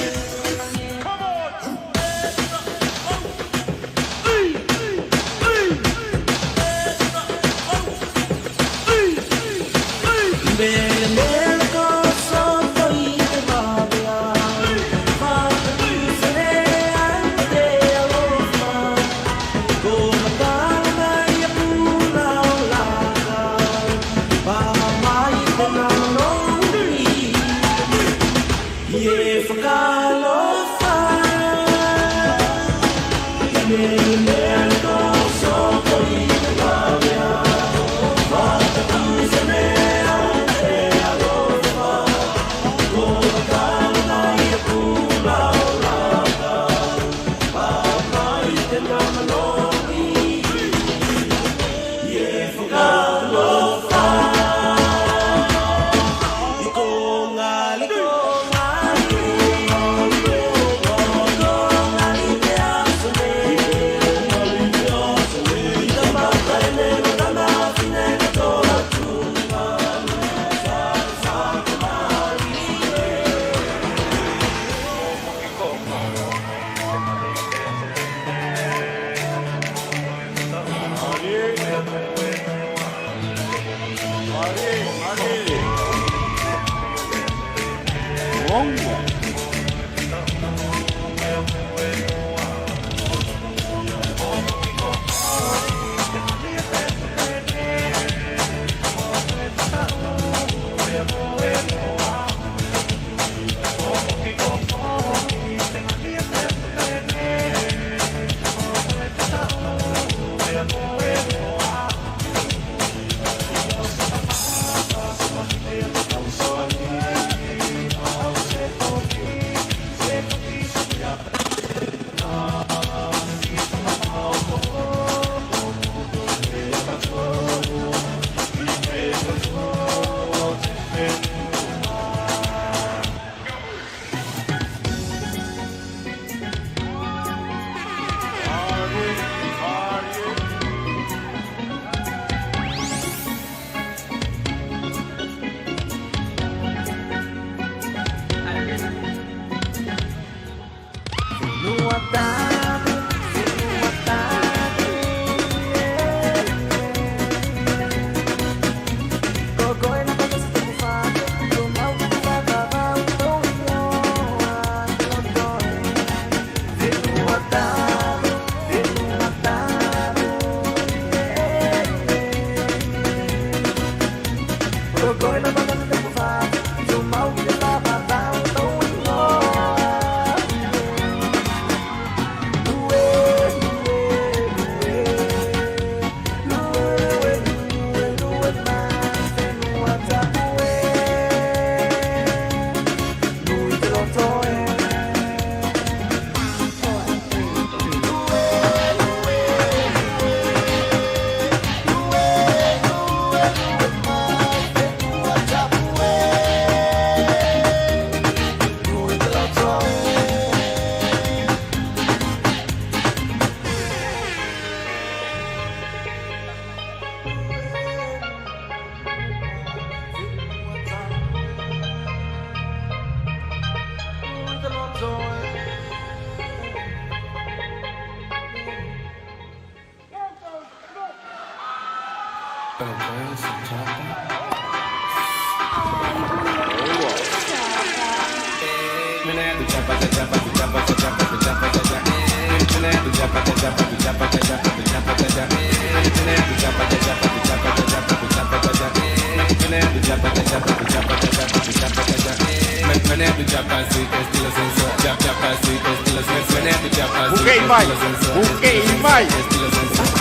Pukeʻi mai, pukeʻi mai.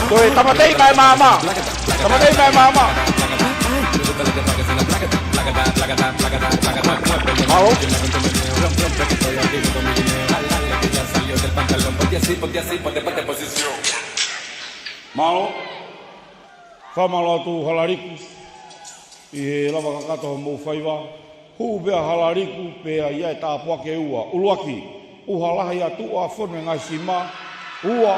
Toe tāmateʻi mai māmā. Tāmateʻi mai māmā. Mālō. Mālō. Fakamālō atu Halaliku ʻi he lava kakato hoʻomou faiva. Hū pea Halaliku pea ʻi ai e tāpuaki ʻe ua. ʻUluaki, ʻuha lahi ʻa tuʻa, fonu e ngaahi sima. Ua,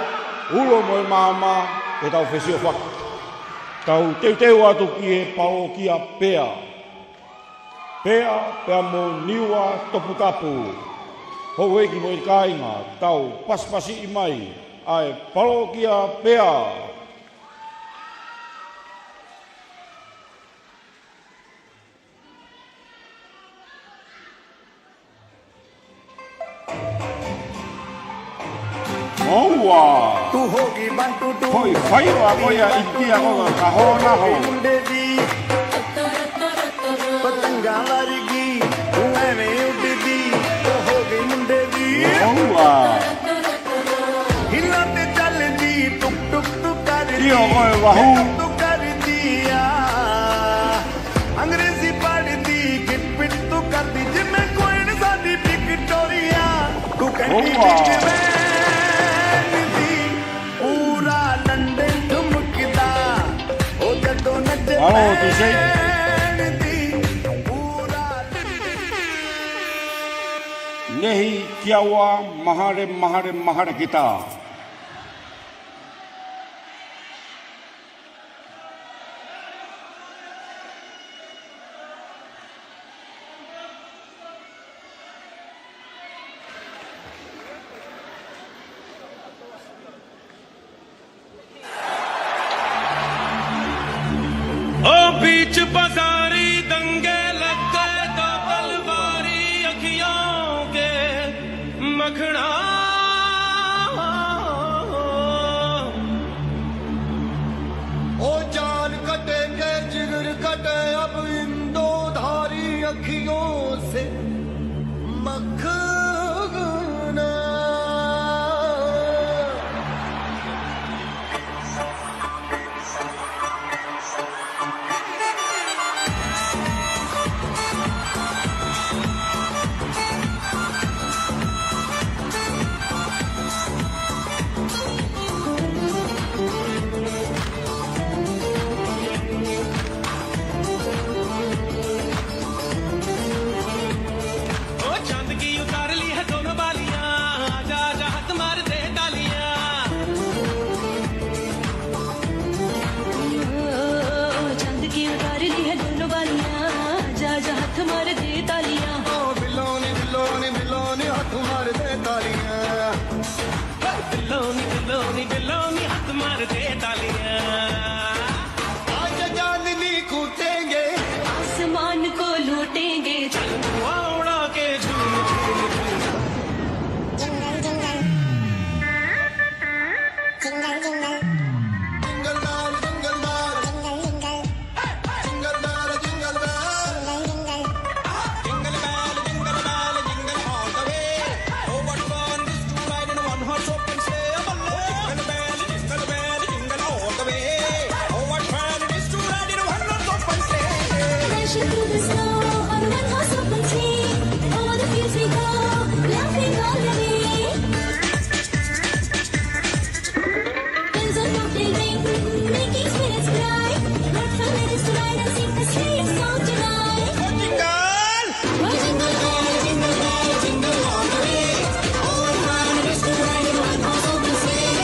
ulo mo e māmā, ke tau fesiofaki. Tau teuteu atu ki he palokia Pea. Pea, pea mo Niua Toputapu. Houʻeiki mo e kāinga, tau pasipasiʻi mai ʻa e palokia Pea. ʻOua. Ko e faiva ko ia ʻInitia ko ka hona ho. ʻOua. ʻIo ko e vahu. अंग्रेजी पढ़दी, किट पिट तू करदी, जिमें कोई न शादी विक्टोरिया। तू कहती ʻOua. दिल में नहीं थी, पूरा लंदन ठुमकदा। ओ जदों नचदा Mālō, Tuse. थी, पूरा London Ngaahi kiaua, mahalo, mahalo, mahalo kita. ओ बीच बाजारी दंगे लग गए, दो तलवारी अखियों के मखना। ओ जान कटेंगे, जिगर कटे अब इन दो धारी अखियों से मखना। ओ चांद की उतार ली है दोनों बालियां, आजा आजा हाथ मार दे तालियां। ओ चांद की उतार ली है दोनों बालियां, आजा आजा हाथ मार दे तालियां। ओ बिल्लों नी, बिल्लों नी, बिल्लों नी, हाथ मार दे तालियां। बिल्लों नी, बिल्लों नी, बिल्लों नी, हाथ मार दे तालियां। आज चांदनी कूटेंगे, आसमान को लूटेंगे। चल धुआं उड़ा के झूम, झूम, झूम। Jingle, jingle. Jingle, jingle. Jingle bell, jingle bell. Jingle, jingle. Jingle bell, jingle bell. Jingle, jingle. Jingle bell, jingle bell, jingle all the way. Oh, what fun it is to ride in a one-horse open sleigh. Jingle bell, jingle bell, jingle all the way. Oh, what fun it is to ride in a one-horse open sleigh. Dashing through the snow on a one-horse open sleigh. Over the fields we go, laughing all the way. Bells on top they ring, making spirits bright. What fun it is to ride and sing a sleighing song tonight. Oh, jingle bell, jingle bell, jingle all the way. Oh, what fun it is to ride in a one-horse open sleigh.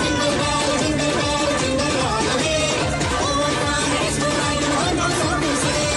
Jingle bell, jingle bell, jingle all the way. Oh, what fun it is to ride in a one-horse open sleigh.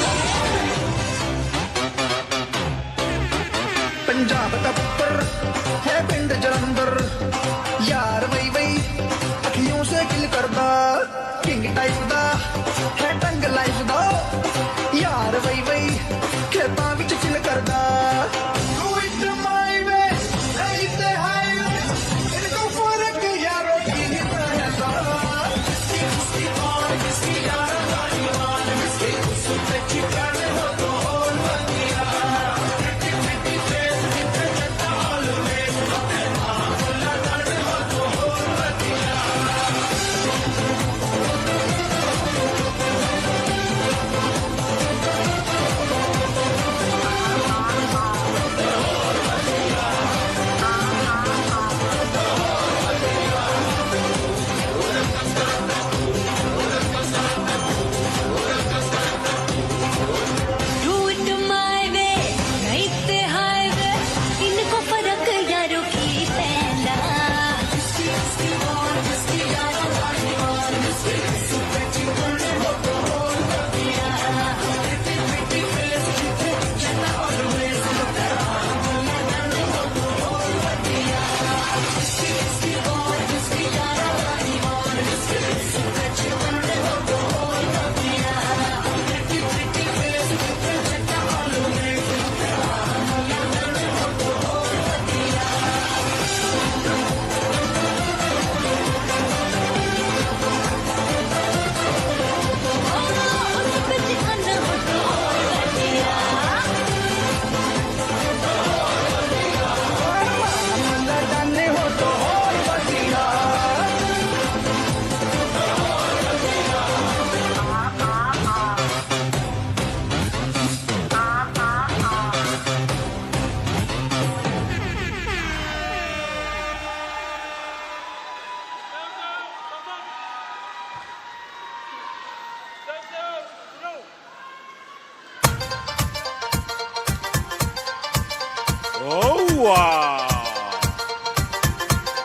Ua.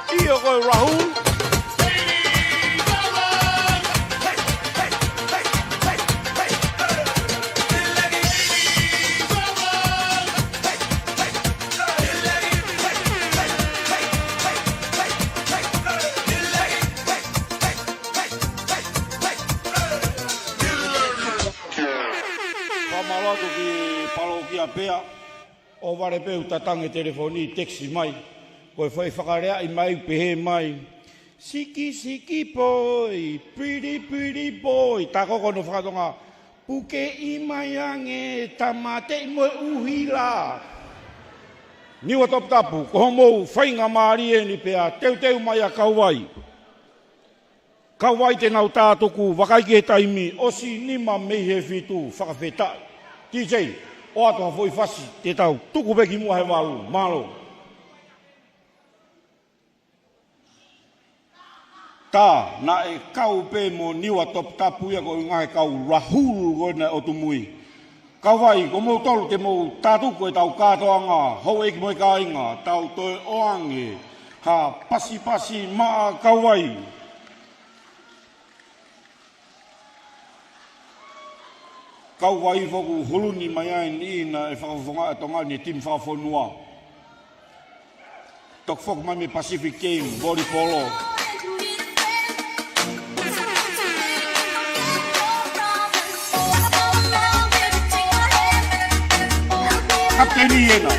ʻIo ko e Rahul. Fakamālō atu ki Palokia Pea. ʻO vale pē ʻeku tatangi e telefoni, text mai. Ko e foʻi fakaleaʻi mai, pehē mai, "Siki, siki boy, pretty, pretty boy." Tā ko hono fakatonga, "Pukeʻi mai ange, tāmateʻi mo e ʻuhila." Niua Toputapu, ko hoʻomou faingamālie eni pea teuteu mai ʻa Kauvai. Kauvai te nau tā tuku, vakai ki he taimi, ʻosi nima mei he fitu, fakafetaʻi. T J, ʻoatu ha foʻi fasi, te tau tuku pē ki muʻa he valu, mālō. Tā, naʻe kau pē mo Niua Toputapu ia ko e ngaahi kau Rahul ko ē naʻe ʻotu mui. Kauvai, ko moutolu te mou tā tuku ʻetau kātoanga, houʻeiki mo e kāinga, tau toe ʻoange ha pasipasi maʻa Kauvai. Kauvai foki ʻoku huluni mai ai ni naʻe fakafofongaʻi ʻe Tonga ni e timi fakafonua. Toki foki mai mei Pacific Game, volipolo. Kapiteni ena.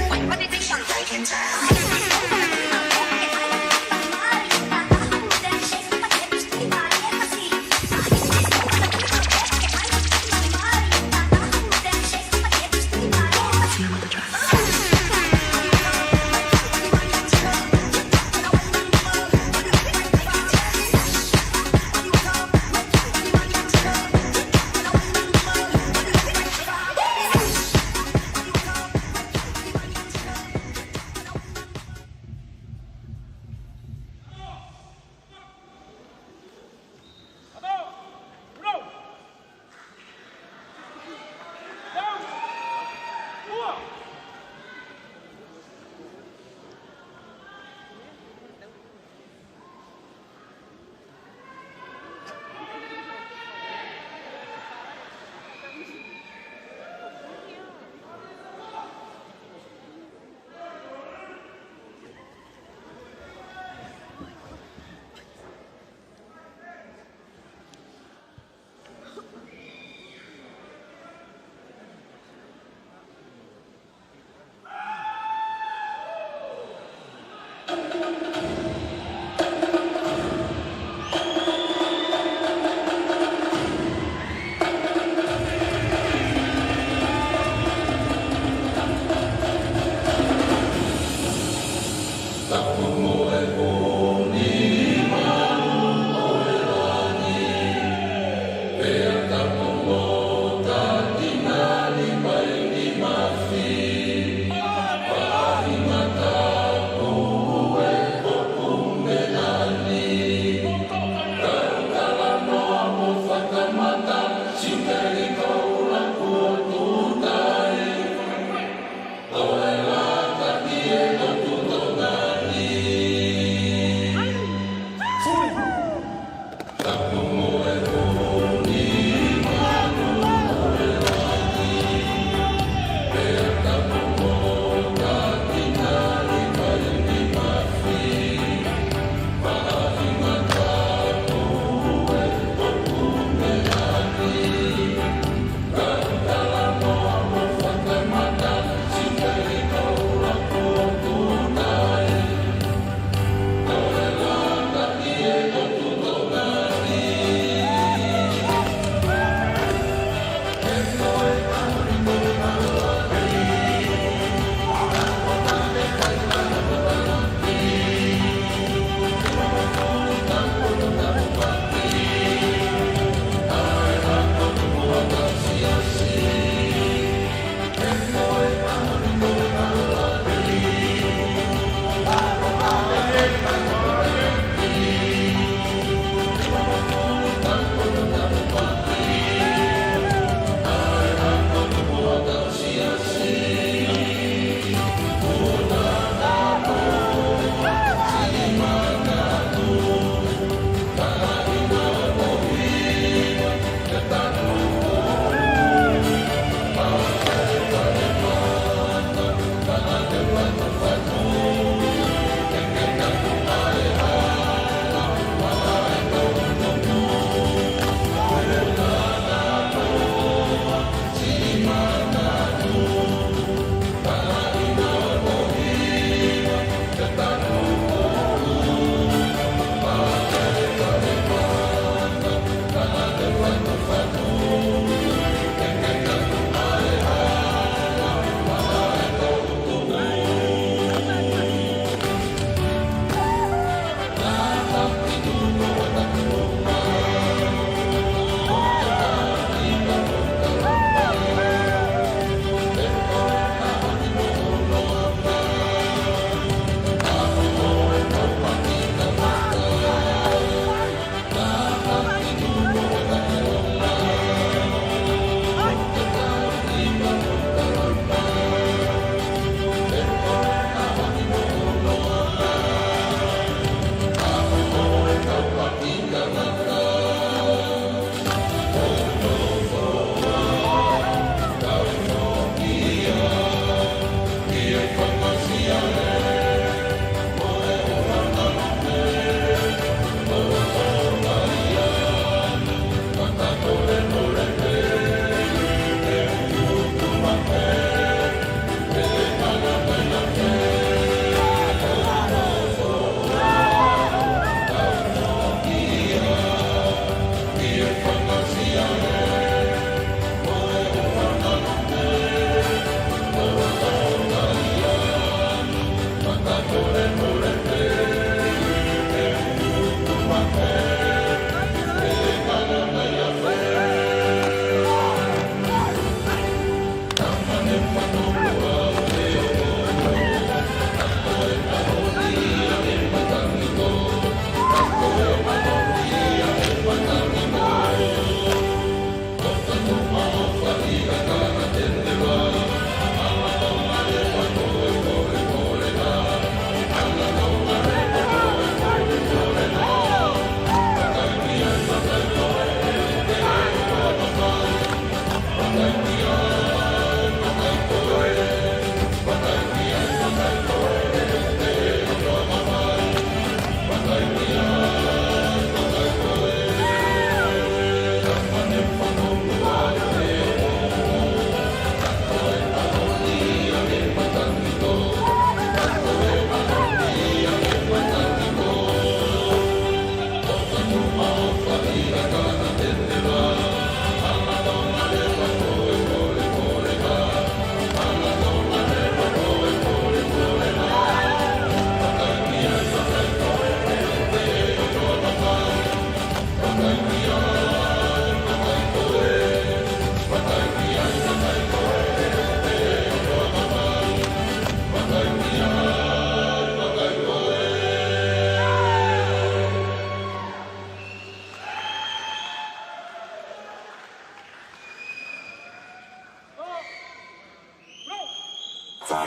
Be mine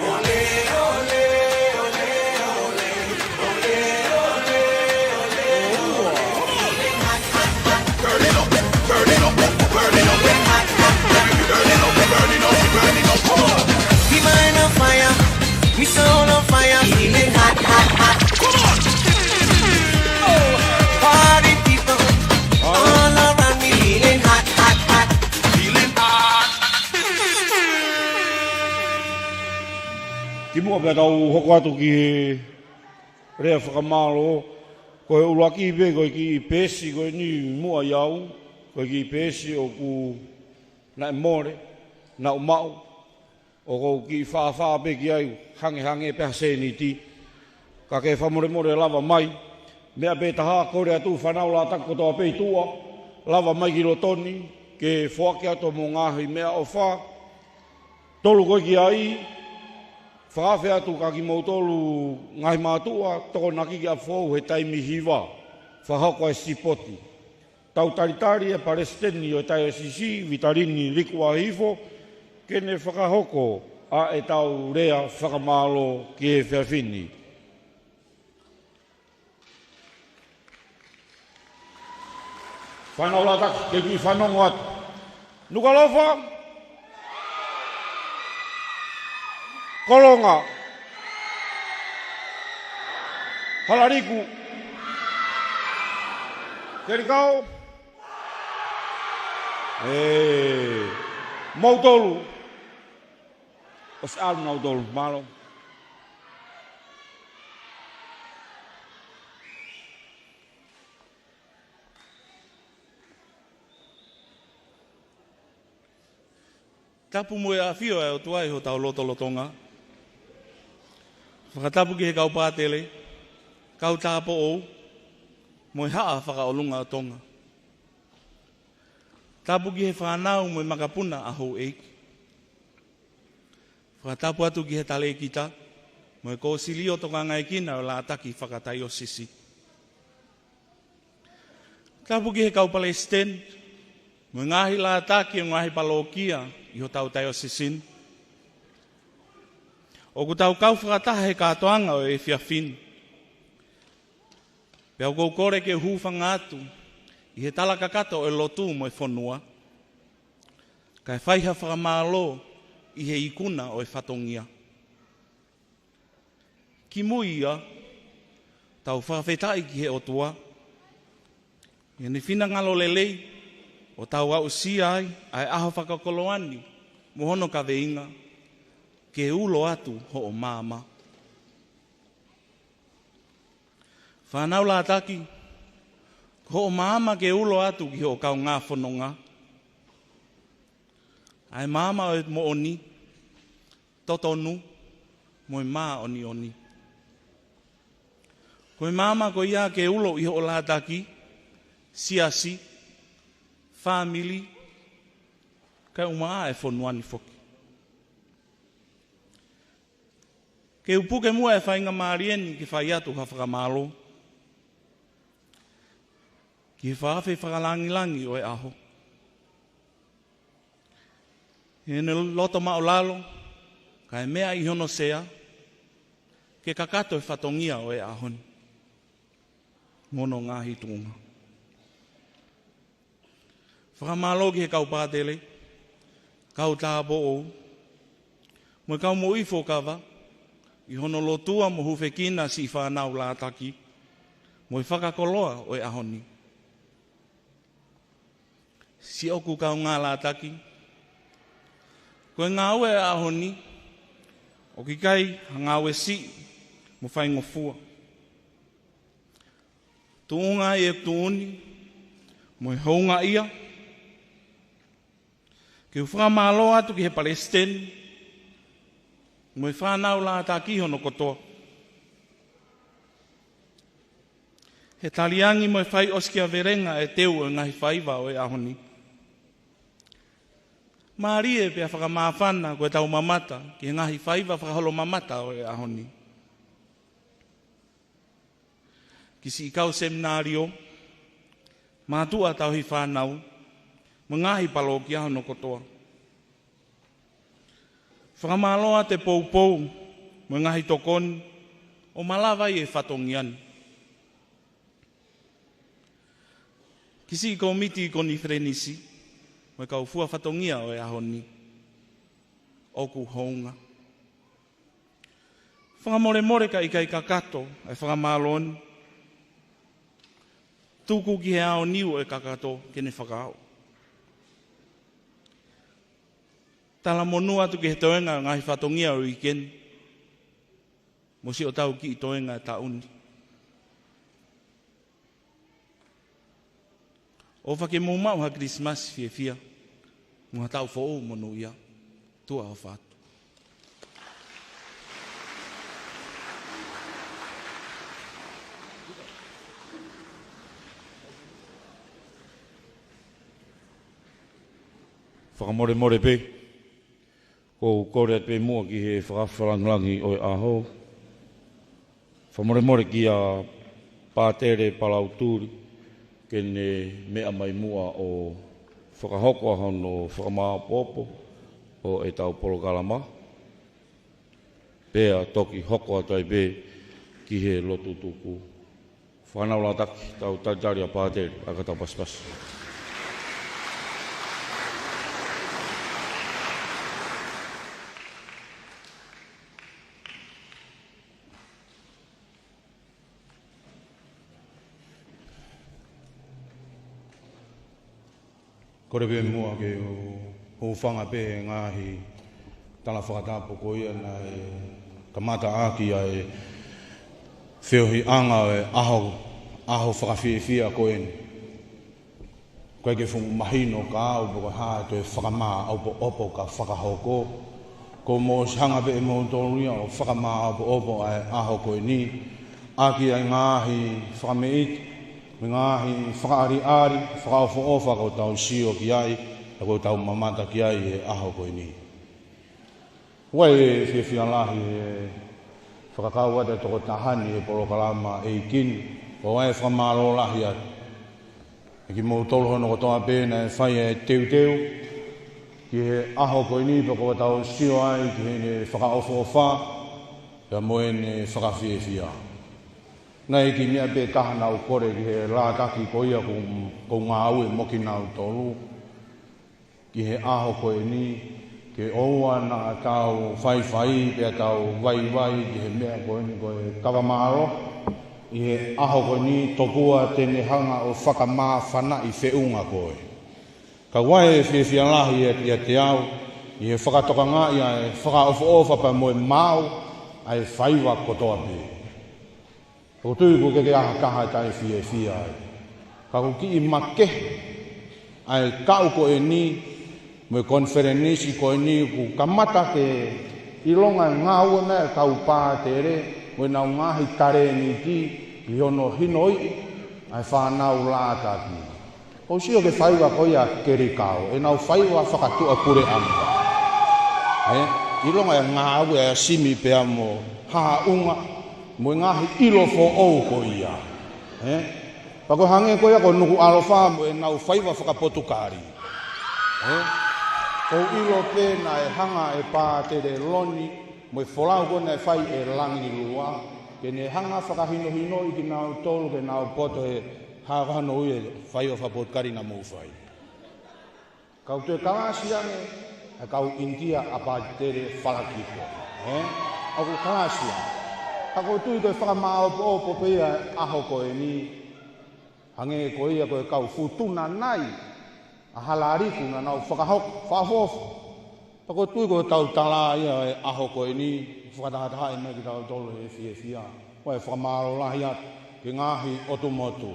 on fire, me soul on fire, feeling hot, hot, hot. Come on. Party people all around me, feeling hot, hot, hot. Feeling hot. Kimuʻa pea tau hoko atu ki he lea fakamālō, ko e ʻuluaki pē, ko e kiʻi peesi ko eni muʻa ʻiate au, ko e kiʻi peesi ʻoku naʻe mole, naʻa ku maʻu, ʻoku ou kiʻi fāfā pē ki ai, hangehangē pē ha sēniti. Ka ke fakamolemole lava mai, meʻa pē taha, kole atu fānau Lātaki kotoa pē ʻi tuʻa, lava mai ki loto ni, ke foaki atu hoʻomou ngaahi meʻaʻofa. Tolu ko ē ki ai, fakaafe atu kia kimoutolu ngaahi mātuʻa, tokonaki ki ʻApifoʻou he taimi hiva, fakahoko e sipoti. Tau talitali e Palesiteni ʻo e Taiosisi, Vitalini Likuʻahihifo, ke ne fakahoko ʻa ʻetau lea fakamālō ki he efiafi ni. Fānau Lātaki, ke kiʻi fanongo atu. Nukuʻalofa. Kolonga. Halaliku. Kelikao. ʻE, moutolu. ʻOsi ʻalu nautolu, mālō. Tapu mo e ʻafio ʻa e ʻOtua ʻi hotau lotolotonga. Fakatapu ki he kau pātele, kau tāupoʻou, mo e Haʻa Fakaʻolunga ʻo Tonga. Tapu ki he fānau mo e makapuna ʻa houʻeiki. Fakatapu atu ki he talēkita, mo e kōsilio tokangaekina ʻo e Lātaki Fakataiosisi. Tapu ki he kau palesiteni, mo e ngaahi lātaki ʻo e ngaahi palōkia ʻi hotau taiosisi ni. ʻOku tau kau fakataha he kātoanga ʻo e efiafi ni. Pea ʻoku ou kole ke u hūfanga atu ʻi he tala kakato ʻo e lotu mo e fonua, kae fai ha fakamālō ʻi he ikuna ʻo e fatongia. Kimui ia, tau fakafetaʻi ki he ʻOtua, ʻi heʻene finangalo lelei ʻo tau aʻusia ai ʻa e ʻaho fakakoloa ni mo hono kaveinga, Ke Ulo Atu Hoʻo Maama. Fānau Lātaki, ko hoʻo maama ke ulo atu ki hoʻo kaungā fononga, ʻa e maama ʻo e moʻoni, totonu, mo e māʻoniʻoni. Ko e maama ko ia ke ulo ʻi hoʻo lātaki, siasi, fāmili, kae ʻumaʻā e fonua ni foki. Ke u puke muʻa e faingamālie ni ke fai atu ha fakamālō ki he fakaafe fakalāngilangi ʻo e ʻaho, heʻene loto māʻulalo, kae meʻa ʻi hono sea, ke kakato e fatongia ʻo e ʻaho ni mo hono ngaahi tuʻunga. Fakamālō ki he kau pātele, kau tāupoʻou, mo e kau moʻui fuakava, ʻi hono lotua mo hūfekina siʻi fānau Lātaki, mo e fakakoloa ʻo e ʻaho ni. Siʻoku kaungā Lātaki, ko e ngāue ʻo e ʻaho ni, ʻoku ʻikai ha ngāue siʻi mo faingofua. Tuʻunga ʻi he tuʻu ni, mo e houngaʻia, ke u fakamālō atu ki he palesiteni, mo e fānau Lātaki hono kotoa. He taliangi mo e fai ʻosikiavelenga e teu ʻo e ngaahi faiva ʻo e ʻaho ni. Mālie pea fakamāfana ko e tau mamata ki he ngaahi faiva fakaholomamata ʻo e ʻaho ni. Ki siʻi kau seminalio, mātuʻa tauhi fānau, mo e ngaahi palōkia hono kotoa. Fakamālō atu e poupou mo e ngaahi tokoni ʻo malava ai e fatongia ni. Ki siʻi kōmiti konifelenisi mo e kau fua fatongia ʻo e ʻaho ni, ʻoku hounga. Fakamolemole ka ʻikai kakato e fakamālō ni, tuku ki he aoniu ʻo e kakato ke ne fakaʻau. Talamonū atu ki he toenga ngaahi fatongia ʻo e uike ni, mo siʻotau kiʻi toenga taʻu ni. ʻOfa ke mou maʻu ha Kilisimasi fiefia mo ha taʻu foʻou monūʻia. Tuʻa ʻofa atu. Fakamolemole pē, ʻoku ou kole atu pē muʻa ki he fakafakalāngilangi ʻo e ʻaho. Fakamolemole kia Pātele Palautuli ke ne meʻa mai muʻa ʻo fakahoko ʻa hono fakamāʻopoʻopo ʻo ʻetau polokalama. Pea toki hoko atu ai pē ki he lotu tuku. Fānau Lātaki, tau talitali ʻa Pātele, ʻa ka tau pasipasi. Kole pē muʻa ke u hūfanga pē he ngaahi tala fakatapu ko ia naʻe kamata ʻaki ʻa e feohiʻanga ʻo e ʻaho, ʻaho fakafiefia ko eni. ʻOku ʻikai ke fuʻu mahino kia au pe ko e hā ʻa e toe fakamāʻopoʻopo ka fakahoko. Kuo mou ʻosi hanga pē ʻe moutolu ia ʻo fakamāʻopoʻopo ʻa e ʻaho ko eni ʻaki ʻa e ngaahi fakameʻite, mo e ngaahi fakaʻaliʻali, fakaʻofoʻofa kuo tau sio ki ai, pea kuo tau mamata ki ai he ʻaho ko eni. ʻOku ou fiefia lahi he fakakau atu e tokotaha ni he polokalama ʻeiki ni, ʻoku ou fakamālō lahi atu. ʻE kimoutolu hono kotoa pē naʻe fai e teuteu ki he ʻaho ko eni pea kuo tau sio ai ki heʻene fakaʻofoʻofa, pea mo ʻene fakafiefia. Naʻe ʻi ai e kiʻi meʻa pē taha naʻa ku kole ki he Lātaki ko ia ʻoku ou ngāue mo kinautolu ki he ʻaho ko eni, ke ʻoua naʻa tau faifai pea tau vaivai ki he meʻa ko eni ko e kava mālohi ʻi he ʻaho ko eni, tokua te ne hanga ʻo fakamāfanaʻi feʻunga koe. Ka ʻoku ou fiefia lahi ʻiate au ʻi he fakatokangaʻi ʻa e fakaʻofoʻofa pea mo e maau ʻa e faiva kotoa pē. ʻOku ou tui ʻoku ʻikai ke ʻi ai ha taha ʻe taʻefiefia ai. Ka ʻoku kiʻi makehe ʻa e taʻu ko eni mo e konifelenisi ko eni, kuo kamata ke ʻilonga e ngāue mai ʻa e kau pātele mo ʻenau ngaahi talēniti ʻi hono hinoiʻi ʻa e fānau Lātaki. ʻOku ou sio ki he faiva ko ia ʻa Kelikao, ʻenau faiva fakatuʻapuleʻanga. Ē, ʻilonga e ngāue ʻa Simi pea mo Haʻunga, mo e ngaahi ʻilo foʻou ko ia. Ē, pea ko e hangē ko ia ko Nukuʻalofa mo ʻenau faiva fakapotukali. Ē, ʻoku ou ʻilo pē naʻe hanga ʻe Pātele Loni mo e folau ko ē naʻe fai ʻe Langilua ke ne hanga fakahinohinoʻi kinautolu ke nau poto he hā ko hano ui e faiva fakapotukali naʻa mou fai. Kau toe kalasi ange ʻa e kau ʻInitia ʻa Pātele Falakiko. Ē? ʻOku kalasi ange. Ka ʻoku ou tui ko e fakamāʻopoʻopo pē ia ʻaho ko eni. Hangē ko ia ko e kau fuʻu tuna nai ʻa Halaliku naʻa nau fakahoko, fakaʻofoʻofa. Pea ʻoku ou tui ko e tau tala ia e ʻaho ko eni, fakatahatahaʻi mai kitautolu he fiefia. ʻOku ou fakamālō lahi atu ki he ngaahi ʻotu motu.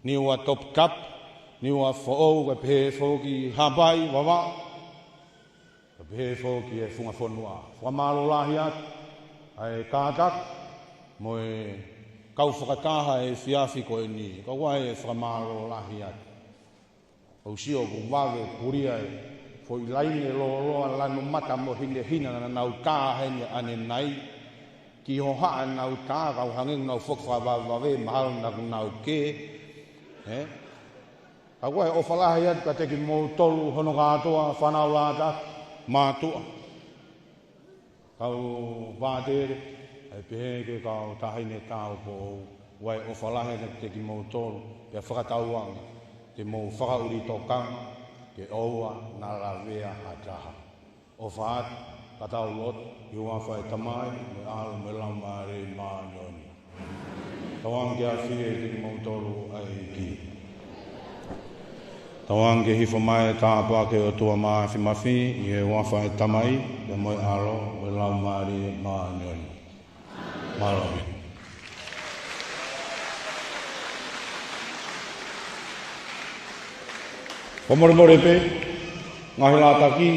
Niua Toputapu, Niua Foʻou, kae pehē foki Haʻapai, Vavaʻu. Kae pehē foki e Funga Fonua. Fakamālō lahi atu ʻa e kātaki mo e kau fakataha he efiafi ko eni. Ka ʻoku ou fakamālō lahi atu. ʻOku ou sio ʻoku vave pulia e foʻi laine lōloa lanu mata mo hinehina naʻa nau tā heni ʻanenai. Ki hohaʻa naʻa nau tā, kau hangē naʻa nau foki fakavavevave, mahalo naʻa nau kē. Ē? Ka ʻoku ou ʻofa lahi atu kiate kimoutolu hono kātoa, fānau Lātaki, mātuʻa. Kau pātele, ʻa e pehē ki he kau taʻahine tāupoʻou, ʻoku ʻofa lahi atu kiate kimoutolu, pea fakatauange te mou fakaʻuli tokanga ke ʻoua naʻa lavea ha taha. ʻOfa atu, ka tau lotu, ʻi he huafa ʻo e Tamai, mo e ʻAlo, mo e Laumālie Māʻoniʻoni. Tauange ke ʻafio ʻiate kimoutolu ʻa e ʻEiki. Tauange ke hifo mai e tāpuaki ʻa e ʻOtua Māfimafi, ʻi he huafa ʻo e Tamai, pea mo e ʻAlo, mo e Laumālie Māʻoniʻoni. Mālō. Fakamolemole pē, ngaahi lātaki,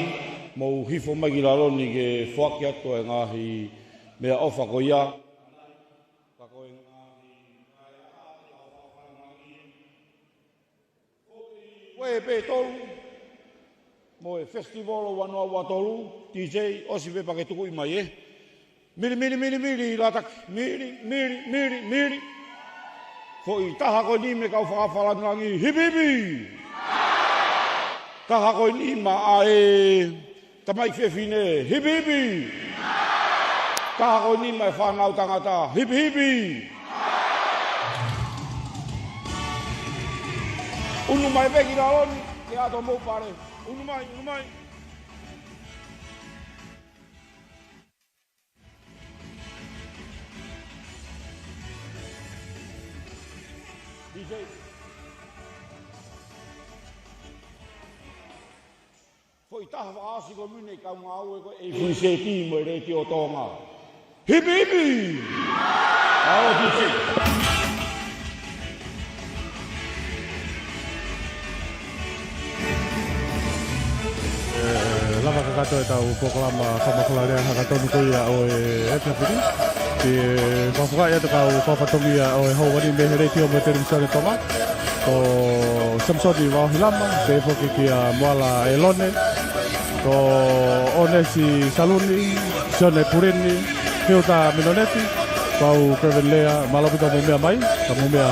mou hifo mai ki lalo ni ke foaki atu e ngaahi meʻaʻofa ko ia. Ka ko e ngaahi ʻofa pē tolu, mo e festival ua noa ua tolu, D J, ʻosi pē pea ke tukuʻi mai, ē. Mili, mili, mili, mili, lātaki. Mili, mili, mili, mili. Foʻi taha ko eni mei he kau fakafalangilangi, hipi, hipi. Taha ko eni maʻa e tamaiki fefine, hipi, hipi. Taha ko eni maʻa e fānau tangata, hipi, hipi. Unu mai pē ki lalo ni, ke ʻoatu homou pale. Unu mai, unu mai. D J. Foʻi taha fakaʻosi ko eni mei he kau ngāue ko ē ʻa e F C T mo e Letiō Tonga. Hipi, hipi! ʻAo, D J. ʻE, lava kakato ʻetau polokalama Fakamolemole Hakatonga ko ia ʻo e F F D. Ke fakafoki atu kau fakafatongia ʻo e houa ni mei he Letiō mo e Televīsone Tonga. Ko Samisoni Vaohilama, pehē foki kia Moala ʻElone. Ko ʻOnesi Saluni, Sione Pulini, Hilda Minoneti, pea mo Kevin Lea, mālō ʻaupito hoʻomou meʻa mai, ka mou meʻa